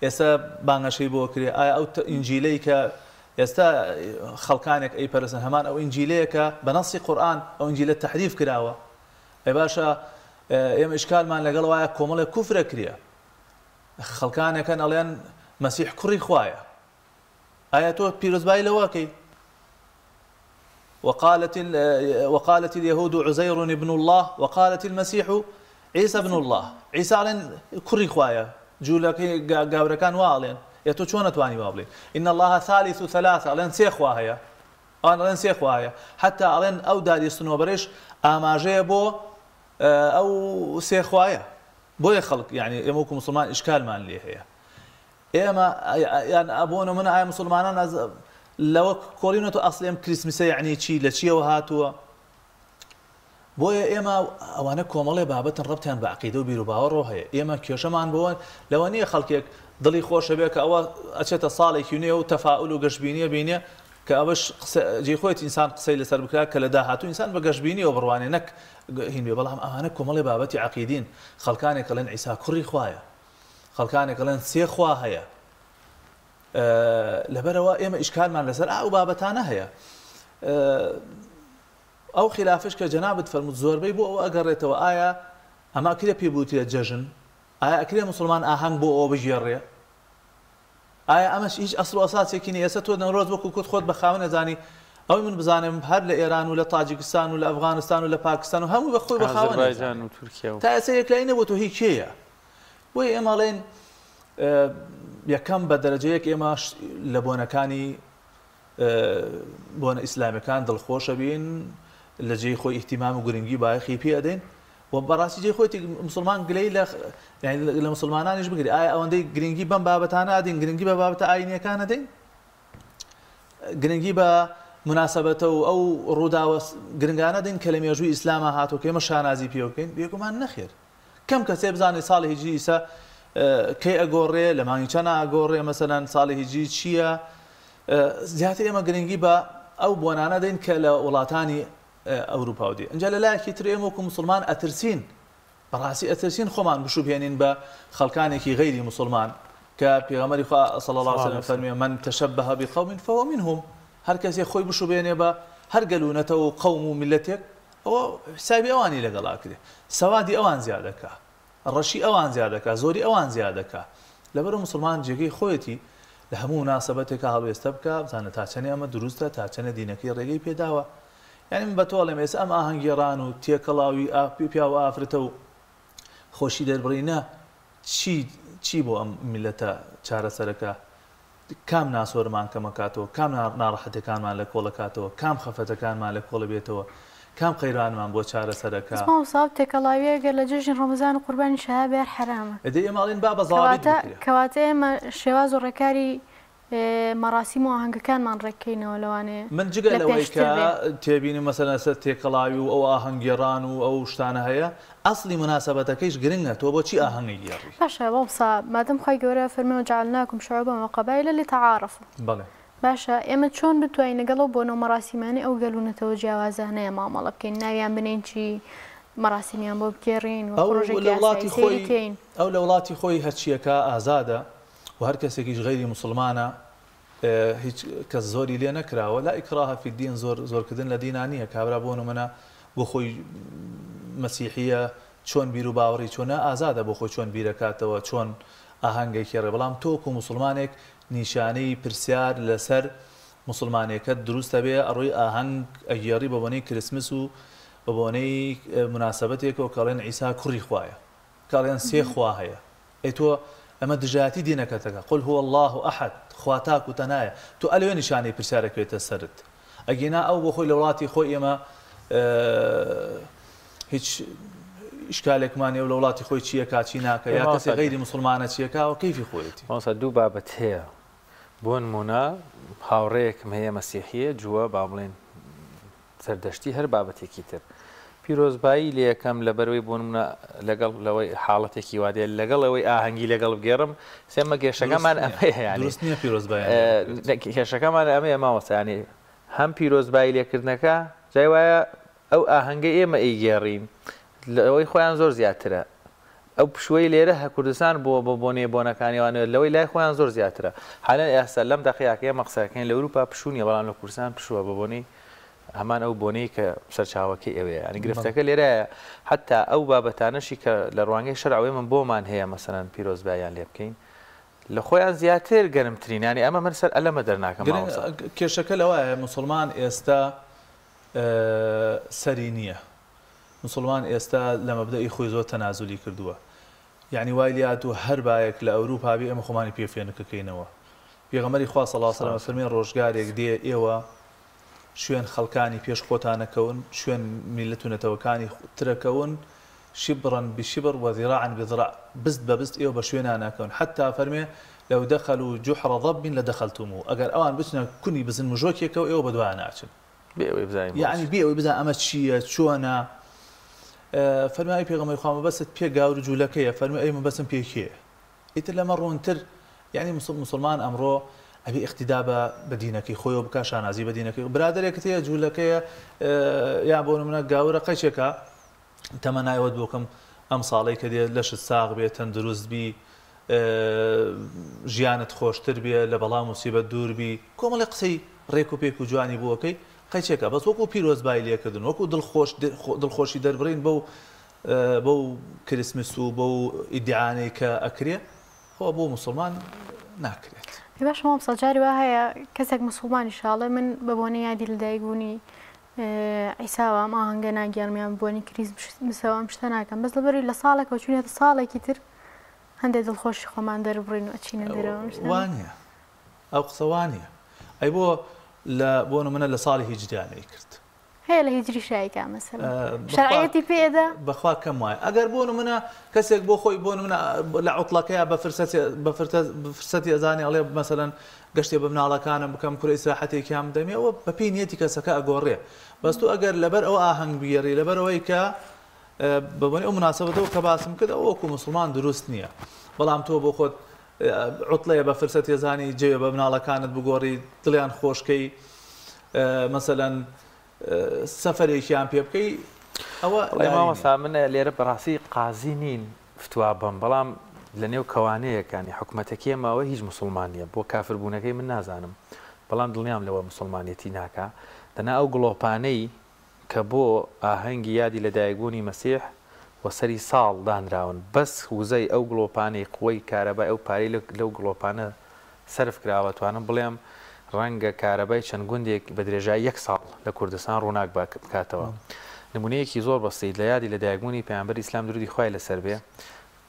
ئێستا بانگەشەی بۆ کرێ ئایا ئەو ئینجیلەی کە ئێستا خەڵکانێک ئەیپەرستن هەمان ئەو ئینجیلەیە کە بە نەسی قورئان ئەو ئینجیلە تەحریف کراوە ئەی باشە ئێمە ئیشکالمان لەگەڵ وایە کۆمەڵێک کوفرە کرێ خەڵکانێکن ئەڵێن مەسیح کوڕی خوایە ئایا تۆ پیرۆزبایی لەوە ئەکەی؟ وقالت وقالت اليهود عزير ابن الله وقالت المسيح عيسى ابن الله عیسا ئەڵێن کوڕی خوایە جوولەکەی گاورەکان وا ئەڵێن ئێ تۆ چۆن ئەتوانی وا بڵێی ان الله ثالث ثلاثە ئەڵێن سێ خوا هەیە ئەوان ئەڵێن سێ خوا هەیە حتا ئەڵێن ئەو داری سنۆبەرەش ئاماژەیە بۆ ئەو سێ خوایە بۆیە خەڵک یعنی ئێمە وەکو موسڵمان ئیشکالمان لێ هەیە ئێمە یان بۆ نمونە ئایا موسڵمانان ئەز لەوە کۆڵینەتەوە ئەسڵی ئەم کریسمسە یعنی چی لە چیەوە هاتووە بۆیە ئێمە ئەوانە کۆمەڵێ بابەتن ڕەبتیان بە عقیدە و بیروباوەڕەوە هەیە ئێمە کێشەمان بۆ لەوە نییە خەڵکێک دڵی خۆشە بێ کە ئەوە ئەچێتە ساڵێکی نوێ و تەفاول و گەشببینیە بینێ کە ئەوەش جێی خۆیەتی ئینسان قسەی لەسەر بکرا کە لە داهاتوو ئینسان بە گەشببینیەوە بڕوانێ نەک هین بێ بەڵام ئەوانە کۆمەڵێ بابەتی عقیدین خەڵکانێک ئەڵێن عیسا کوڕی خوایە. خەڵکانێک ئەڵێن سێ خوا هەیە. لەبەرئەوە ئێمە ئیشکالمان لەسەر ئەو بابەتانە هەیە. ئەو خیلافەش کە جەنابت فەرمووت زۆربەی بۆ ئەوە ئەگەڕێتەوە ئایا ئەمە ئەکرێ پێی بوترێت جەژن؟ ئایا ئەکرێ موسڵمان ئاهەنگ بۆ ئەوە بگێڕێ؟ ئایا ئەمەش هیچ ئەسڵ و ئەساسێکی نیە؟ ئێستا تۆ نەورۆز وەکو کورد خۆت بە خاوەن ئەزانی، ئەوەی من بزانم هەر لە ئێران و لە تاجیکستان و لە ئەفغانستان و لە پاکستان و هەمووی بە خۆی بە خاوەن ئازەربایجان و تورکیا و. تا ئێستا یەکلایی نەبووەتەوە هی کێیە؟ بۆیە ئێمە ئەڵێین یەکەم بە دەرەجە یەک ئێمە لە بۆنەکانی بۆنە ئیسلامیەکان دڵخۆشە بین لە جێی خۆی ئیهتیمام و گرنگی بایەخی پێ ئەدەین و بەڕاستی جێی خۆیتی مسلمان گلەی لە لە مسلمانانیش بگری ئایا ئەوەندەی گرنگی بەم بابەتانە ئەدەین گرنگی بە بابەتە ئاینیەکان ئەدەین گرنگی بە مناسبەتە و ئەو ڕووداوە گرنگانە دەین کە لە مێژووی ئیسلاما هاتوو کە ئێمە شانازی پێوە بکەین بێگومان نەخێر کەم کەسێ بزانێ ساڵی هیجری ئیسا کەی ئەگۆڕێ لە مانگی چەنا ئەگۆڕێ مەسەلەن ساڵی هیجری چییە زیاتر ئێمە گرنگی بە ئەو بۆنانە دەین کە لە وڵاتانی ئەوروپا و دێ ئینجا لە لایەکی تر ئێمە وەکو مسلمان ئەترسین بەڕاستی ئەترسین خۆمان بشوبهێنین بە خەڵکانێکی غەیری مسلمان کە پێغەمبەری خوا صلی الله علیه وسلم فەرمی من تشبه بقوم فهو منهم هەر کەسێ خۆی بشوبێنێ بە هەر گەل و نەتەوە و قەوم و میللەتێک ئەوە حسابی ئەوانی لەگەڵ ئەکرێ سەوادی ئەوان زیاد ئەکا ڕەشی ئەوان زیاد ئەکا زۆری ئەوان زیاد ئەکا لەبەرئەوە موسڵمان جێگەی خۆیەتی لە هەموو موناسەبەتێکا هەڵوێستە بکا بزانە تا چەنێ ئەمە دروستە تا چەنێ دینەکەی ڕێگەی پێداوە یانی من بە تۆ ئەڵێم ئێستا ئەم ئاهەنگگێڕان و تێکەڵاوی پیاو و ئافرەتە و خۆشی دەربڕینە چی چی بۆ ئەم میللەتە چارەسەرەکە کام ناسۆرمان کەمەکاتەوە، کام ناڕەحەتیەکانمان لە کۆڵەکاتەوە، کام خەفەتەکانمان لە کۆڵە بێتەوە، کام قەیرانمان بۆ چارەسەرەکا. بەس مامۆستا ئەو تێکەڵاویە گەر لە جەژنی ڕەمەزان و قوربانی شایە بێ هەر حەرامە. ئەدەی ئێمە ئەڵێین با بە زاوابیت کەواتە بکرێ. کەواتە ئێمە شێواز و ڕێکاری مەڕاسیم و ئاهەنگەکانمان ڕێککەینەوە لەوانەیە من جگە لە لەوەی پێشتر کە بێ. تێبینیم مەسەلەن لەسەر تێکەڵاوی و ئەو ئاهەنگگێڕان و ئەو شتانە هەیە، ئەسڵی موناسەبەتەکەیش گرنگە تۆ بۆچی ئاهەنگ ئەگێڕی؟ باشە مامۆستا مادەم خوای گەورە فەرمی وجعلناکم شعوبا وقبائل لتعارفوا بەڵێ. باشە ئێمە چۆن بتوانین لەگەڵ ئەو بۆنە و مەڕاسیمانەی ئەو گەل و نەتەوە جیاوازانەیە مامەڵە بکەین ناویان بنێین چی مەڕاسیمیان بۆ بگێڕین وەک ئەو ڕۆژێکی لە وڵاتی ئاسایی سەیری خۆی کەین؟ ئەو لە وڵاتی خۆی هەرچیەکا ئازادە و هەر کەسێکیش غەیری موسڵمانە هیچ کەس زۆری لێ نەکراوە لا اکراه فی الدین زۆر زۆرکردن لە دینا نییە کابرا بۆ نمونە بۆ خۆی مەسیحیە چۆن بیر و باوەڕی چۆنە ئازادە بۆ خۆی چۆن بیرەکاتەوە چۆن ئاهەنگێکێڕێ بەڵام تۆ وەکو موسڵمانێک نیشانەی پرسیار لەسەر موسڵمانێکەت دروست ئەبێ ئەڕۆی ئاهەنگ ئەگێڕی بە بۆنەی کریسمس و بە بۆنەی موناسەبەتێکەوە کە ئەڵێن عیسا کوڕی خوایە کە ئەڵێن سێ خوا هەیە ئەی تۆ ئەمە دژایەتی دینەکەتەکە قل هو اللە احد خوا تاک و تەنایە تۆ ئەلەوێ نیشانەی پرسیار ئەکەوێتە سەرت ئەگینا ئەو بۆ خۆی لە وڵاتی خۆی ئێمە هیچ ئیشکالێکمان نیە و لە وڵاتی خۆی چیەکا چی ناکە یا کەسی غەیری موسڵمانە چیەکا و کەیفی خۆیەتی. مامۆستا دوو بابەت هەیە بۆ نموونە هاوڕێیەکم هەیە مەسیحیە جووە با بڵێین زەردەشتی هەر بابەتێکی تر پیرۆزبایی لێکەم لەبەرەوەی بۆ نمونە لەگەڵ لەوەی حاڵەتێکی وادێ لەگەڵ ئەوەی ئاهەنگی لەگەڵ بگێڕم سێمە گێشەکەمان ئەمەیە یانی دروست نییە پیرۆزباییان لێ بکرێت. کێشەکەمان ئەمەیە مامۆستا یانی هەم پیرۆزبایی لێکردنەکە جای وایە ئەو ئاهەنگەی ئێمە ئەیگێڕین لەوەی خۆیان زۆر زیاترە ئەو پشووەی لێرە هە کوردستان بووە بۆ بۆنەی بۆنەکانی ئەوانە لەوەی لای خۆیان زۆر زیاترە حالەن ئێستا لەم دەقەیا کە ئێمە قسە ئەکەین لە ئەوروپا پشوو نیە بەڵام لە کوردستان پشووە بە بۆنەی هەمان ئەو بۆنەی کە سەرچاوەکەی ئەوەیە یانی گرفتەکە لێرەیە حتا ئەو بابەتانەشی کە لە ڕوانگەی شەرعەوە ئێمە بۆمان هەیە مەسەلەن پیرۆزباییان لێ بکەین لە خۆیان زیاتر گەرمترین یانی ئەمە من سەر ئەلەمە دەرناکەم گرنگ مامۆستا. کێشەکە لەوایە موسڵمان ئێستا سەری نییە موسڵمان ئێستا لە مەبدەئی خۆی زۆر تەنازولی کردووە یەعنی وای لێهاتووە هەر بایەک لە ئەوروپا بێ ئێمە خۆمانی پێ فێنکەکەینەوە پێغەمبەری خوا صلی اللە علیە وسلم ئەفەرمێ ڕۆژگارێک دێ ئێوە شوێن خەڵکانی پێش خۆتان ئەکەون شوێن میللەت و نەتەوەکانی ترەکەون شبرا بشبر وذراعا بذراع بست بە بست ئێوە بە شوێنان ئەکەون حتی ئەفەرمێ لو دخلوا جحر ضب لدخلتموه ئەگەر ئەوان بچنە کونی بزن مژۆکێکەوە ئێوە بەدوایان ئەچن بێ ئەوەی بزانین بۆ یەعنی چی. بێ ئەوەی بزانین ئەمە چییە چۆنە فەرمووی ئەی پێغەمبەری خوا مەبەستت پێ گاور و جوولەکەیە فەرمووی ئەی مەبەستم پێ کێیە ئیتر لەمە ڕوونتر یەعنی موسڵمان ئەمڕۆ ئەبێ ئیقتیدا بە بە دینەکەی خۆیەوە بکا شانازی بە دینەکەی برادەرێکت هەیە جوولەکەیە یان بۆ نمونە گاورە قەیچێکە تەمەنای ئەوەت بۆ کەم ئەم ساڵەی کە دێت لەشت ساغ بێ تەندروست بی. ژیانت خۆشتر بێ لە بەڵا موسیبەت دوور بی کۆمەڵێ قسەی ڕێک و پێک و جوانی بۆ ئەکەی قەیچێکە بەس وەکو پیرۆزبایی لێکردن وەکو دڵخۆش دڵخۆشی دەربڕین بەو بەو کریسمس و بەو ئیدعانەی کە ئەکرێ ئەوە بۆ موسڵمان ناکرێت. ئەی باشە مامۆستا جاری وا هەیە کەسێک موسڵمانیشە ئەڵێ من بە بۆنەی یادی لەدایک بوونی عیساوە ئەم ئاهەنگە ناگێڕم یان بە بۆنەی کریسمسەوە ئەم شتە ناکەم بەس لەبەری لە ساڵێکەوە چوینەتە ساڵێکی تر هەندێک دڵخۆشی خۆمان دەربڕین و ئەچینە دەرەوە ئەم شتانە. وا نییە ئەو قسە وا نییە ئەی بۆ لە بۆ نمونە لە ساڵی هیجریا نەیکرد هەیە لە هیجری شایکا مەسەلەن شەرعیەتی پێ ئەدا؟ بەخوا کەم وایە ئەگەر بۆ نمونە کەسێک بۆ خۆی بۆ نمونە لە عوتڵەکەیا بە فرسەتی بە فرسەتی ئەزانێ ئەڵێ مەسەلەن گەشتێ بە مناڵەکانم بکەم کورە ئیسراحەتێکیان بدەمێ ئەوە بەپێی نیەتی کەسەکە ئەگۆڕێ بەس تۆ ئەگەر لەبەر ئەوە ئاهەنگ بگێڕی لەبەر ئەوەی کە بەبۆنەی ئەو مناسبەتەوە کە باسم کرد ئەوە وەکو موسڵمان دروست نییە بەڵام تۆ بۆ خۆت عوتڵەیە بە فرسەت ێزانی جەوێ بە مناڵەکانت بگۆڕی دڵیان خۆشکەی مەسەلەن سەفەرێکیان پێ بکەی ئەوە وەڵای مامۆستا من لێرە بەڕاستی قازی نین فتوا بەم بەڵام لە نێو کەوانەیەک ینی حکومەتەکەی ئێمە هیچ موسڵمان نییە بۆ کافر بوونەکەی من نازانم بەڵام دڵنیام لەوە موسڵمانێتی ناکا دەنا ئەو گڵۆپانەی کە بۆ ئاهەنگی یادی لەدایکبوونی مەسیح و سەری ساڵ دانراون، بەس وزەی ئەو گڵۆپانەی قوەی کارەبای ئەو پارەی لەو گڵۆپانە سەرف کراوە توانم بڵێم ڕەنگە کارەبای چەند گوندێک بە درێژایی یەک ساڵ لە کوردستان ڕووناک بکاتەوە. نمونەیەکی زۆر بەسیت لە یادی لەدایکبوونی پەیامبەری ئیسلام درودی خوای لەسەر بێ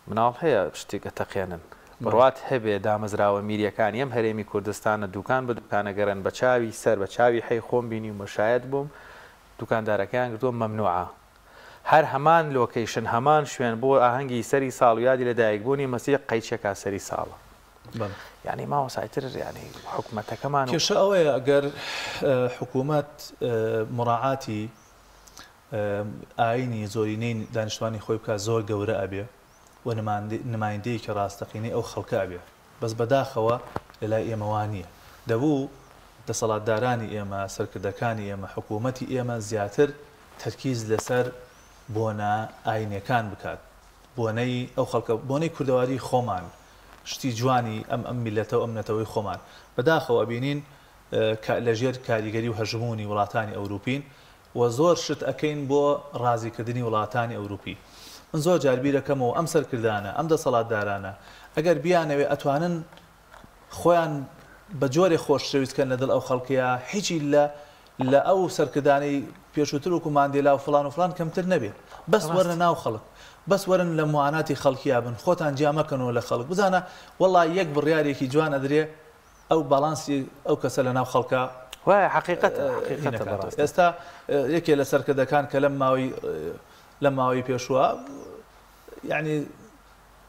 مناڵ هەیە شتێک ئەتەقێنن بڕوات هەبێ دامەزراوە میریەکانی ئەم هەرێمی کوردستانە دوکان بە دوکان ئەگەڕێن بە چاوی سەر بە چاوی حەی خۆم بینیومە شایەت بووم دوکاندارەکەیان گرتووە مەمنوعە هەر هەمان لۆکەیشن هەمان شوێن بۆ ئاهەنگی سەری ساڵ و یادی لەدایک بوونی مەسیح قەیچێکا سەری ساڵە یانی مامۆستا ئیتر یانی حکومەتەکەمان و. کێشە ئەوەیە ئەگەر حکومەت مراعاتی ئاینی زۆرینەی دانیشتوانی خۆی بکات زۆر گەورە ئەبێ و نمایندەیەکی ڕاستەقینەی ئەو خەڵکە ئەبێ بەس بەداخەوە لەلای ئێمە وا نییە دەبوو دەسەڵاتدارانی ئێمە سەرکردەکانی ئێمە حکوومەتی ئێمە زیاتر تەرکیز لەسەر بۆنە ئاینیەکان بکات بۆنەی ئەو خەڵکە بۆنەی کوردەواری خۆمان شتی جوانی ئەم ئەم میلەتە و ئەم نەتەوەی خۆمان بەداخەوە ئەبینین کە لەژێر کاریگەری و هەژموونی وڵاتانی ئەوروپین و زۆر شت ئەکەین بۆ ڕازی کردنی وڵاتانی ئەوروپی. من زۆر جار بیرەکەمەوە ئەم سەرکردانە، ئەم دەسەڵاتدارانە ئەگەر بیانەوێ ئەتوانن خۆیان بە جۆرێ خۆشەویست کەن لە دڵ ئەو خەڵکەیا هیچی لە لە ئەو سەرکردانەی پێشووتر وەکو ماندێلا و فڵان و فڵان کەمتر نەبێ. بەس وەرنە ناو خەڵک. بەس وەرن لە موعاناتی خەڵکیا بن. خۆتان جیا مەکەنەوە لە خەڵک. بزانە وەڵا یەک بڕیارێکی جوان ئەدرێ ئەو باڵانسی ئەو کەسە لە ناو خەڵکا وایە حەقیقەتە حەقیقەتە بەڕاستی. ئێستا یەکێ لە سەرکردەکان کە لەم ماوەی لەم ماوەی پێشووە یعنی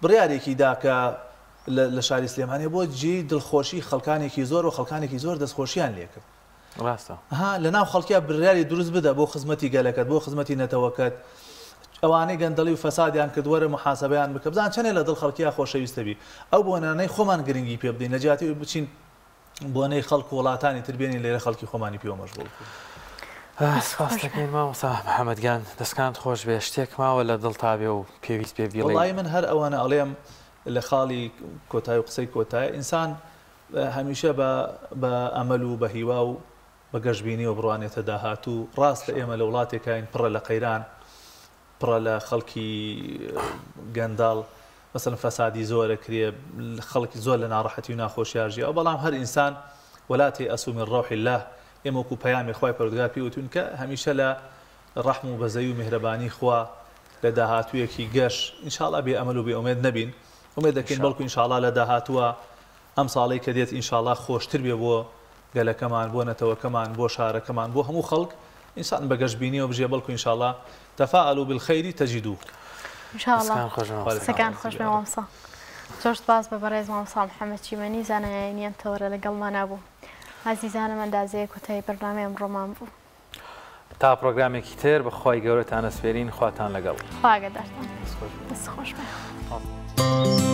بڕیارێکی دا کە لە شاری سلێمانی بۆ جێی دڵخۆشی خەڵکانێکی زۆر و خەڵکانێکی زۆر دەستخۆشیان لێکرد. ڕاستە. ها لە ناو خەڵکیا بڕیاری دروست بدە بۆ خزمەتی گەلەکەت بۆ خزمەتی نەتەوەکەت ئەوانەی گەندەڵی و فەسادیان کرد وەرە موحاسەبەیان بکە بزان چەنێ لە دڵ خەڵکیا خۆشەویستە بی ئەو بۆنانەی خۆمان گرنگی پێ بدەین لە جیاتی ئەوەی بچین بۆنەی خەڵک و وڵاتانی تر بێنین لێرە خەڵکی خۆمانی پێوە مەشغوڵ بکەین. سپاست دەکەین مامۆستا محەمەد گیان دەستکانت خۆش بێ شتێک ماوە لە دڵتا بێ و پێویست بێ بیڵێی؟ وەڵایی من هەر ئەوەنە ئەڵێم لە خاڵی کۆتایی و قسەی کۆتایی ئینسان هەمیشە بە بە ئەمەل و بە هیوا و بە گەشبینیەوە بڕوانێتە داهاتوو، ڕاستە ئێمە لە وڵاتێکاین پڕە لە قەیران، پڕە لە خەڵکی گەندەڵ، مەسەلەن فەسادی زۆر ئەکرێ، خەڵک زۆر لە ناڕەحەتی و ناخۆشیا ژیاوە، بەڵام هەر ئینسان ولا تیأسوا من روح اللە، ئێمە وەکو پەیامی خوای پەروەردگار پێی وتوین کە هەمیشە لە ڕەحم و بەزەیی و میهرەبانی خوا لە داهاتوویەکی گەش ان شاء اللە بێ ئەمەل و بێ ئومێد نەبین، ئومێد دەکەین بەڵکو ان شاء اللە لە داهاتووە ئەم ساڵەی کە دێت ان شاء اللە خۆشتر بێ بۆ گەلەکەمان بۆ نەتەوەکەمان بۆ شارەکەمان بۆ هەموو خەڵک ئینسان بە گەشبینیەوە بژێ بەڵکو ان شاء اللە تفاءلوا بالخیر تجدوه. ان شاء اللە دەستان خۆش مامۆستا. قسەکان خۆش بێ مامۆستا. زۆر سپاس بە بەڕێز مامۆستا محەمەد چیمەنی زانای ئاینی ئەم تەوەرە لەگەڵمانا بوو. ئازیزانم ئەندازەیە کۆتایی بەرنامەی ئەمڕۆمان بوو. تا پڕۆگرامێکی تر بە خوای گەورەتان ئەسپێرین خواتان لەگەڵ. خوا ئاگادارتان. دەست خۆش بێ.